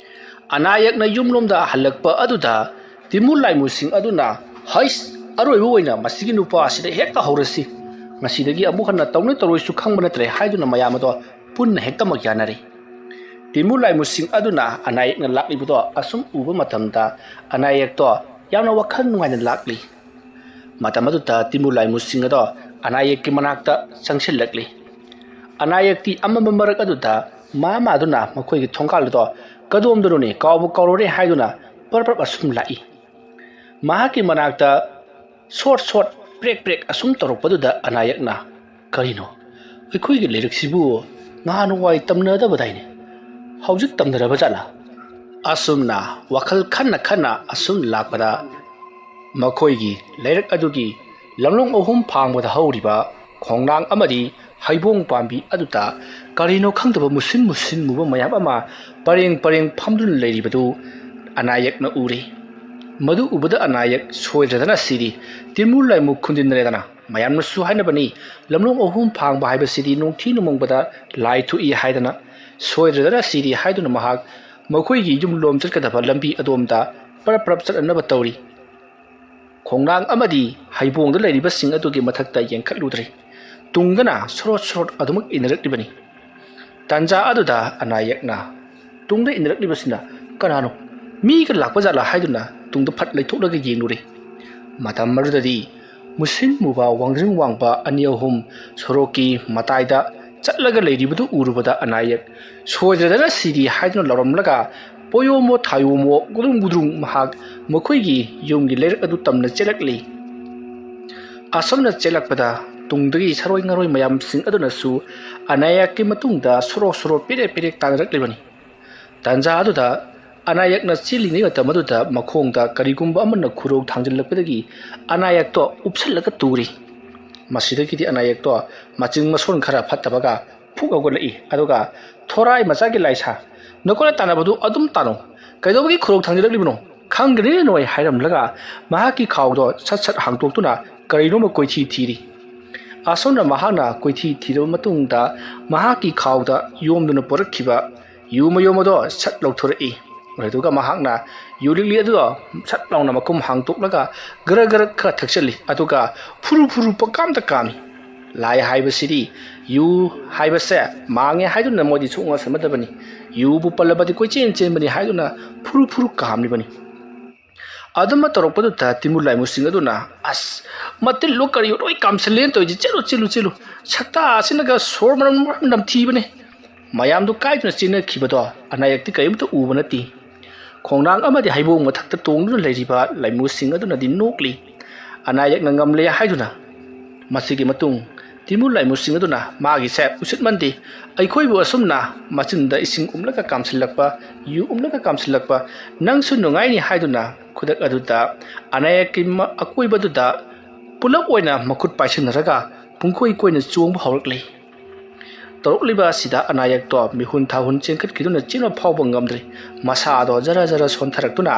ꯑꯅꯥ ꯑꯌꯦꯛꯅ ꯌꯨꯝꯂꯣꯝꯗ ꯍꯜꯂꯛꯄ ꯑꯗꯨꯗ ꯇꯤꯃꯨ ꯂꯥꯏꯃꯨꯁꯤꯡ ꯑꯗꯨꯅ, "ꯍꯩꯁ, ꯑꯔꯣꯏꯕ ꯑꯣꯏꯅ ꯃꯁꯤꯒꯤ ꯅꯨꯄꯥ ꯑꯁꯤꯗ ꯍꯦꯛꯇ ꯍꯧꯔꯁꯤ꯫ ꯉꯁꯤꯗꯒꯤ ꯑꯃꯨꯛ ꯍꯟꯅ ꯇꯧꯅꯤ ꯇꯧꯔꯣꯏꯁꯨ ꯈꯪꯕ ꯅꯠꯇ꯭ꯔꯦ" ꯍꯥꯏꯗꯨꯅ ꯃꯌꯥꯝ ꯑꯗꯣ ꯄꯨꯟꯅ ꯍꯦꯛꯇꯃꯛ ꯌꯥꯅꯔꯦ꯫ ꯇꯤꯃꯨ ꯂꯥꯏꯃꯨꯁꯤꯡ ꯑꯗꯨꯅ ꯑꯅꯥ ꯑꯌꯦꯛꯅ ꯂꯥꯛꯂꯤꯕꯗꯣ ꯑꯁꯨꯝ ꯎꯕ ꯃꯇꯝꯗ ꯑꯅꯥ ꯑꯌꯦꯛꯇꯣ ꯌꯥꯝꯅ ꯋꯥꯈꯜ ꯅꯨꯡꯉꯥꯏꯅ ꯂꯥꯛꯂꯤ꯫ ꯃꯇꯝ ꯑꯗꯨꯗ ꯇꯤꯃꯨ ꯂꯥꯏꯃꯨꯁꯤꯡ ꯑꯗꯣ ꯑꯅꯥ ꯑꯌꯦꯛꯀꯤ ꯃꯅꯥꯛꯇ ꯆꯪꯁꯤꯜꯂꯛꯂꯤ꯫ ꯑꯅꯥ ꯑꯌꯦꯛꯇꯤ ꯑꯃꯝꯕ ꯃꯔꯛ ꯑꯗꯨꯗ ꯃꯥ ꯃꯥꯗꯨꯅ ꯃꯈꯣꯏꯒꯤ ꯊꯣꯡꯒꯥꯜ ꯑꯗꯣ ꯀꯗꯣꯝꯗꯅꯣꯅꯦ ꯀꯥꯎꯕ ꯀꯥꯎꯔꯨꯔꯦ ꯍꯥꯏꯗꯨꯅ ꯄꯔꯞ ꯄꯔꯞ ꯑꯁꯨꯝ ꯂꯥꯛꯏ꯫ ꯃꯍꯥꯛꯀꯤ ꯃꯅꯥꯛꯇ ꯁꯣꯠ ꯁꯣꯠ ꯄ꯭ꯔꯦꯛ ꯄ꯭ꯔꯦꯛ ꯑꯁꯨꯝ ꯇꯧꯔꯛꯄꯗꯨꯗ ꯑꯅꯥ ꯑꯌꯦꯛꯅ, "ꯀꯔꯤꯅꯣ? ꯑꯩꯈꯣꯏꯒꯤ ꯂꯥꯏꯔꯤꯛꯁꯤꯕꯨ ꯅꯍꯥꯟꯋꯥꯏ ꯇꯝꯅꯗꯕꯗꯥꯏꯅꯦ? ꯍꯧꯖꯤꯛ ꯇꯝꯅꯔꯕ ꯖꯥꯠꯂꯥ?" ꯑꯁꯨꯝꯅ ꯋꯥꯈꯜ ꯈꯟꯅ ꯈꯟꯅ ꯑꯁꯨꯝ ꯂꯥꯛꯄꯗ ꯃꯈꯣꯏꯒꯤ ꯂꯩꯔꯛ ꯑꯗꯨꯒꯤ ꯂꯝꯂꯣꯡ ꯑꯍꯨꯝ ꯐꯥꯡꯕꯗ ꯍꯧꯔꯤꯕ ꯈꯣꯡꯅꯥꯡ ꯑꯃꯗꯤ ꯍꯩꯕꯣꯡ ꯄꯥꯝꯕꯤ ꯑꯗꯨꯗ ꯀꯔꯤꯅꯣ ꯈꯪꯗꯕ ꯃꯨꯁꯤꯟ ꯃꯨꯁꯤꯟ ꯃꯨꯕ ꯃꯌꯥꯝ ꯑꯃ ꯄꯔꯦꯡ ꯄꯔꯦꯡ ꯐꯝꯗꯨꯅ ꯂꯩꯔꯤꯕꯗꯨ ꯑꯅꯥ ꯑꯌꯦꯛꯅ ꯎꯔꯦ꯫ ꯃꯗꯨ ꯎꯕꯗ ꯑꯅꯥ ꯑꯌꯦꯛ ꯁꯣꯏꯗ꯭ꯔꯗꯅ ꯁꯤꯔꯤ ꯇꯤꯃꯨ ꯂꯥꯏꯃꯨ ꯈꯨꯟꯗꯤꯟꯅꯔꯦꯗꯅ꯫ ꯃꯌꯥꯝꯅꯁꯨ ꯍꯥꯏꯅꯕꯅꯤ, ꯂꯝꯂꯣꯡ ꯑꯍꯨꯝ ꯐꯥꯡꯕ ꯍꯥꯏꯕꯁꯤꯗꯤ ꯅꯨꯡꯊꯤ ꯅꯨꯃꯪꯕꯗ ꯂꯥꯏ ꯊꯣꯛꯏ ꯍꯥꯏꯗꯅ꯫ ꯁꯣꯏꯗ꯭ꯔꯗꯅ ꯁꯤꯔꯤ ꯍꯥꯏꯗꯨꯅ ꯃꯍꯥꯛ ꯃꯈꯣꯏꯒꯤ ꯌꯨꯝꯂꯣꯝ ꯆꯠꯀꯗꯕ ꯂꯝꯕꯤ ꯑꯗꯣꯝꯗ ꯄꯔꯞ ꯄꯔꯞ ꯆꯠꯅꯅꯕ ꯇꯧꯔꯤ꯫ ꯈꯣꯡꯅꯥꯡ ꯑꯃꯗꯤ ꯍꯩꯕꯣꯡꯗ ꯂꯩꯔꯤꯕꯁꯤꯡ ꯑꯗꯨꯒꯤ ꯃꯊꯛꯇ ꯌꯦꯡꯈꯠꯂꯨꯗ꯭ꯔꯤ꯫ ꯇꯨꯡꯗꯅ ꯁꯣꯔꯣꯠ ꯁꯣꯔꯣꯠ ꯑꯗꯨꯃꯛ ꯏꯟꯅꯔꯛꯂꯤꯕꯅꯤ꯫ ꯇꯥꯟꯖꯥ ꯑꯗꯨꯗ ꯑꯅꯥꯌꯛꯅ ꯇꯨꯡꯗ ꯏꯟꯅꯔꯛꯂꯤꯕꯁꯤꯅ ꯀꯅꯥꯅꯣ, ꯃꯤꯒ ꯂꯥꯛꯄ ꯖꯥꯠꯂꯥ ꯍꯥꯏꯗꯨꯅ ꯇꯨꯡꯗ ꯐꯠ ꯂꯩꯊꯣꯛꯂꯒ ꯌꯦꯡꯂꯨꯔꯦ꯫ ꯃꯇꯝ ꯑꯗꯨꯗꯗꯤ ꯃꯨꯁꯤꯟ ꯃꯨꯕ ꯋꯥꯡꯖꯤꯡ ꯋꯥꯡꯕ ꯑꯅꯤ ꯑꯍꯨꯝ ꯁꯣꯔꯣꯛꯀꯤ ꯃꯇꯥꯏꯗ ꯆꯠꯂꯒ ꯂꯩꯔꯤꯕꯗꯨ ꯎꯔꯨꯕꯗ ꯑꯅꯥꯌꯛ ꯁꯣꯏꯗ꯭ꯔꯗꯅ ꯁꯤꯔꯤ ꯍꯥꯏꯗꯨꯅ ꯂꯥꯎꯔꯝꯂꯒ ꯄꯣꯌꯣꯝꯃꯣ ꯊꯥꯌꯣꯝꯃꯣ ꯒꯨꯗ꯭ꯔꯨꯡ ꯒꯨꯗ꯭ꯔꯨꯡ ꯃꯍꯥꯛ ꯃꯈꯣꯏꯒꯤ ꯌꯨꯝꯒꯤ ꯂꯩꯔꯛ ꯑꯗꯨ ꯇꯝꯅ ꯆꯦꯜꯂꯛꯂꯤ꯫ ꯑꯁꯨꯝꯅ ꯆꯦꯜꯂꯛꯄꯗ ꯇꯨꯡꯗꯒꯤ ꯁꯥꯔꯣꯏ ꯉꯥꯔꯣꯏ ꯃꯌꯥꯝꯁꯤꯡ ꯑꯗꯨꯅꯁꯨ ꯑꯅꯥꯌꯛꯀꯤ ꯃꯇꯨꯡꯗ ꯁꯣꯔꯣꯛ ꯁꯣꯔꯣꯛ ꯄꯦꯔꯦꯛ ꯄꯦꯔꯦꯛ ꯇꯥꯟꯅꯔꯛꯂꯤꯕꯅꯤ꯫ ꯇꯥꯟꯖꯥ ꯑꯗꯨꯗ ꯑꯅꯥꯌꯛꯅ ꯆꯦꯜꯂꯤꯉꯩ ꯃꯇꯝ ꯑꯗꯨꯗ ꯃꯈꯣꯡꯗ ꯀꯔꯤꯒꯨꯝꯕ ꯑꯃꯅ ꯈꯨꯔꯧ ꯊꯥꯡꯖꯤꯜꯂꯛꯄꯗꯒꯤ ꯑꯅꯥꯌꯛꯇꯣ ꯎꯞꯁꯜꯂꯒ ꯇꯨꯔꯤ꯫ ꯃꯁꯤꯗꯒꯤꯗꯤ ꯑꯅꯥꯌꯛꯇꯣ ꯃꯆꯤꯡ ꯃꯁꯣꯟ ꯈꯔ ꯐꯠꯇꯕꯒ ꯐꯨꯛ ꯍꯧꯒꯠꯂꯛꯏ꯫ ꯑꯗꯨꯒ, "ꯊꯣꯔꯥꯏ ꯃꯆꯥꯒꯤ ꯂꯥꯏꯁꯥ, ꯅꯈꯣꯏꯅ ꯇꯥꯟꯅꯕꯗꯨ ꯑꯗꯨꯝ ꯇꯥꯅꯧ꯫ ꯀꯩꯗꯧꯕꯒꯤ ꯈꯨꯔꯧ ꯊꯥꯡꯖꯤꯜꯂꯛꯂꯤꯕꯅꯣ? ꯈꯪꯒꯅꯤ ꯅꯣꯏ" ꯍꯥꯏꯔꯝꯂꯒ ꯃꯍꯥꯛꯀꯤ ꯈꯥꯎꯗꯣ ꯁꯠ ꯁꯠ ꯍꯥꯡꯇꯣꯛꯇꯨꯅ ꯀꯔꯤꯅꯣꯃ ꯀꯣꯏꯊꯤ ꯊꯤꯔꯤ꯫ ꯑꯁꯣꯝꯅ ꯃꯍꯥꯛꯅ ꯀꯣꯏꯊꯤ ꯊꯤꯔꯕ ꯃꯇꯨꯡꯗ ꯃꯍꯥꯛꯀꯤ ꯈꯥꯎꯗ ꯌꯣꯝꯗꯨꯅ ꯄꯨꯔꯛꯈꯤꯕ ꯌꯨ ꯃꯌꯣꯝ ꯑꯗꯣ ꯁꯠ ꯂꯧꯊꯣꯔꯛꯏ꯫ ꯑꯗꯨꯒ ꯃꯍꯥꯛꯅ ꯌꯨ ꯂꯤꯛꯂꯤ ꯑꯗꯨꯗꯣ ꯁꯠ ꯂꯥꯎꯅ ꯃꯈꯨꯝ ꯍꯥꯡꯇꯣꯛꯂꯒ ꯒꯔ ꯒꯔ ꯈꯔ ꯊꯛꯆꯜꯂꯤ꯫ ꯑꯗꯨꯒ ꯐꯨꯔꯨ ꯐꯨꯔꯨ ꯄꯀꯥꯝꯗ ꯀꯥꯝꯃꯤ꯫ ꯂꯥꯏ ꯍꯥꯏꯕꯁꯤꯗꯤ ꯌꯨ ꯍꯥꯏꯕꯁꯦ ꯃꯥꯡꯉꯦ ꯍꯥꯏꯗꯨꯅ ꯃꯣꯏꯗꯤ ꯁꯨꯡꯑꯣꯟ ꯁꯣꯟꯅꯗꯕꯅꯤ꯫ ꯌꯨꯕꯨ ꯄꯜꯂꯕꯗꯤ ꯀꯣꯏꯆꯦꯟ ꯆꯦꯟꯕꯅꯤ ꯍꯥꯏꯗꯨꯅ ꯐꯨꯔꯨ ꯐꯨꯔꯨ ꯀꯥꯝꯂꯤꯕꯅꯤ꯫ ꯑꯗꯨꯝꯕ ꯇꯧꯔꯛꯄꯗꯨꯗ ꯇꯤꯃꯨ ꯂꯥꯏꯃꯨꯁꯤꯡ ꯑꯗꯨꯅ, "ꯑꯁ, ꯃꯇꯤꯜꯂꯣ ꯀꯔꯤꯌꯣ ꯂꯣꯏ ꯀꯥꯝꯁꯤꯜꯂꯦꯅ ꯇꯧꯔꯤꯁꯦ, ꯆꯦꯜꯂꯨ, ꯆꯦꯜꯂꯨ, ꯆꯦꯜꯂꯨ, ꯁꯛꯇꯥ ꯑꯁꯤꯅꯒ ꯁꯣꯔ ꯃꯅꯝ ꯃꯔꯣꯝ ꯅꯝꯊꯤꯕꯅꯦ꯫ ꯃꯌꯥꯝꯗꯨ ꯀꯥꯏꯗꯨꯅ ꯆꯦꯟꯅꯈꯤꯕꯗꯣ ꯑꯅꯥꯌꯛꯇꯤ ꯀꯔꯤꯝꯇ ꯎꯕ ꯅꯠꯇꯦ"꯫ ꯈꯣꯡꯅꯥꯡ ꯑꯃꯗꯤ ꯍꯩꯕꯣꯡ ꯃꯊꯛꯇ ꯇꯣꯡꯗꯨꯅ ꯂꯩꯔꯤꯕ ꯂꯥꯏꯃꯨꯁꯤꯡ ꯑꯗꯨꯅꯗꯤ ꯅꯣꯛꯂꯤ꯫ ꯑꯅꯥꯌꯛꯅ ꯉꯝꯂꯦ ꯍꯥꯏꯗꯨꯅ ꯃꯁꯤꯒꯤ ꯃꯇꯨꯡ ꯇꯤꯃꯨ ꯂꯥꯏꯃꯨꯁꯤꯡ ꯑꯗꯨꯅ ꯃꯥꯒꯤꯁꯦ ꯎꯁꯤꯠꯃꯟꯗꯦ, ꯑꯩꯈꯣꯏꯕꯨ ꯑꯁꯨꯝꯅ ꯃꯆꯤꯟꯗ ꯏꯁꯤꯡ ꯎꯝꯂꯒ ꯀꯥꯝꯁꯤꯜꯂꯛꯄ, ꯌꯨ ꯎꯝꯂꯒ ꯀꯥꯝꯁꯤꯜꯂꯛꯄ, ꯅꯪꯁꯨ ꯅꯨꯡꯉꯥꯏꯅꯤ ꯍꯥꯏꯗꯨꯅ ꯈꯨꯗꯛ ꯑꯗꯨꯗ ꯑꯅꯥꯌꯛꯀꯤ ꯃ-, ꯑꯀꯣꯏꯕꯗꯨꯗ ꯄꯨꯂꯞ ꯑꯣꯏꯅ ꯃꯈꯨꯠ ꯄꯥꯏꯁꯤꯟꯅꯔꯒ ꯄꯨꯡꯀꯣꯏ ꯀꯣꯏꯅ ꯆꯣꯡꯕ ꯍꯧꯔꯛꯂꯤ꯫ ꯇꯧꯔꯛꯂꯤꯕ ꯑꯁꯤꯗ ꯑꯅꯥꯌꯛꯇꯣ ꯃꯤꯍꯨꯟ ꯊꯥꯍꯨꯟ ꯆꯦꯟꯈꯠꯈꯤꯗꯨꯅ ꯆꯦꯟꯕ ꯐꯥꯎꯕ ꯉꯝꯗ꯭ꯔꯤ꯫ ꯃꯁꯥꯗꯣ ꯖꯔ ꯖꯔ ꯁꯣꯟꯊꯔꯛꯇꯨꯅ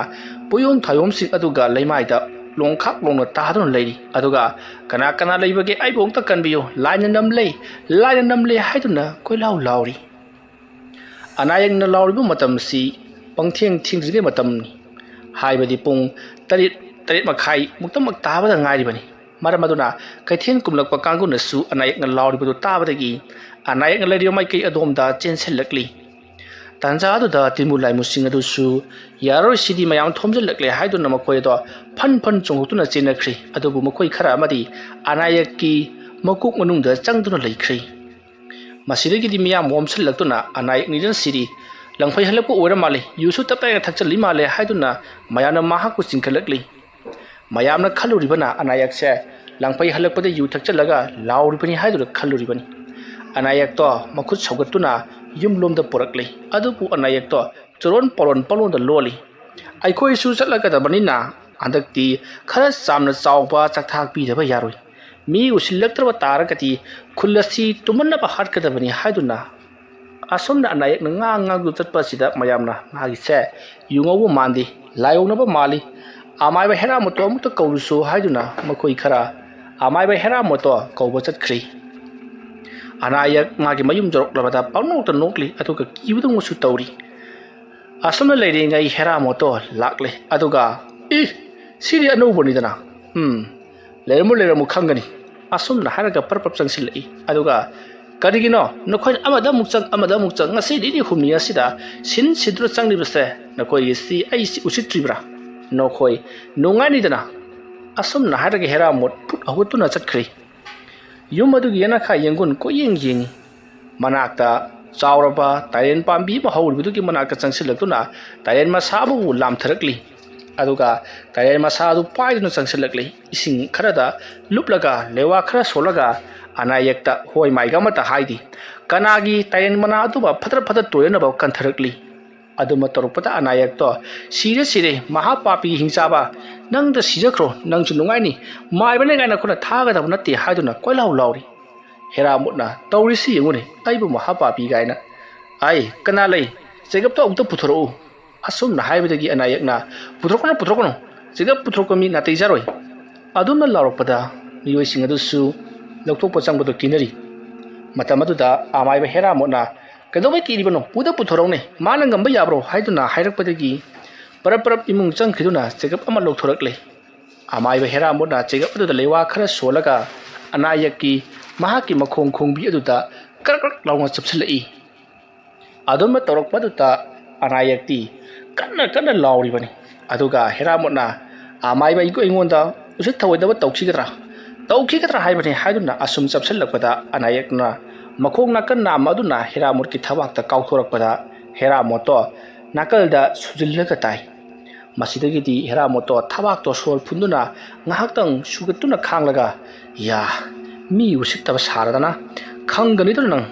ꯄꯣꯌꯣꯝ ꯊꯥꯌꯣꯝꯁꯤꯡ ꯑꯗꯨꯒ ꯂꯩꯃꯥꯏꯗ ꯂꯣꯡꯈꯥꯛ ꯂꯣꯡꯅ ꯇꯥꯗꯨꯅ ꯂꯩꯔꯤ꯫ ꯑꯗꯨꯒ "ꯀꯅꯥ ꯀꯅꯥ ꯂꯩꯕꯒꯦ? ꯑꯩꯕꯨ ꯑꯝꯇ ꯀꯟꯕꯤꯌꯨ, ꯂꯥꯏꯅ ꯅꯝꯂꯦ, ꯂꯥꯏꯅ ꯅꯝꯂꯦ" ꯍꯥꯏꯗꯨꯅ ꯀꯣꯏꯂꯥꯎ ꯂꯥꯎꯔꯤ꯫ ꯑꯅꯥꯌꯦꯛꯅ ꯂꯥꯎꯔꯤꯕ ꯃꯇꯝꯁꯤ ꯄꯪꯊꯦꯡ ꯊꯦꯡꯗ꯭ꯔꯤꯉꯩ ꯃꯇꯝꯅꯤ, ꯍꯥꯏꯕꯗꯤ ꯄꯨꯡ ꯇꯔꯦꯠ, ꯇꯔꯦꯠ ꯃꯈꯥꯏ ꯃꯨꯛꯇꯃꯛ ꯇꯥꯕꯗ ꯉꯥꯏꯔꯤꯕꯅꯤ꯫ ꯃꯔꯝ ꯑꯗꯨꯅ ꯀꯩꯊꯦꯜ ꯀꯨꯝꯂꯛꯄ ꯀꯥꯡꯕꯨꯅꯁꯨ ꯑꯅꯥꯌꯦꯛꯅ ꯂꯥꯎꯔꯤꯕꯗꯨ ꯇꯥꯕꯗꯒꯤ ꯑꯅꯥꯌꯦꯛꯅ ꯂꯩꯔꯤꯕ ꯃꯥꯏꯀꯩ ꯑꯗꯣꯝꯗ ꯆꯦꯟꯁꯤꯜꯂꯛꯂꯤ꯫ ꯇꯥꯟꯖꯥ ꯑꯗꯨꯗ ꯇꯤꯟꯃꯨ ꯂꯥꯏꯃꯨꯁꯤꯡ ꯑꯗꯨꯁꯨ "ꯌꯥꯔꯣꯏ, ꯁꯤꯗꯤ ꯃꯌꯥꯝ ꯊꯣꯝꯖꯤꯜꯂꯛꯂꯦ" ꯍꯥꯏꯗꯨꯅ ꯃꯈꯣꯏ ꯑꯗꯣ ꯐꯟ ꯐꯟ ꯆꯣꯡꯊꯣꯛꯇꯨꯅ ꯆꯦꯟꯅꯈ꯭ꯔꯤ꯫ ꯑꯗꯨꯕꯨ ꯃꯈꯣꯏ ꯈꯔ ꯑꯃꯗꯤ ꯑꯅꯥꯌꯦꯛꯀꯤ ꯃꯀꯣꯛ ꯃꯅꯨꯡꯗ ꯆꯪꯗꯨꯅ ꯂꯩꯈ꯭ꯔꯤ꯫ ꯃꯁꯤꯗꯒꯤꯗꯤ ꯃꯤꯌꯥꯝ ꯑꯣꯝꯁꯤꯜꯂꯛꯇꯨꯅ ꯑꯅꯥꯌꯦꯛ ꯅꯤꯗꯟ ꯁꯤꯔꯤ ꯂꯪꯐꯩ ꯍꯜꯂꯛꯄ ꯑꯣꯏꯔ ꯃꯥꯜꯂꯦ, ꯌꯨꯁꯨ ꯇꯞꯇꯥꯏꯅ ꯊꯛꯆꯜꯂꯤ ꯃꯥꯜꯂꯦ ꯍꯥꯏꯗꯨꯅ ꯃꯌꯥꯝꯅ ꯃꯍꯥꯛꯄꯨ ꯆꯤꯡꯈꯠꯂꯛꯂꯤ꯫ ꯃꯌꯥꯝꯅ ꯈꯜꯂꯨꯔꯤꯕꯅ ꯑꯅꯥꯌꯦꯛꯁꯦ ꯂꯪꯐꯩ ꯍꯜꯂꯛꯄꯗ ꯌꯨ ꯊꯛꯆꯜꯂꯒ ꯂꯥꯎꯔꯤꯕꯅꯤ ꯍꯥꯏꯗꯨꯅ ꯈꯜꯂꯨꯔꯤꯕꯅꯤ꯫ ꯑꯅꯥꯌꯦꯛꯇꯣ ꯃꯈꯨꯠ ꯁꯧꯒꯠꯇꯨꯅ ꯌꯨꯝꯂꯣꯝꯗ ꯄꯨꯔꯛꯂꯤ꯫ ꯑꯗꯨꯕꯨ ꯑꯅꯥꯌꯦꯛꯇꯣ ꯆꯨꯔꯣꯟ ꯄꯣꯔꯣꯟ ꯄꯪꯂꯣꯟꯗ ꯂꯣꯜꯂꯤ꯫ "ꯑꯩꯈꯣꯏꯁꯨ ꯆꯠꯂꯒꯗꯕꯅꯤꯅ ꯍꯟꯗꯛꯇꯤ ꯈꯔ ꯆꯥꯝꯅ ꯆꯥꯎꯕ ꯆꯥꯛꯊꯥꯛ ꯄꯤꯗꯕ ꯌꯥꯔꯣꯏ꯫ ꯃꯤ ꯎꯁꯤꯜꯂꯛꯇ꯭ꯔꯕ ꯇꯥꯔꯒꯗꯤ ꯈꯨꯜ ꯑꯁꯤ ꯇꯨꯝꯍꯟꯅꯕ ꯍꯥꯠꯀꯗꯕꯅꯤ" ꯍꯥꯏꯗꯨꯅ ꯑꯁꯨꯝꯅ ꯑꯅꯥꯌꯦꯛꯅ ꯉꯥꯡ ꯉꯥꯡꯗꯨ ꯆꯠꯄ ꯑꯁꯤꯗ ꯃꯌꯥꯝꯅ ꯃꯥꯒꯤꯁꯦ ꯌꯨ ꯉꯧꯕ ꯃꯥꯟꯗꯦ, ꯂꯥꯏꯑꯣꯡꯅꯕ ꯃꯥꯜꯂꯤ, ꯑꯃꯥꯏꯕ ꯍꯦꯔꯥꯃꯣꯠꯇꯣ ꯑꯃꯨꯛꯇ ꯀꯧꯔꯨꯁꯨ ꯍꯥꯏꯗꯨꯅ ꯃꯈꯣꯏ ꯈꯔ ꯑꯃꯥꯏꯕ ꯍꯦꯔꯥꯃꯣꯠꯇꯣ ꯀꯧꯕ ꯆꯠꯈ꯭ꯔꯤ꯫ ꯑꯅꯥꯌꯦꯛ ꯃꯥꯒꯤ ꯃꯌꯨꯝ ꯌꯧꯔꯛꯂꯕꯗ ꯄꯪꯅꯣꯛꯇ ꯅꯣꯛꯂꯤ, ꯑꯗꯨꯒ ꯀꯤꯕꯗꯧꯅꯁꯨ ꯇꯧꯔꯤ꯫ ꯑꯁꯨꯝꯅ ꯂꯩꯔꯤꯉꯩ ꯍꯦꯔꯥꯃꯣꯠꯇꯣ ꯂꯥꯛꯂꯦ, ꯑꯗꯨꯒ "ꯏ, ꯁꯤꯗꯤ ꯑꯅꯧꯕꯅꯤꯗꯅ, ꯎꯝ, ꯂꯩꯔꯝꯃꯨ ꯂꯩꯔꯝꯃꯨ, ꯈꯪꯒꯅꯤ" ꯑꯁꯨꯝꯅ ꯍꯥꯏꯔꯒ ꯄꯔꯞ ꯄꯔꯞ ꯆꯪꯁꯤꯜꯂꯛꯏ꯫ ꯑꯗꯨꯒ "ꯀꯔꯤꯒꯤꯅꯣ ꯅꯈꯣꯏꯅ ꯑꯃꯗ ꯑꯃꯨꯛ ꯆꯪ, ꯑꯃꯗ ꯑꯃꯨꯛ ꯆꯪ, ꯉꯁꯤ ꯅꯤꯅꯤ ꯍꯨꯝꯅꯤ ꯑꯁꯤꯗ ꯁꯤꯟ ꯁꯤꯟꯗꯨꯅ ꯆꯪꯂꯤꯕꯁꯦ? ꯅꯈꯣꯏꯒꯤ ꯁꯤ ꯑꯩ ꯁꯤ ꯎꯁꯤꯠꯇ꯭ꯔꯤꯕ꯭ꯔꯥ? ꯅꯈꯣꯏ ꯅꯨꯡꯉꯥꯏꯅꯤꯗꯅ" ꯑꯁꯨꯝꯅ ꯍꯥꯏꯔꯒ ꯍꯦꯔꯥꯃꯣꯠ ꯐꯨꯠ ꯍꯧꯒꯠꯇꯨꯅ ꯆꯠꯈ꯭ꯔꯦ꯫ ꯌꯨꯝ ꯑꯗꯨꯒꯤ ꯌꯦꯅꯈꯥ ꯌꯦꯡꯒꯨꯟ ꯀꯣꯏꯌꯦꯡ ꯌꯦꯡꯉꯤ꯫ ꯃꯅꯥꯛꯇ ꯆꯥꯎꯔꯕ ꯇꯥꯏꯔꯦꯟ ꯄꯥꯝꯕꯤ ꯑꯃ ꯍꯧꯔꯤꯕꯗꯨꯒꯤ ꯃꯅꯥꯛꯇ ꯆꯪꯁꯤꯜꯂꯛꯇꯨꯅ ꯇꯥꯏꯔꯦꯟ ꯃꯁꯥ ꯑꯃꯕꯨ ꯂꯥꯝꯊꯔꯛꯂꯤ꯫ ꯑꯗꯨꯒ ꯇꯥꯏꯔꯦꯟ ꯃꯁꯥ ꯑꯗꯨ ꯄꯥꯏꯗꯨꯅ ꯆꯪꯁꯤꯜꯂꯛꯂꯤ꯫ ꯏꯁꯤꯡ ꯈꯔꯗ ꯂꯨꯞꯂꯒ ꯂꯩꯋꯥ ꯈꯔ ꯁꯣꯜꯂꯒ ꯑꯅꯥꯌꯦꯛꯇ ꯍꯣꯏ ꯃꯥꯏꯒ ꯑꯃꯠꯇ ꯍꯥꯏꯗꯦ꯫ ꯀꯅꯥꯒꯤ ꯇꯥꯏꯔꯦꯟ ꯃꯅꯥ ꯑꯗꯨꯕꯨ ꯐꯗ꯭ꯔ ꯐꯗ꯭ꯔ ꯇꯣꯏꯔꯅꯕ ꯀꯟꯊꯔꯛꯂꯤ꯫ ꯑꯗꯨꯃ ꯇꯧꯔꯛꯄꯗ ꯑꯅꯥꯌꯦꯛꯇꯣ "ꯁꯤꯔꯦ, ꯁꯤꯔꯦ, ꯃꯍꯥꯄꯥꯄꯤꯒꯤ ꯍꯤꯡꯆꯥꯕ, ꯅꯪꯗ ꯁꯤꯖꯈ꯭ꯔꯣ, ꯅꯪꯁꯨ ꯅꯨꯡꯉꯥꯏꯅꯤ, ꯃꯥꯏꯕꯅꯦ ꯀꯥꯏꯅ ꯑꯩꯈꯣꯏꯅ ꯊꯥꯒꯗꯕ ꯅꯠꯇꯦ" ꯍꯥꯏꯗꯨꯅ ꯀꯣꯏꯂꯥꯎ ꯂꯥꯎꯔꯤ꯫ ꯍꯦꯔꯥꯃꯣꯠꯅ "ꯇꯧꯔꯤꯁꯤ ꯌꯦꯡꯉꯨꯅꯦ, ꯑꯩꯕꯨ ꯃꯍꯥꯄꯥꯄꯤ ꯀꯥꯏꯅ꯫ ꯑꯩ ꯀꯅꯥ ꯂꯩ? ꯆꯦꯒꯞꯇꯣ ꯑꯃꯨꯛꯇ ꯄꯨꯊꯣꯔꯛꯎ" ꯑꯁꯨꯝꯅ ꯍꯥꯏꯕꯗꯒꯤ ꯑꯅꯥꯌꯦꯛꯅ "ꯄꯨꯊꯣꯔꯛꯀꯅꯨ, ꯄꯨꯊꯣꯔꯛꯀꯅꯨ, ꯆꯦꯒꯞ ꯄꯨꯊꯣꯔꯛꯄ ꯃꯤ ꯅꯥꯇꯩ ꯆꯥꯔꯣꯏ꯫ ꯑꯗꯨꯝꯅ ꯂꯥꯎꯔꯛꯄꯗ ꯃꯤꯑꯣꯏꯁꯤꯡ ꯑꯗꯨꯁꯨ ꯂꯧꯊꯣꯛꯄ ꯆꯪꯕꯗꯨ ꯀꯤꯅꯔꯤ꯫ ꯃꯇꯝ ꯑꯗꯨꯗ ꯑꯃꯥꯏꯕ ꯍꯦꯔꯥꯃꯣꯠꯅ, "ꯀꯩꯗꯧꯕꯩ ꯀꯤꯔꯤꯕꯅꯣ? ꯄꯨꯗ ꯄꯨꯊꯣꯔꯛꯎꯅꯦ, ꯃꯥꯅ ꯉꯝꯕ ꯌꯥꯕ꯭ꯔꯣ?" ꯍꯥꯏꯗꯨꯅ ꯍꯥꯏꯔꯛꯄꯗꯒꯤ ꯄꯔꯞ ꯄꯔꯞ ꯏꯃꯨꯡ ꯆꯪꯈꯤꯗꯨꯅ ꯆꯦꯒꯞ ꯑꯃ ꯂꯧꯊꯣꯔꯛꯂꯦ꯫ ꯑꯃꯥꯏꯕ ꯍꯦꯔꯥꯃꯣꯠꯅ ꯆꯦꯒꯞ ꯑꯗꯨꯗ ꯂꯩꯋꯥ ꯈꯔ ꯁꯣꯜꯂꯒ ꯑꯅꯥꯌꯛꯀꯤ ꯃꯍꯥꯛꯀꯤ ꯃꯈꯣꯡ ꯈꯣꯡꯕꯤ ꯑꯗꯨꯗ ꯀ꯭ꯔꯛ ꯀ꯭ꯔꯛ ꯂꯥꯎꯅ ꯆꯞꯁꯤꯜꯂꯛꯏ꯫ ꯑꯗꯨꯝꯅ ꯇꯧꯔꯛꯄꯗꯨꯗ ꯑꯅꯥꯌꯛꯇꯤ ꯀꯟꯅ ꯀꯟꯅ ꯂꯥꯎꯔꯤꯕꯅꯤ꯫ ꯑꯗꯨꯒ ꯍꯦꯔꯥꯃꯣꯠꯅ ꯑꯃꯥꯏꯕ ꯑꯩꯉꯣꯟꯗ ꯎꯁꯤꯠ ꯊꯑꯣꯏꯗꯕ ꯇꯧꯈꯤꯒꯗ꯭ꯔꯥ, ꯇꯧꯈꯤꯒꯗ꯭ꯔꯥ ꯍꯥꯏꯕꯅꯤ ꯍꯥꯏꯗꯨꯅ ꯑꯁꯨꯝ ꯆꯞꯁꯤꯜꯂꯛꯄꯗ ꯑꯅꯥꯌꯛꯅ ꯃꯈꯣꯡ ꯅꯥꯀꯟ ꯅꯥꯝꯃ ꯑꯗꯨꯅ ꯍꯦꯔꯥꯃꯣꯠꯀꯤ ꯊꯕꯥꯛꯇ ꯀꯥꯎꯊꯣꯔꯛꯄꯗ ꯍꯦꯔꯥꯃꯣꯠꯇꯣ ꯅꯥꯀꯜꯗ ꯁꯨꯖꯤꯜꯂꯒ ꯇꯥꯏ꯫ ꯃꯁꯤꯗꯒꯤꯗꯤ ꯍꯦꯔꯥꯃꯣꯠꯇꯣ ꯊꯕꯥꯛꯇꯣ ꯁꯣꯔ ꯐꯨꯟꯗꯨꯅ ꯉꯥꯏꯍꯥꯛꯇꯪ ꯁꯨꯒꯠꯇꯨꯅ ꯈꯥꯡꯂꯒ, "ꯌꯥ, ꯃꯤ ꯎꯁꯤꯠꯇꯕ ꯁꯥꯔꯗꯅ ꯈꯪꯒꯅꯤꯗꯨꯅ ꯅꯪ?"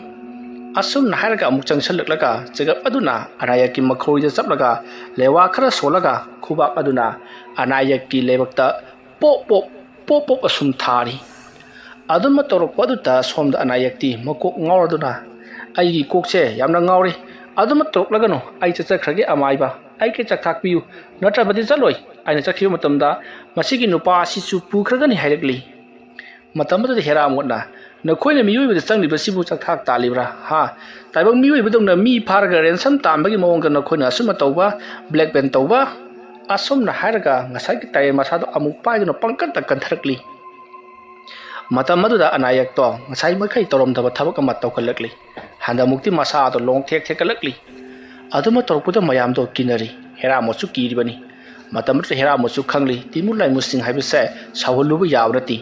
ꯑꯁꯨꯝꯅ ꯍꯥꯏꯔꯒ ꯑꯃꯨꯛ ꯆꯪꯁꯤꯜꯂꯛꯂꯒ ꯆꯦꯒꯞ ꯑꯗꯨꯅ ꯑꯅꯥꯌꯛꯀꯤ ꯃꯈꯧꯔꯤꯗ ꯆꯞꯂꯒ ꯂꯩꯋꯥ ꯈꯔ ꯁꯣꯜꯂꯒ ꯈꯨꯕꯥꯛ ꯑꯗꯨꯅ ꯑꯅꯥꯌꯛꯀꯤ ꯂꯥꯏꯕꯛꯇ ꯄꯣꯞ ꯄꯣꯞ ꯄꯣꯞ ꯄꯣꯞ ꯑꯁꯨꯝ ꯊꯥꯔꯤ꯫ ꯑꯗꯨꯝꯅ ꯇꯧꯔꯛꯄ ꯑꯗꯨꯗ ꯁꯣꯝꯗ ꯑꯅꯥꯌꯛꯇꯤ ꯃꯀꯣꯛ ꯉꯥꯎꯔꯗꯨꯅ, "ꯑꯩꯒꯤ ꯀꯣꯛꯁꯦ ꯌꯥꯝꯅ ꯉꯥꯎꯔꯦ, ꯑꯗꯨꯝꯅ ꯇꯧꯔꯛꯂꯒꯅꯨ, ꯑꯩ ꯆꯠꯆꯈ꯭ꯔꯒꯦ ꯑꯃꯥꯏꯕ, ꯑꯩꯒꯤ ꯆꯥꯛꯊꯥꯛ ꯄꯤꯌꯨ, ꯅꯠꯇ꯭ꯔꯕꯗꯤ ꯆꯠꯂꯣꯏ, ꯑꯩꯅ ꯆꯠꯈꯤꯕ ꯃꯇꯝꯗ ꯃꯁꯤꯒꯤ ꯅꯨꯄꯥ ꯑꯁꯤꯁꯨ ꯄꯨꯈ꯭ꯔꯒꯅꯤ" ꯍꯥꯏꯔꯛꯂꯤ꯫ ꯃꯇꯝ ꯑꯗꯨꯗ ꯍꯦꯔꯥꯃꯣꯠꯅ, "ꯅꯈꯣꯏꯅ ꯃꯤꯑꯣꯏꯕꯗ ꯆꯪꯂꯤꯕꯁꯤꯕꯨ ꯆꯥꯛꯊꯥꯛ ꯇꯥꯜꯂꯤꯕ꯭ꯔꯥ? ꯍꯥ? ꯇꯥꯏꯕꯪ ꯃꯤꯑꯣꯏꯕꯗꯧꯅ ꯃꯤ ꯐꯥꯔꯒ ꯔꯦꯟꯁꯝ ꯇꯥꯟꯕꯒꯤ ꯃꯑꯣꯡꯗ ꯅꯈꯣꯏꯅ ꯑꯁꯨꯝꯅ ꯇꯧꯕ, ꯕ꯭ꯂꯦꯛꯃꯦꯜ ꯇꯧꯕ?" ꯑꯁꯨꯝꯅ ꯍꯥꯏꯔꯒ ꯉꯁꯥꯏꯒꯤ ꯇꯥꯏꯔꯦꯟ ꯃꯁꯥꯗꯣ ꯑꯃꯨꯛ ꯄꯥꯏꯗꯨꯅ ꯄꯪꯀꯟꯇ ꯀꯟꯊꯔꯛꯂꯤ꯫ ꯃꯇꯝ ꯑꯗꯨꯗ ꯑꯅꯥꯌꯛꯇꯣ ꯉꯁꯥꯏ ꯃꯈꯩ ꯇꯧꯔꯝꯗꯕ ꯊꯕꯛ ꯑꯃ ꯇꯧꯈꯠꯂꯛꯂꯤ꯫ ꯍꯟꯗꯛꯃꯨꯛꯇꯤ ꯃꯁꯥꯗꯣ ꯂꯣꯡ ꯊꯦꯛ ꯊꯦꯛꯀꯠꯂꯛꯂꯤ꯫ ꯑꯗꯨꯃ ꯇꯧꯔꯛꯄꯗ ꯃꯌꯥꯝꯗꯣ ꯀꯤꯅꯔꯤ꯫ ꯍꯦꯔꯥꯃꯣꯠꯁꯨ ꯀꯤꯔꯤꯕꯅꯤ꯫ ꯃꯇꯝ ꯑꯗꯨꯗ ꯍꯦꯔꯥꯃꯣꯠꯁꯨ ꯈꯪꯂꯤ, ꯇꯤꯃꯨ ꯂꯥꯏꯃꯨꯁꯤꯡ ꯍꯥꯏꯕꯁꯦ ꯁꯥꯎꯍꯜꯂꯨꯕ ꯌꯥꯕ ꯅꯠꯇꯦ꯫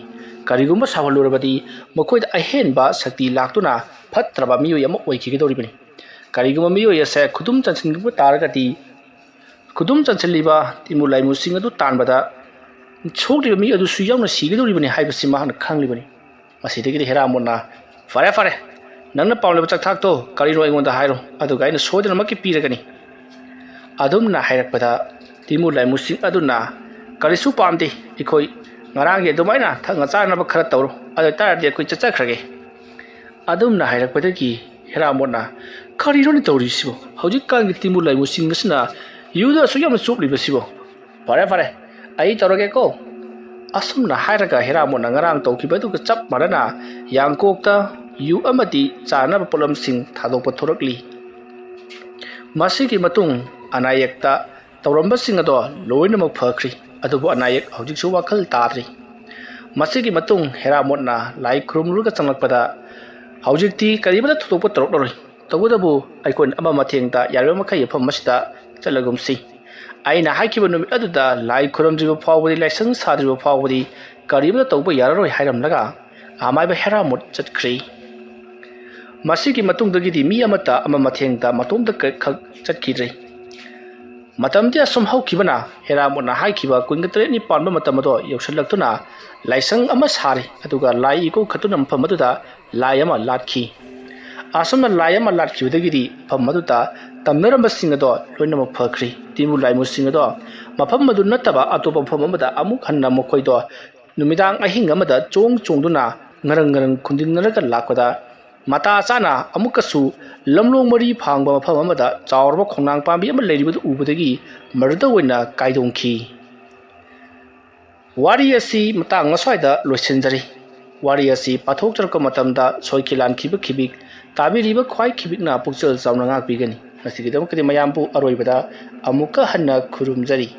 ꯀꯔꯤꯒꯨꯝꯕ ꯁꯥꯎꯍꯜꯂꯨꯔꯕꯗꯤ ꯃꯈꯣꯏꯗ ꯑꯍꯦꯟꯕ ꯁꯛꯇꯤ ꯂꯥꯛꯇꯨꯅ ꯐꯠꯇ꯭ꯔꯕ ꯃꯤꯑꯣꯏ ꯑꯃ ꯑꯣꯏꯈꯤꯒꯗꯧꯔꯤꯕꯅꯤ꯫ ꯀꯔꯤꯒꯨꯝꯕ ꯃꯤꯑꯣꯏ ꯑꯁꯦ ꯈꯨꯗꯨꯝ ꯆꯟꯁꯤꯟꯕ ꯇꯥꯔꯒꯗꯤ ꯈꯨꯗꯨꯝ ꯆꯟꯁꯤꯜꯂꯤꯕ ꯇꯤꯃꯨ ꯂꯥꯏꯃꯨꯁꯤꯡ ꯑꯗꯨ ꯇꯥꯟꯕꯗ ꯁꯣꯛꯂꯤꯕ ꯃꯤ ꯑꯗꯨꯁꯨ ꯌꯥꯎꯅ ꯁꯤꯒꯗꯧꯔꯤꯕꯅꯤ ꯍꯥꯏꯕꯁꯤ ꯃꯍꯥꯛꯅ ꯈꯪꯂꯤꯕꯅꯤ꯫ ꯃꯁꯤꯗꯒꯤꯗꯤ ꯍꯦꯔꯥꯃꯣꯠꯅ, "ꯐꯔꯦ, ꯐꯔꯦ, ꯅꯪꯅ ꯄꯥꯝꯂꯤꯕ ꯆꯥꯛꯊꯥꯛꯇꯣ ꯀꯔꯤꯅꯣ ꯑꯩꯉꯣꯟꯗ ꯍꯥꯏꯔꯣ, ꯑꯗꯨꯒ ꯑꯩꯅ ꯁꯣꯏꯗꯅꯃꯛꯀꯤ ꯄꯤꯔꯒꯅꯤ" ꯑꯗꯨꯝꯅ ꯍꯥꯏꯔꯛꯄꯗ ꯇꯤꯃꯨ ꯂꯥꯏꯃꯨꯁꯤꯡ ꯑꯗꯨꯅ, "ꯀꯔꯤꯁꯨ ꯄꯥꯝꯗꯦ ꯑꯩꯈꯣꯏ, ꯉꯔꯥꯡꯒꯤ ꯑꯗꯨꯃꯥꯏꯅ ꯊꯛꯅ ꯆꯥꯅꯕ ꯈꯔ ꯇꯧꯔꯣ, ꯑꯗꯨ ꯑꯣꯏꯇꯥꯔꯗꯤ ꯑꯩꯈꯣꯏ ꯆꯠꯆꯈ꯭ꯔꯒꯦ" ꯑꯗꯨꯝꯅ ꯍꯥꯏꯔꯛꯄꯗꯒꯤ ꯍꯦꯔꯥꯃꯣꯠꯅ, "ꯀꯔꯤꯅꯣꯅꯦ ꯇꯧꯔꯤꯁꯤꯕꯣ? ꯍꯧꯖꯤꯛꯀꯥꯟꯒꯤ ꯇꯤꯃꯨ ꯂꯥꯏꯃꯨꯁꯤꯡ ꯑꯁꯤꯅ ꯌꯨꯗ ꯑꯁꯨꯛ ꯌꯥꯝꯅ ꯆꯣꯞꯂꯤꯕꯁꯤꯕꯣ? ꯐꯔꯦ, ꯐꯔꯦ, "ꯑꯩ ꯇꯧꯔꯒꯦꯀꯣ"꯫ ꯑꯁꯨꯝꯅ ꯍꯥꯏꯔꯒ ꯍꯦꯔꯥꯃꯣꯠꯅ ꯉꯔꯥꯡ ꯇꯧꯈꯤꯕ ꯑꯗꯨꯒ ꯆꯞ ꯃꯥꯟꯅꯅ ꯌꯥꯡꯀꯣꯛꯇ ꯌꯨ ꯑꯃꯗꯤ ꯆꯥꯅꯕ ꯄꯣꯠꯂꯝꯁꯤꯡ ꯊꯥꯗꯣꯛꯄ ꯊꯣꯔꯛꯂꯤ꯫ ꯃꯁꯤꯒꯤ ꯃꯇꯨꯡ ꯑꯅꯥ ꯑꯌꯦꯛꯇ ꯇꯧꯔꯝꯕꯁꯤꯡ ꯑꯗꯣ ꯂꯣꯏꯅꯃꯛ ꯐꯈ꯭ꯔꯤ꯫ ꯑꯗꯨꯕꯨ ꯑꯅꯥ ꯑꯌꯦꯛ ꯍꯧꯖꯤꯛꯁꯨ ꯋꯥꯈꯜ ꯇꯥꯗ꯭ꯔꯤ꯫ ꯃꯁꯤꯒꯤ ꯃꯇꯨꯡ ꯍꯦꯔꯥꯃꯣꯠꯅ ꯂꯥꯏ ꯈꯨꯔꯨꯝꯂꯨꯔꯒ ꯆꯪꯂꯛꯄꯗ, "ꯍꯧꯖꯤꯛꯇꯤ ꯀꯔꯤꯃꯠꯇ ꯊꯣꯏꯗꯣꯛꯄ ꯇꯧꯔꯛꯂꯔꯣꯏ꯫ ꯇꯧꯕꯇꯕꯨ ꯑꯩꯈꯣꯏꯅ ꯑꯃ ꯃꯊꯦꯡꯗ ꯌꯥꯔꯤꯕ ꯃꯈꯩ ꯃꯐꯝ ꯑꯁꯤꯗ ꯆꯠꯂꯒꯨꯝꯁꯤ꯫ ꯑꯩꯅ ꯍꯥꯏꯈꯤꯕ ꯅꯨꯃꯤꯠ ꯑꯗꯨꯗ ꯂꯥꯏ ꯈꯨꯔꯨꯝꯗ꯭ꯔꯤꯕ ꯐꯥꯎꯕꯗꯤ, ꯂꯥꯏꯁꯪ ꯁꯥꯗ꯭ꯔꯤꯕ ꯐꯥꯎꯕꯗꯤ ꯀꯔꯤꯃꯠꯇ ꯇꯧꯕ ꯌꯥꯔꯔꯣꯏ" ꯍꯥꯏꯔꯝꯂꯒ ꯑꯃꯥꯏꯕ ꯍꯦꯔꯥꯃꯣꯠ ꯆꯠꯈ꯭ꯔꯤ꯫ ꯃꯁꯤꯒꯤ ꯃꯇꯨꯡꯗꯒꯤꯗꯤ ꯃꯤ ꯑꯃꯠꯇ ꯑꯃ ꯃꯊꯦꯡꯗ ꯃꯇꯣꯝꯇ ꯈꯛ ꯆꯠꯈꯤꯗ꯭ꯔꯤ꯫ ꯃꯇꯝꯗꯤ ꯑꯁꯨꯝ ꯍꯧꯈꯤꯕꯅ ꯍꯦꯔꯥꯃꯣꯠꯅ ꯍꯥꯏꯈꯤꯕ ꯀꯨꯟꯒ ꯇꯔꯦꯠꯅꯤ ꯄꯥꯟꯕ ꯃꯇꯝ ꯑꯗꯣ ꯌꯧꯁꯤꯜꯂꯛꯇꯨꯅ ꯂꯥꯏꯁꯪ ꯑꯃ ꯁꯥꯔꯤ, ꯑꯗꯨꯒ ꯂꯥꯏ ꯏꯀꯧꯈꯠꯇꯨꯅ ꯃꯐꯝ ꯑꯗꯨꯗ ꯂꯥꯏ ꯑꯃ ꯂꯥꯠꯈꯤ꯫ ꯑꯁꯨꯝꯅ ꯂꯥꯏ ꯑꯃ ꯂꯥꯠꯈꯤꯕꯗꯒꯤꯗꯤ ꯃꯐꯝ ꯑꯗꯨꯗ ꯇꯝꯅꯔꯝꯕꯁꯤꯡ ꯑꯗꯣ ꯂꯣꯏꯅꯃꯛ ꯐꯈ꯭ꯔꯤ꯫ ꯇꯤꯟꯕꯨ ꯂꯥꯏꯃꯨꯁꯤꯡ ꯑꯗꯣ ꯃꯐꯝ ꯑꯗꯨ ꯅꯠꯇꯕ ꯑꯇꯣꯞꯄ ꯃꯐꯝ ꯑꯃꯗ ꯑꯃꯨꯛ ꯍꯟꯅ ꯃꯈꯣꯏꯗꯣ ꯅꯨꯃꯤꯗꯥꯡ ꯑꯍꯤꯡ ꯑꯃꯗ ꯆꯣꯡ ꯆꯣꯡꯗꯨꯅ ꯉꯔꯪ ꯉꯔꯪ ꯈꯨꯟꯗꯤꯟꯅꯔꯒ ꯂꯥꯛꯄꯗ, ꯃꯇꯥ ꯆꯥꯅ ꯑꯃꯨꯛꯀꯁꯨ ꯂꯝꯂꯣꯡ ꯃꯔꯤ ꯐꯥꯡꯕ ꯃꯐꯝ ꯑꯃꯗ ꯆꯥꯎꯔꯕ ꯈꯣꯡꯅꯥꯡ ꯄꯥꯝꯕꯤ ꯑꯃ ꯂꯩꯔꯤꯕꯗꯨ ꯎꯕꯗꯒꯤ ꯃꯗꯨꯗ ꯑꯣꯏꯅ ꯀꯥꯏꯗꯣꯡꯈꯤ꯫ ꯋꯥꯔꯤ ꯑꯁꯤ ꯃꯇꯥꯡ ꯑꯁ꯭ꯋꯥꯏꯗ ꯂꯣꯏꯁꯤꯟꯖꯔꯤ꯫ ꯋꯥꯔꯤ ꯑꯁꯤ ꯄꯥꯊꯣꯛꯆꯔꯛꯄ ꯃꯇꯝꯗ ꯁꯣꯏꯈꯤ ꯂꯥꯟꯈꯤꯕ ꯈꯤꯕꯤꯛ ꯇꯥꯕꯤꯔꯤꯕ ꯈ꯭ꯋꯥꯏ ꯈꯤꯕꯤꯛꯅ ꯄꯨꯛꯆꯦꯜ ꯆꯥꯎꯅ ꯉꯥꯛꯄꯤꯒꯅꯤ꯫ ꯉꯁꯤꯒꯤꯗꯃꯛꯇꯗꯤ ꯃꯌꯥꯝꯕꯨ ꯑꯔꯣꯏꯕꯗ ꯑꯃꯨꯛꯀ ꯍꯟꯅ ꯈꯨꯔꯨꯝꯖꯔꯤ꯫